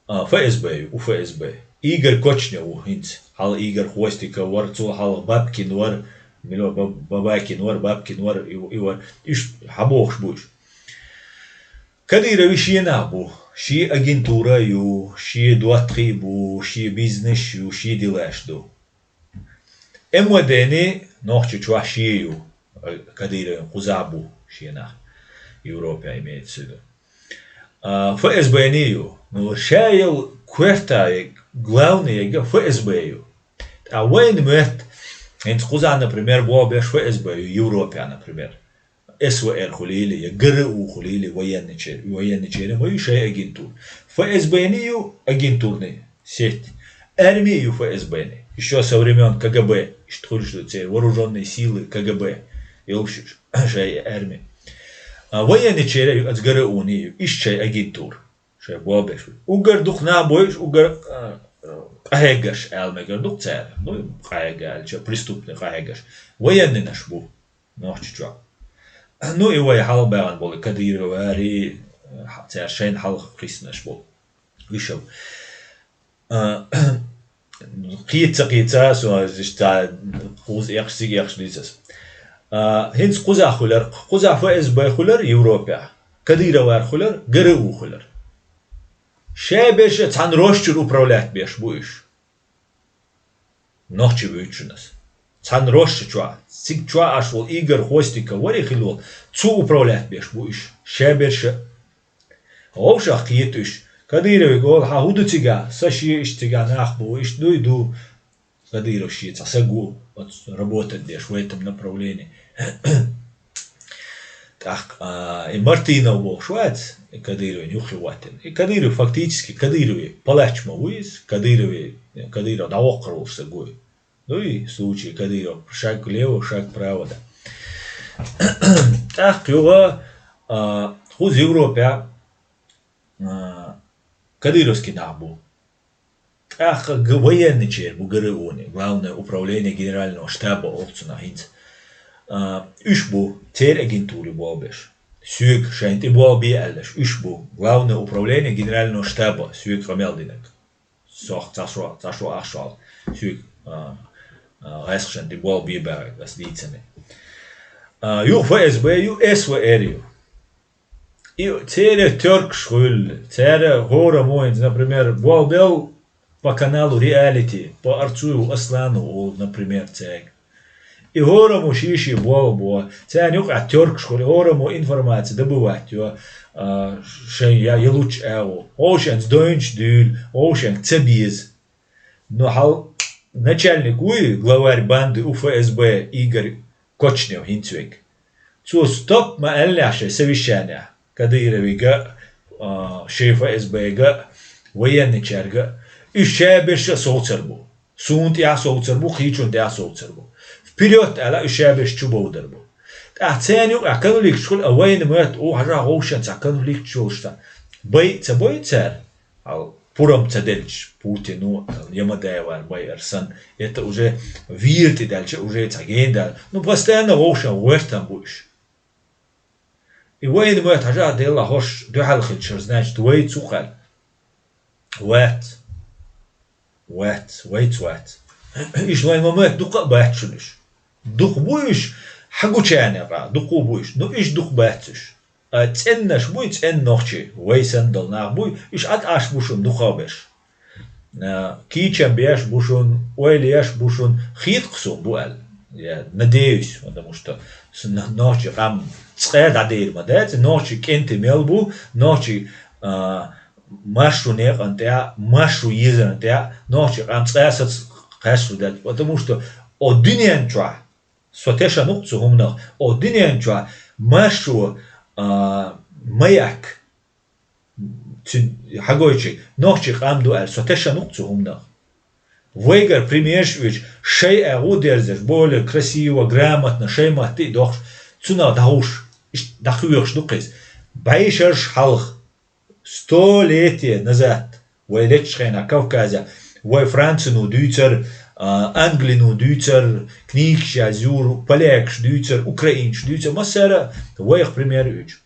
а, Ф С Б ю, У Ф С Б. Игорь Кочнев ву хӀинца. Хьалха Игорь Хвостиков вара, цул хьалха Бабкин вара, мила Ба-, Бабакин вара, Бабкин вара, и, и вара. Уьш хьабохуш бу уьш. Кадырови шен нах бу, шен агентура ю, шен доттагӀий бу, шен бизнес ю, шен дилаш ду. М В Д-ни нохчи чохь шен ю, Кадыровин кхузахь бу шен нах, Европе имеется в виду. А, Ф С Б-ни ю, ну, ша йолу коьрта ерг, главный ерг Ф С Б ю. Ткъа вайна моьтту, хӀинца кхузахь, например, болх беш Ф С Б ю, Европе, например. С В Р хуьлийла, я Г Р У хуьлийла, военный чер-, военный черем ю шайн агентура. Ф С Б-ни ю агентурный сеть. Арми ю Ф С Б-ни. Ещё со времён К Г Б, иштта хуьлуш ду церан вооружённые силы К Г Б. Йолуш шайн арми. А военный чере ю, аса Г Р У-ни ю, иштта шайн агентура. Шайн болх беш. Уггар дукха нах бойуш, уггар, а, а, къахьегаш аьлла мегар дукха цара. Ну, къахьега аьлча, преступный къахьегаш. Военныйнаш бу. Нохчи чохь. Ну, и вай хьалха баьхна болу Кадыровари, цара шайна хьалха кхиссинарш болу. Уьш а. А, кхета ца кхета, со иштта кхуза экхаш, цига экхаш дийца ас. А, хӀинца кхузахь хуьлар, кхузахь Ф С Б хуьлар Европехь, Кадыровар хуьлар, Г Р У хуьлар. Шаберш а цхьана рощур управлять беш бу уьш. Нохчи буьйцу шуна ас. Цхьана роща чохь, цига чохь Ӏаш волу Игорь Хвостиков вари хилла волу, цо управлять беш бу уьш, шаберш а. Вовшах кхета уьш. Кадырове олу: «Хьан хӀун ду цигахь? Сан шен иштта цигахь нах бу, иштта дуй ду». Кадыров шен цхьа саг ву, оцу работать деш в этом направлении. ТӀаккха, а, и Мартынов бохуш вац, и Кадыровн юххе ваттина. И Кадыров фактически, Кадырове палач ма ву иза, Кадырове, Кадыров дӀавоккхур волуш саг ву. Ну и случай Кадыров, шаг влево, шаг вправо, да. ТӀаккха юха, а, кхуза Европехь, а, кадыровский нах бу. ТӀаккха г-, военный чер бу Г Р У-ни, Главное управление генерального штаба олу цунах хӀинца. А, уьш бу, церан агентуре болх беш. Соьга шайна тӀе болх бе аьллаш, уьш бу, Главное управление генерального штаба, соьга къамел динарг. Сох цхьа шо, цхьа шо, ах шо, соьга, а, а, гӀаьскхашна тӀе болх бе баьгӀарг ас дийцина. А, юха Ф С Б ю, С В Р ю. И церан тёркаш хуьлу, церан хӀора мо хӀинца, например, болх бел по каналу реалити, по Арцуеву Аслану олу, например, цаьрга. И хӀора мо шен-шен болх бо, царна юкъахь тёркаш хуьлу, хӀора мо информация добывать йо, а, шайн я, я лучше агӀо. Вовшашца дойнаш дуьйлу, вовшашка ца беза. Но хьал начальник вуй, главарь банды У Ф С Б Игорь Кочнев хӀинца вега. Цо стоп ма аьллехь шайн совещанехь, Кадыровига а, а, шайн Ф С Б-га а, военный чаьрга а, уьш шаберш а совцар бу. Суна тӀехь а совцар бу, кхечунна тӀехь а совцар бу. Вперёд аьлла, уьш шаберш чу бовдар бу. ТӀаккха церан юкъахь конфликташ хуьлу, а вайна моьтту, о, хьажахь, вовшашца конфликташ йолуш цхьа. Бай а ца бой цара? Хьал пурам ца делча, Путину, Ямадаеван байар санна, это уже вийра тӀе даьлча, уже цхьа гена даьлла. Ну, постоянно вовшашна гӀоьртам бу уьш. И вайна моьтту, хьажахь, делла хӀорш дуьхьал хилча, значит, вай цу кхаьлла. Вац. Вац, вайца вац. Иш вайн ма моьтту, дукха а бац шуна уьш. Дукха бу уьш, хьан гуча некъа, дукха бу уьш. Ну, иш дукха бац уьш. А, цӀеннаш буй, цӀенна нохчий, вай санна долу нах буй, уьш Ӏад Ӏаш бу шуна дукхахберш. А, кийчам беш бу шуна, ойла еш бу шуна, хетакх суна бу аьлла. Я надеюсь, потому что с-, н-, нохчий къам цкъа дӀадийр ма дац, нохчий кӀентий мел бу, нохчий, а, маршо некъан тӀехь, маршо езаран тӀехь, нохчийн къам цкъа а саца кхаьчна дац, потому что о дуьнен чохь со тешан ву-кх цу хӀуманах, о дуьнен чохь маршо, а, маяк, цуьнан хьагойтуш, нохчийн къам ду аьлла, со тешан ву-кх цу хӀуманах. Вайгара примерш а оьцуш, шайн агӀо дерзаш, более красиво, грамотно, шайн матте а дохуш, цунах дӀахьуш, иштта дӀакхоьхьуш ду-кх иза. БӀешераш хьалха, столетие назад, вай леччу хенахь Кавказехь, вай Францино дуьйцура, а, Англино дуьйцура, книгаш язйора, полякаш дуьйцура, украинцаш дуьйцура, массара а вайх пример оьцуш.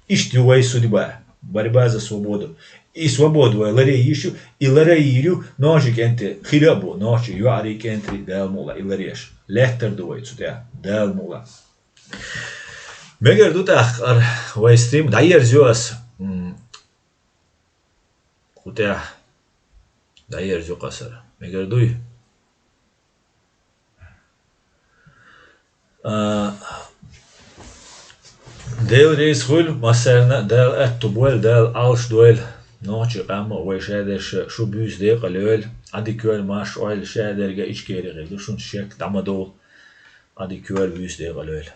Иштта ю вайн судьба, борьба за свободу. И свобода вай ларъян йиш ю, и ларъян йийр ю нохчийн кӀентий, хир а бу нохчийн, йоӀарийн кӀентий, Дала мукъ лахь, и ларъеш. Лаьттар ду вай цу тӀехь, Дала мукъ лахь. Мегар ду тӀаккха ара вай стрим дӀаерзайо ас. М, кху тӀехь дӀаерзайо-кх ас ара. Мегар дуй? А, Дела реза хуьлда массарна, Дала аьтто бойла, Дала Ӏалаш дойла. Нохчийн къам а вай шадерш шу буьйса декъала йойла. Ӏадика йойла, марша Ӏойла, шадерг а Ичкери хир ду, шуна шек дӀа ма довла. Ӏадика йойла, буьйса декъала йойла.